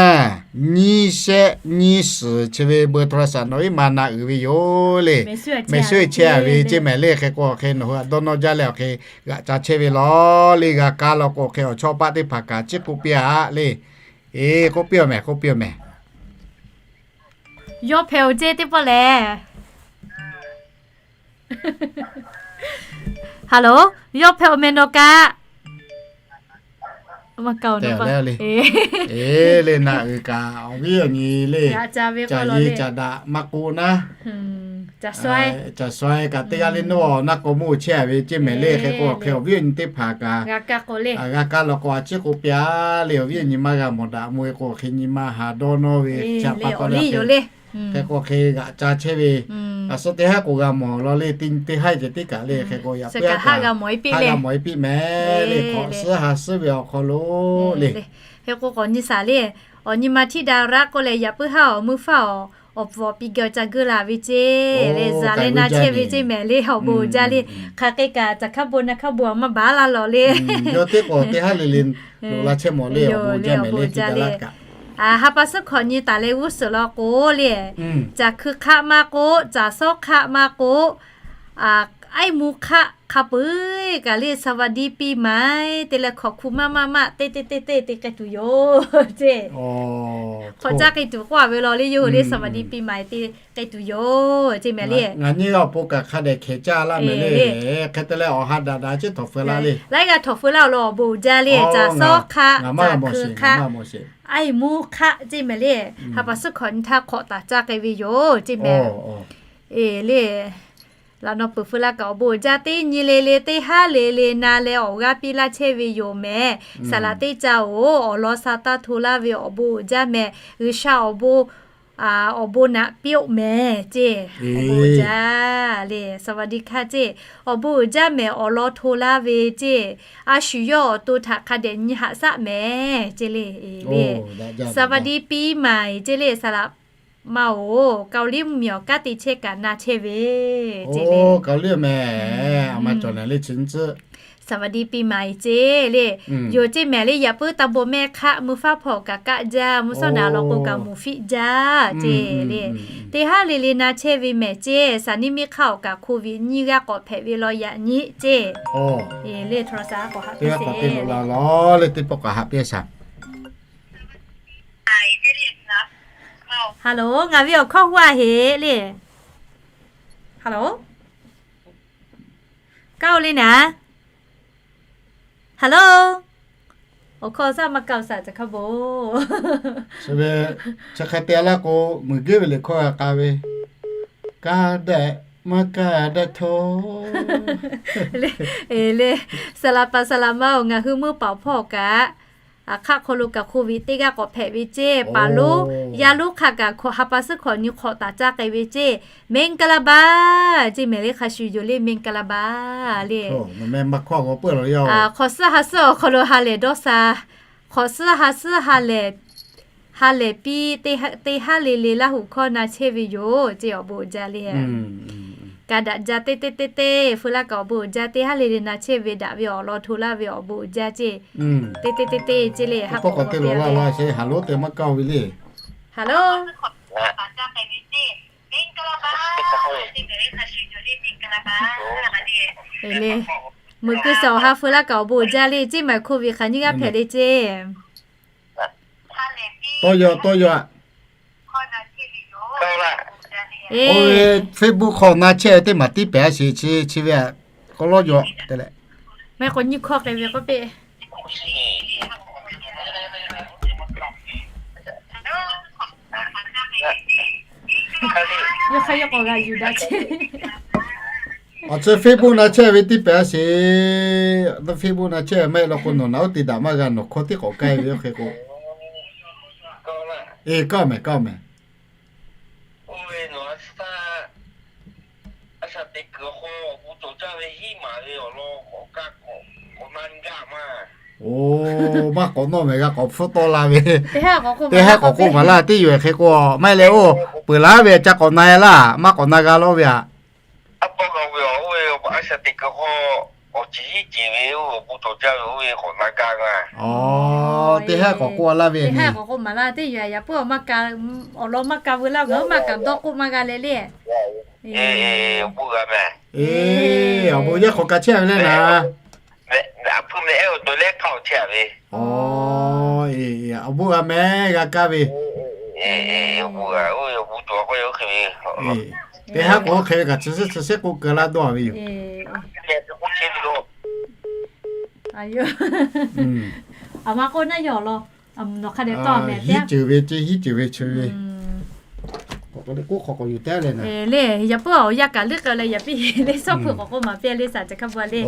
nyiˇ shehˆ nyiˇ suhˍ chi ve เบอร์โทรศัพท์ nawˬ viˉ ma naˆ uiˍ ve yoˬ le. Mehˍ shuˉ chehˇ a ve ceˇ mehˍ le. Hk'e k'o awˬ hk'e nawˬ hui a dawˇ nawˇ jaˇ leh awˬ hk'e g'aꞈ ca chehˇ ve lawˬ le. G'a kaˇ law k'o awˬ hk'e awˬ chawˇ paˆ teˇ hpaˍ kaꞈ ciˉ k'oˆ piˇ a le. Eˬ, k'oˆ piˇ a mehˍ, k'oˆ piˇ a mehˍ. Yawˇ hpehꞈ oˬ ceˇ teˇ pawˆ lehˬ. Hello, yawˇ hpehꞈ oˬ mehˍ nawˬ kaꞈ. Eˬ, le naˆ uiˍ kaꞈ awˬ viˉ awˬ nyi le, caˬ ye caˬ daꞈ maˇ k'oˆ naˉ, caˬ shuai kaꞈ teˇ g'aˇ le naˉ, naˆ k'o mawˇ chehˇ a ve ceˇ mehˍ le. Hk'e k'o awˬ hk'e awˬ viˉ awˬ nyi teˇ hpaˍ kaꞈ g'a kaˇ k'o le, a g'a kaˇ law k'o a ciˉ k'oˆ piˇ a le. Awˬ viˉ awˬ nyi maˇ g'a mawˬ daꞈ mvuh e k'o awˬ hk'e nyi ma haˍ dawˇ nawˇ ve chi a pa taw le yoˬ le. Hk'e k'o hk'e g'aꞈ ca chehˇ ve, a suhˉ teˇ haˉ k'o g'a mawˬ law le. Teˇ haˉ ceh tiˉ kaꞈ le. Hk'e k'o yaꞈ puiˉ a kaꞈ haˉ g'a mawˬ e piˇ mehˍ le. K'awꞈ suhˉ ha suhˉ ve awˬ hk'aw lo le. Hk'e k'o k'awꞈ nyi shaˍ le. Awˬ nyi ma htiˇ daꞈ raˆ k'oˆ leh yaꞈ puiˉ haˉ awˬ meuˇ faˉ awˬ, awˬ pfuhˍ awˬ piˍ geh awˬ ca geu laˬ ve ceˇ le. Zaˍ leh na chehˇ ve ceˇ mehˍ le. Awˬ bon uiˍ jaˇ le. Hk'aˬ hk'e kaꞈ caˬ hkaˉ bon naˆ hkaˉ bon a maˇ baˬ laˇ lawˬ le. Yawˇ teˇ k'awꞈ teˇ haˉ le le loꞈ la chehˇ mawˬ le. Awˬ bon uiˍ jaˇ le. Haˍ pa suhˉ hkawꞈ nyi taˍ leh g'uˇ suhˍ law k'o le, caˬ hkui hk'aˆ maˇ k'oˆ, caˬ sawˉ hk'aˆ maˇ k'oˆ, aiˉ mvuhˇ hk'aˆ hk'a peu-eˬ kaꞈ le สวัสดีปีใหม่ te leh hkawꞈ hku maˇ maˇ maˇ teˇ teˇ teˇ teˇ te k'ai tuˬ yoˬ ceˇ. Hk'awꞈ caˇ k'ai tuˬ k'oˆ a ve law le. Yawˇ hui le สวัสดีปีใหม่ te k'ai tuˬ yoˬ ceˇ mehˍ le. Ngaˬ nyi g'a awˬ pon kaꞈ hk'a dehꞈ hkehˍ caˇ laˇ mehˍ le. Hk'e te leh awˬ ha daꞈ daꞈ ciˉ htawnˍ feu laˇ le. Laiˉ g'aˇ htawnˍ feu laˇ awˬ lawn awˬ bon uiˍ jaˇ le. Caˬ sawˉ hk'aˆ, caˬ hkui hk'aˆ, aiˉ mvuhˇ hk'aˆ ceˇ mehˍ le. Haˍ pa suhˉ hkawꞈ nyi htaˇ hk'awꞈ taˍ caˇ k'ai ve yoˬ ceˇ mehˍ. Eˬ le. Laꞈ naw peuˬ feu la kaꞈ awˬ bon uiˍ jaˇ. Teˇ nyi le le teˇ haˉ le le na leh awˬ g'aˇ piˇ laˇ chehˇ ve yoˬ mehˍ. Saˍ laꞈ teˇ ca oˬ, awˬ lawn sha taˇ hto laˇ ve awˬ bon uiˍ jaˇ mehˍ. G'uiˬsha awˬ bon, awˬ bon naꞈ piˇ-oˆ mehˍ ceˇ. Awˬ bon uiˍ jaˇ le. สวัสดีค่ะ ceˇ. Awˬ bon uiˍ jaˇ mehˍ awˬ lawn hto laˇ ve ceˇ. A shu yawˇ awˬ to htaꞈ hk'a dehꞈ nyi haꞈ shaˆ mehˍ ceˇ le. สวัสดีปีใหม่ ceˇ le. Saˍ laꞈ ma oˬ, Kaoˍliˇ mvuhˇmiˬ awˬ kanˉ te chehˇ kaꞈ na chehˇ ve ceˇ le. Kaoˍliˇ mehˍ, a ma cawˬ lehˬ le chi nyi tcuhˉ. สวัสดีปีใหม่ ceˇ le. Yoˬ ceˇ mehˍ le. Yaꞈ puiˉ taˇ bon mehˆ hk'aˆ meuˇ faˉ hpawˇ kaꞈ kaˆ jaˇ, mvuhˇ shawˉ naꞈ law k'o kaꞈ mvuhˇ fiˆ jaˇ ceˇ le. Teˇ haˉ le le na chehˇ ve mehˍ ceˇ. Saˍ niˇ miˇ hk'aˇ awˬ kaꞈ โควิด nyiˇ g'aˇ k'awꞈ hpehꞈ ve law yaꞈ nyi ceˇ. Le โทรศัพท์ k'awꞈ haꞈ piˇ sheˍ. Teˇ pawˆ k'awꞈ haꞈ piˇ shaˍ. Hello, ngaˬ ve awˬ hkawˇ huˉ a heˍ le. Hello, kaˇ o le naˍ. Hello, awˬ hkawˇ shaˉ maˇ kaˇ o shaˍ caˬ hk'a bon. Chi ve chi hk'e te laˇ k'o, muiˬ guiˇ ve liꞈ hkawˇ g'a k'a ve, kaˇ dehˆ Maˇ kaˇ daꞈ htawˇ. Le, saˍ laˍ paˍ saˍ laˍ ma-oˬ, ngaˬ hui meuˇ paˍ hpawˇ kaꞈ, aˬ hk'aˆ hk'aw lo kaꞈ โควิด teˇ g'aˇ k'awꞈ hpehꞈ ve ceˇ. Paˍ lonˉ yaˇ lonˉ hk'a kaꞈ ha pa suhˉ hkawꞈ nyi hk'awꞈ taˍ caˇ k'ai ve ceˇ. မင်္ဂလာပါ ceˇ mehˍ le, hk'a shuˍ yoˬ le, မင်္ဂလာပါ le. Hk'awꞈ suhˉ ha suhˉ awˬ hk'aw lo ha lehˬ dawˇ sha, hk'awꞈ suhˉ ha suhˉ ha lehˬ, ha lehˬ piˇ, teˇ haˉ le le Laˇ huˍ hkawˇ na chehˇ ve yoˬ ceˇ, awˬ bon uiˍ jaˇ le. Ka daꞈ jaˇ teˇ teˇ teˇ teˇ, feu laˇ kaꞈ awˬ bon uiˍ jaˇ, teˇ haˉ le le na chehˇ ve daꞈ ve awˬ lawn hto laˇ ve awˬ bon uiˍ jaˇ ceˇ. Teˇ teˇ teˇ teˇ ceˇ le, ha k'awꞈ k'awꞈ te lawˬ la la sheˍ, ha lonˉ te maˇ kaˇ ve le. Ha lonˉ. Le, meuꞈ keu suhˍ awˬ ha feu laˇ kaꞈ awˬ bon uiˍ jaˇ le ceˇ, maˬ โควิด hk'aˬ nyiˇ g'aˇ hpehꞈ le ceˇ. Tawˇ yaw, tawˇ yaw. Oˇ ve Facebook hk'aw na chehˇ ve teˇ maˬ tiˉ pehˍ a sheˍ, chi ve k'aw lawˇ yaw te leh. Mehˆ k'o nyiˇ hkawˇ k'ai ve k'oˆ piˇ. Yawˇ hk'aˇ yawˇ k'awꞈ g'a yuˬ daꞈ chehˇ. Awˬ chi Facebook na chehˇ ve teˇ pehˍ a sheˍ. Facebook na chehˇ ve maˇ heˆ law k'o, nawˬ naꞈ uˉ te daꞈ maˇ g'a, nawˬ hkawˇ tiˉ k'awꞈ k'ai ve oˇ hk'e k'o. Eˬ, kaˇ mehˍ, kaˇ mehˍ. Oˇ, maˇ k'awꞈ nawˇ mehˍ, g'a k'awꞈ hpfuhˇ tawˆ la ve. Teˇ haˉ k'awꞈ k'oˆ maˍ laˇ, teˇ yoˬ hk'e k'o maˇ heˆ leh oˇ, peuˬ laˇ ve ca k'awꞈ na e laˇ, maˇ k'awꞈ na g'a lawˇ ve aꞈ. Aw, teˇ haˉ k'awꞈ k'oˆ laˇ ve, teˇ haˉ k'awꞈ k'oˆ maˍ laˇ, teˇ yoˬ, yaꞈ puiˉ awˬ lawn maˇ ka veu laˇ, ngaˬ hui maˇ kaꞈ dawˇ k'oˆ maˇ g'a leh le. Eˬ, awˬ bon yaˇ k'awꞈ ka chehˇ ve le naˍ. Awˬ bon g'a mehˍ, g'a kaˇ ve. Teˇ haˉ k'awꞈ hk'e ve kaꞈ chi suhˉ chi suhˉ k'oˆ keu laˇ dawˇ ve yoˬ. Aˬ ma k'oˆ naˉ yaw law, nawˬ hk'a dehꞈ tawˇ mehˍ, hiˉ ceuˬ ve ce, hiˉ ceuˬ ve ce ve. K'oˆ hk'aw k'awꞈ yuˬ tehˉ leh naˍ. Le, yaꞈ puiˉ awˬ yaˇ kaꞈ leuˉ k'ai leh yaꞈ piˇ le, shawˉ hpeuꞈ k'awꞈ k'oˆ maˍ piˇ le, saˍ ca hk'a bu le.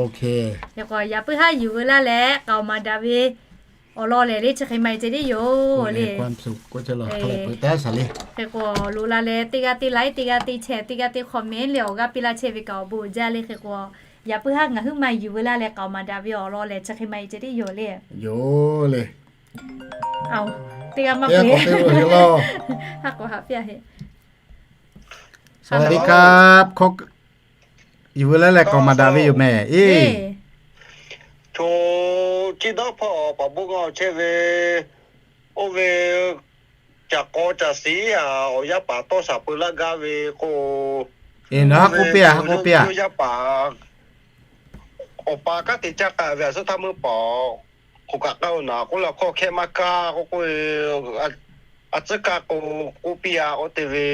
Yaꞈ k'o yaꞈ puiˉ haˉ yuˬ veu laˇ leh k'aoˍ maˍ daꞈ ve awˬ lawn lehˬ le, chi hk'e ma e ce tiˉ yoˬ le. Hk'e k'o loꞈ la leh teˇ g'aˇ teˇ like, teˇ g'aˇ teˇ share, teˇ g'aˇ teˇ comment leh awˬ g'aˇ piˇ laˇ chehˇ ve kaꞈ awˬ bon uiˍ jaˇ le. Hk'e k'o yaꞈ puiˉ haˉ ngaˬ huiˉ ma yuˬ veu laˇ leh k'aoˍ maˍ daꞈ ve awˬ lawn lehˬ chi hk'e ma e ce tiˉ yoˬ le. Yoˬ le. Teˇ g'aˇ maˇ te, haˉ k'awꞈ haꞈ piˇ a heˆ. สวัสดีครับ hkawˇ yuˬ veu laˇ leh k'aoˍ maˍ daꞈ ve yoˬ mehˍ. Eˬ, co ciˇ dawˇ hpawˇ paˍ bon ngaˬ chehˇ ve, oˇ ve caˬ k'aw caˬ shiˍ a, awˬ yaˇ paˍ tawˇ shaˍ peu laˇ gaˇ ve k'o, eˬ, nawˬ haˉ k'oˆ piˇ a, haˉ k'oˆ piˇ a. Yaˇ paˍ awˬ pa kanˉ te caˇ k'ai ve a, suhˉ htaˇ meuˇ paˍ k'oˆ kaꞈ k'ai-o naˍ k'oˆ leh, hkawˇ hkehˇ maˇ kaˇ k'oˆ k'o, a tcuhˉ kaˇ k'o k'oˆ piˇ a k'oˆ te ve,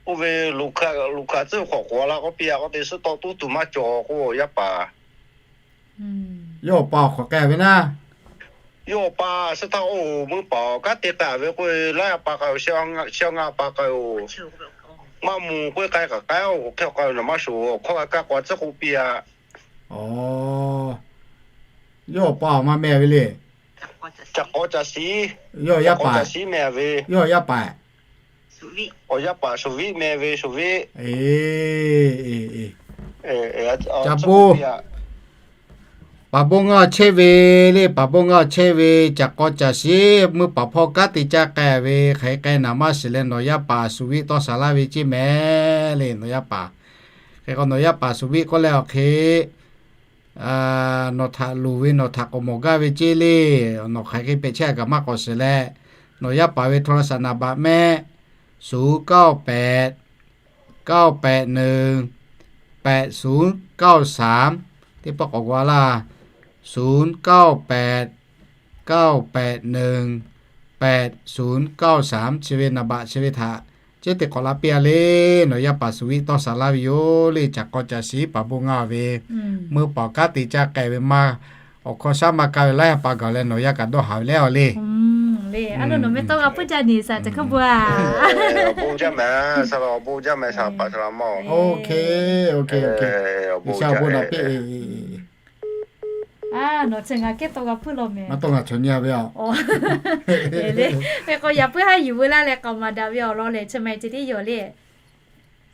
oˇ ve loꞈ hk'aˬ tcuhˉ hk'awꞈ k'oꞈ la k'oˆ piˇ a k'oˆ te, suhˉ tawˆ tuˉ tuˬ maˇ cawˬ k'o, yaˇ paˍ. Yawˇ awˬ pa awˬ hk'awꞈ k'ai ve naˉ. Yawˇ awˬ pa suhˉ htaˇ oˇ meuˇ paˍ kanˉ te k'ai ve k'oˆ, laiˉ a pa k'ai-o, shehˆ a ngaˇ pa k'ai-o, maˇ mvuh k'oˆ k'ai kaꞈ k'ai-o, hk'e k'ai-o naˍ maˇ shoˍ, hkawˇ g'a kaˇ k'o a tcuhˉ k'oˆ piˇ a. Aw, yawˇ awˬ pa awˬ ma meh ve le. Caˬ k'aw caˬ shiˍ. Yawˇ yaˇ paˍ. Caˬ k'aw caˬ shiˍ meh ve. Yawˇ yaˇ paˍ. Awˬ yaˇ paˍ shuˍ viˆ meh ve, shuˍ viˆ. Eˬ, eˬ, eˬ. Ca bon, paˍ bon ngaˇ chehˇ ve le, paˍ bon ngaˇ chehˇ ve, caˬ k'aw caˬ shiˍ meuˇ paˍ hpawˇ kanˉ te caˇ k'ai ve, hk'aˬ hk'e k'ai naˍ maˇ shiˍ leh nawˬ yaˇ paˍ shuˍ viˆ tawˇ shaˍ laˇ ve ceˇ mehˍ le, nawˬ yaˇ paˍ. Hk'e k'o nawˬ yaˇ paˍ shuˍ viˆ k'oˆ leh awˬ hk'e nawˬ htaꞈ luˬ ve nawˬ htaꞈ k'awꞈ mawˬ gaˇ ve ceˇ le. Nawˬ hk'aˬ hk'e pehꞈ chehˇ a kaꞈ maˇ k'awꞈ shiˍ leh, nawˬ yaˇ paˍ ve โทรศัพท์ naˍ baꞈ mehˆ ศูนย์เก้าแปด เก้าแปดหนึ่ง แปดศูนย์เก้าสาม teˇ pawˆ k'awꞈ g'a laˇ, ศูนย์เก้าแปด เก้าแปดหนึ่ง แปดศูนย์เก้าสาม chi ve naˍ baꞈ chi ve htaꞈ ceˇ te k'awꞈ la piˇ a le. Nawˬ yaˇ paˍ shuˍ viˆ tawˇ shaˍ laˇ ve yoˬ le, caˬ k'aw caˬ shiˍ paˍ bon ngaˇ ve, meuˇ paˍ kanˉ te caˇ k'ai ve maˇ, awˬ hkawˇ shaˉ maˇ kaˇ ve laiˉ a pa gaˬ leh nawˬ yaˇ kaꞈ dawˇ haˍ ve le, awˬ le. A lo nawˬ meh tawˇ g'a puiˉ jaˇ neˬ saˍ, caˬ hkuiˉ bon a. Awˬ bon jaˇ meh, saˍ laꞈ awˬ bon jaˇ meh, saˍ laꞈ paˍ saˍ laꞈ mawˇ. G'uiˬsha awˬ bon naꞈ piˇ. Nawˬ chi ngaˬ kehˉ tawˇ g'a puiˉ law meh. Maˇ tawˇ ngaˬ chaw nyi a ve a. Hk'e k'o yaꞈ puiˉ haˉ yuˬ veu laˇ leh k'aoˍ maˍ daꞈ ve awˬ lawn lehˬ, chi meh ceh tiˉ yoˬ le.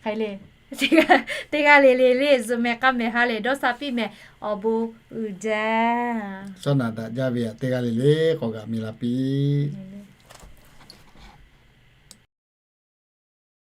Hk'e le, teˇ g'aˇ le le le zuhꞈ meh k'aˇ meh ha lehˬ dawˇ sha piˇ meh, awˬ bon uiˍ jaˇ. Shaˉ naꞈ daꞈ jaˇ ve a, teˇ g'aˇ le le k'awꞈ g'aꞈ mi la piˇ.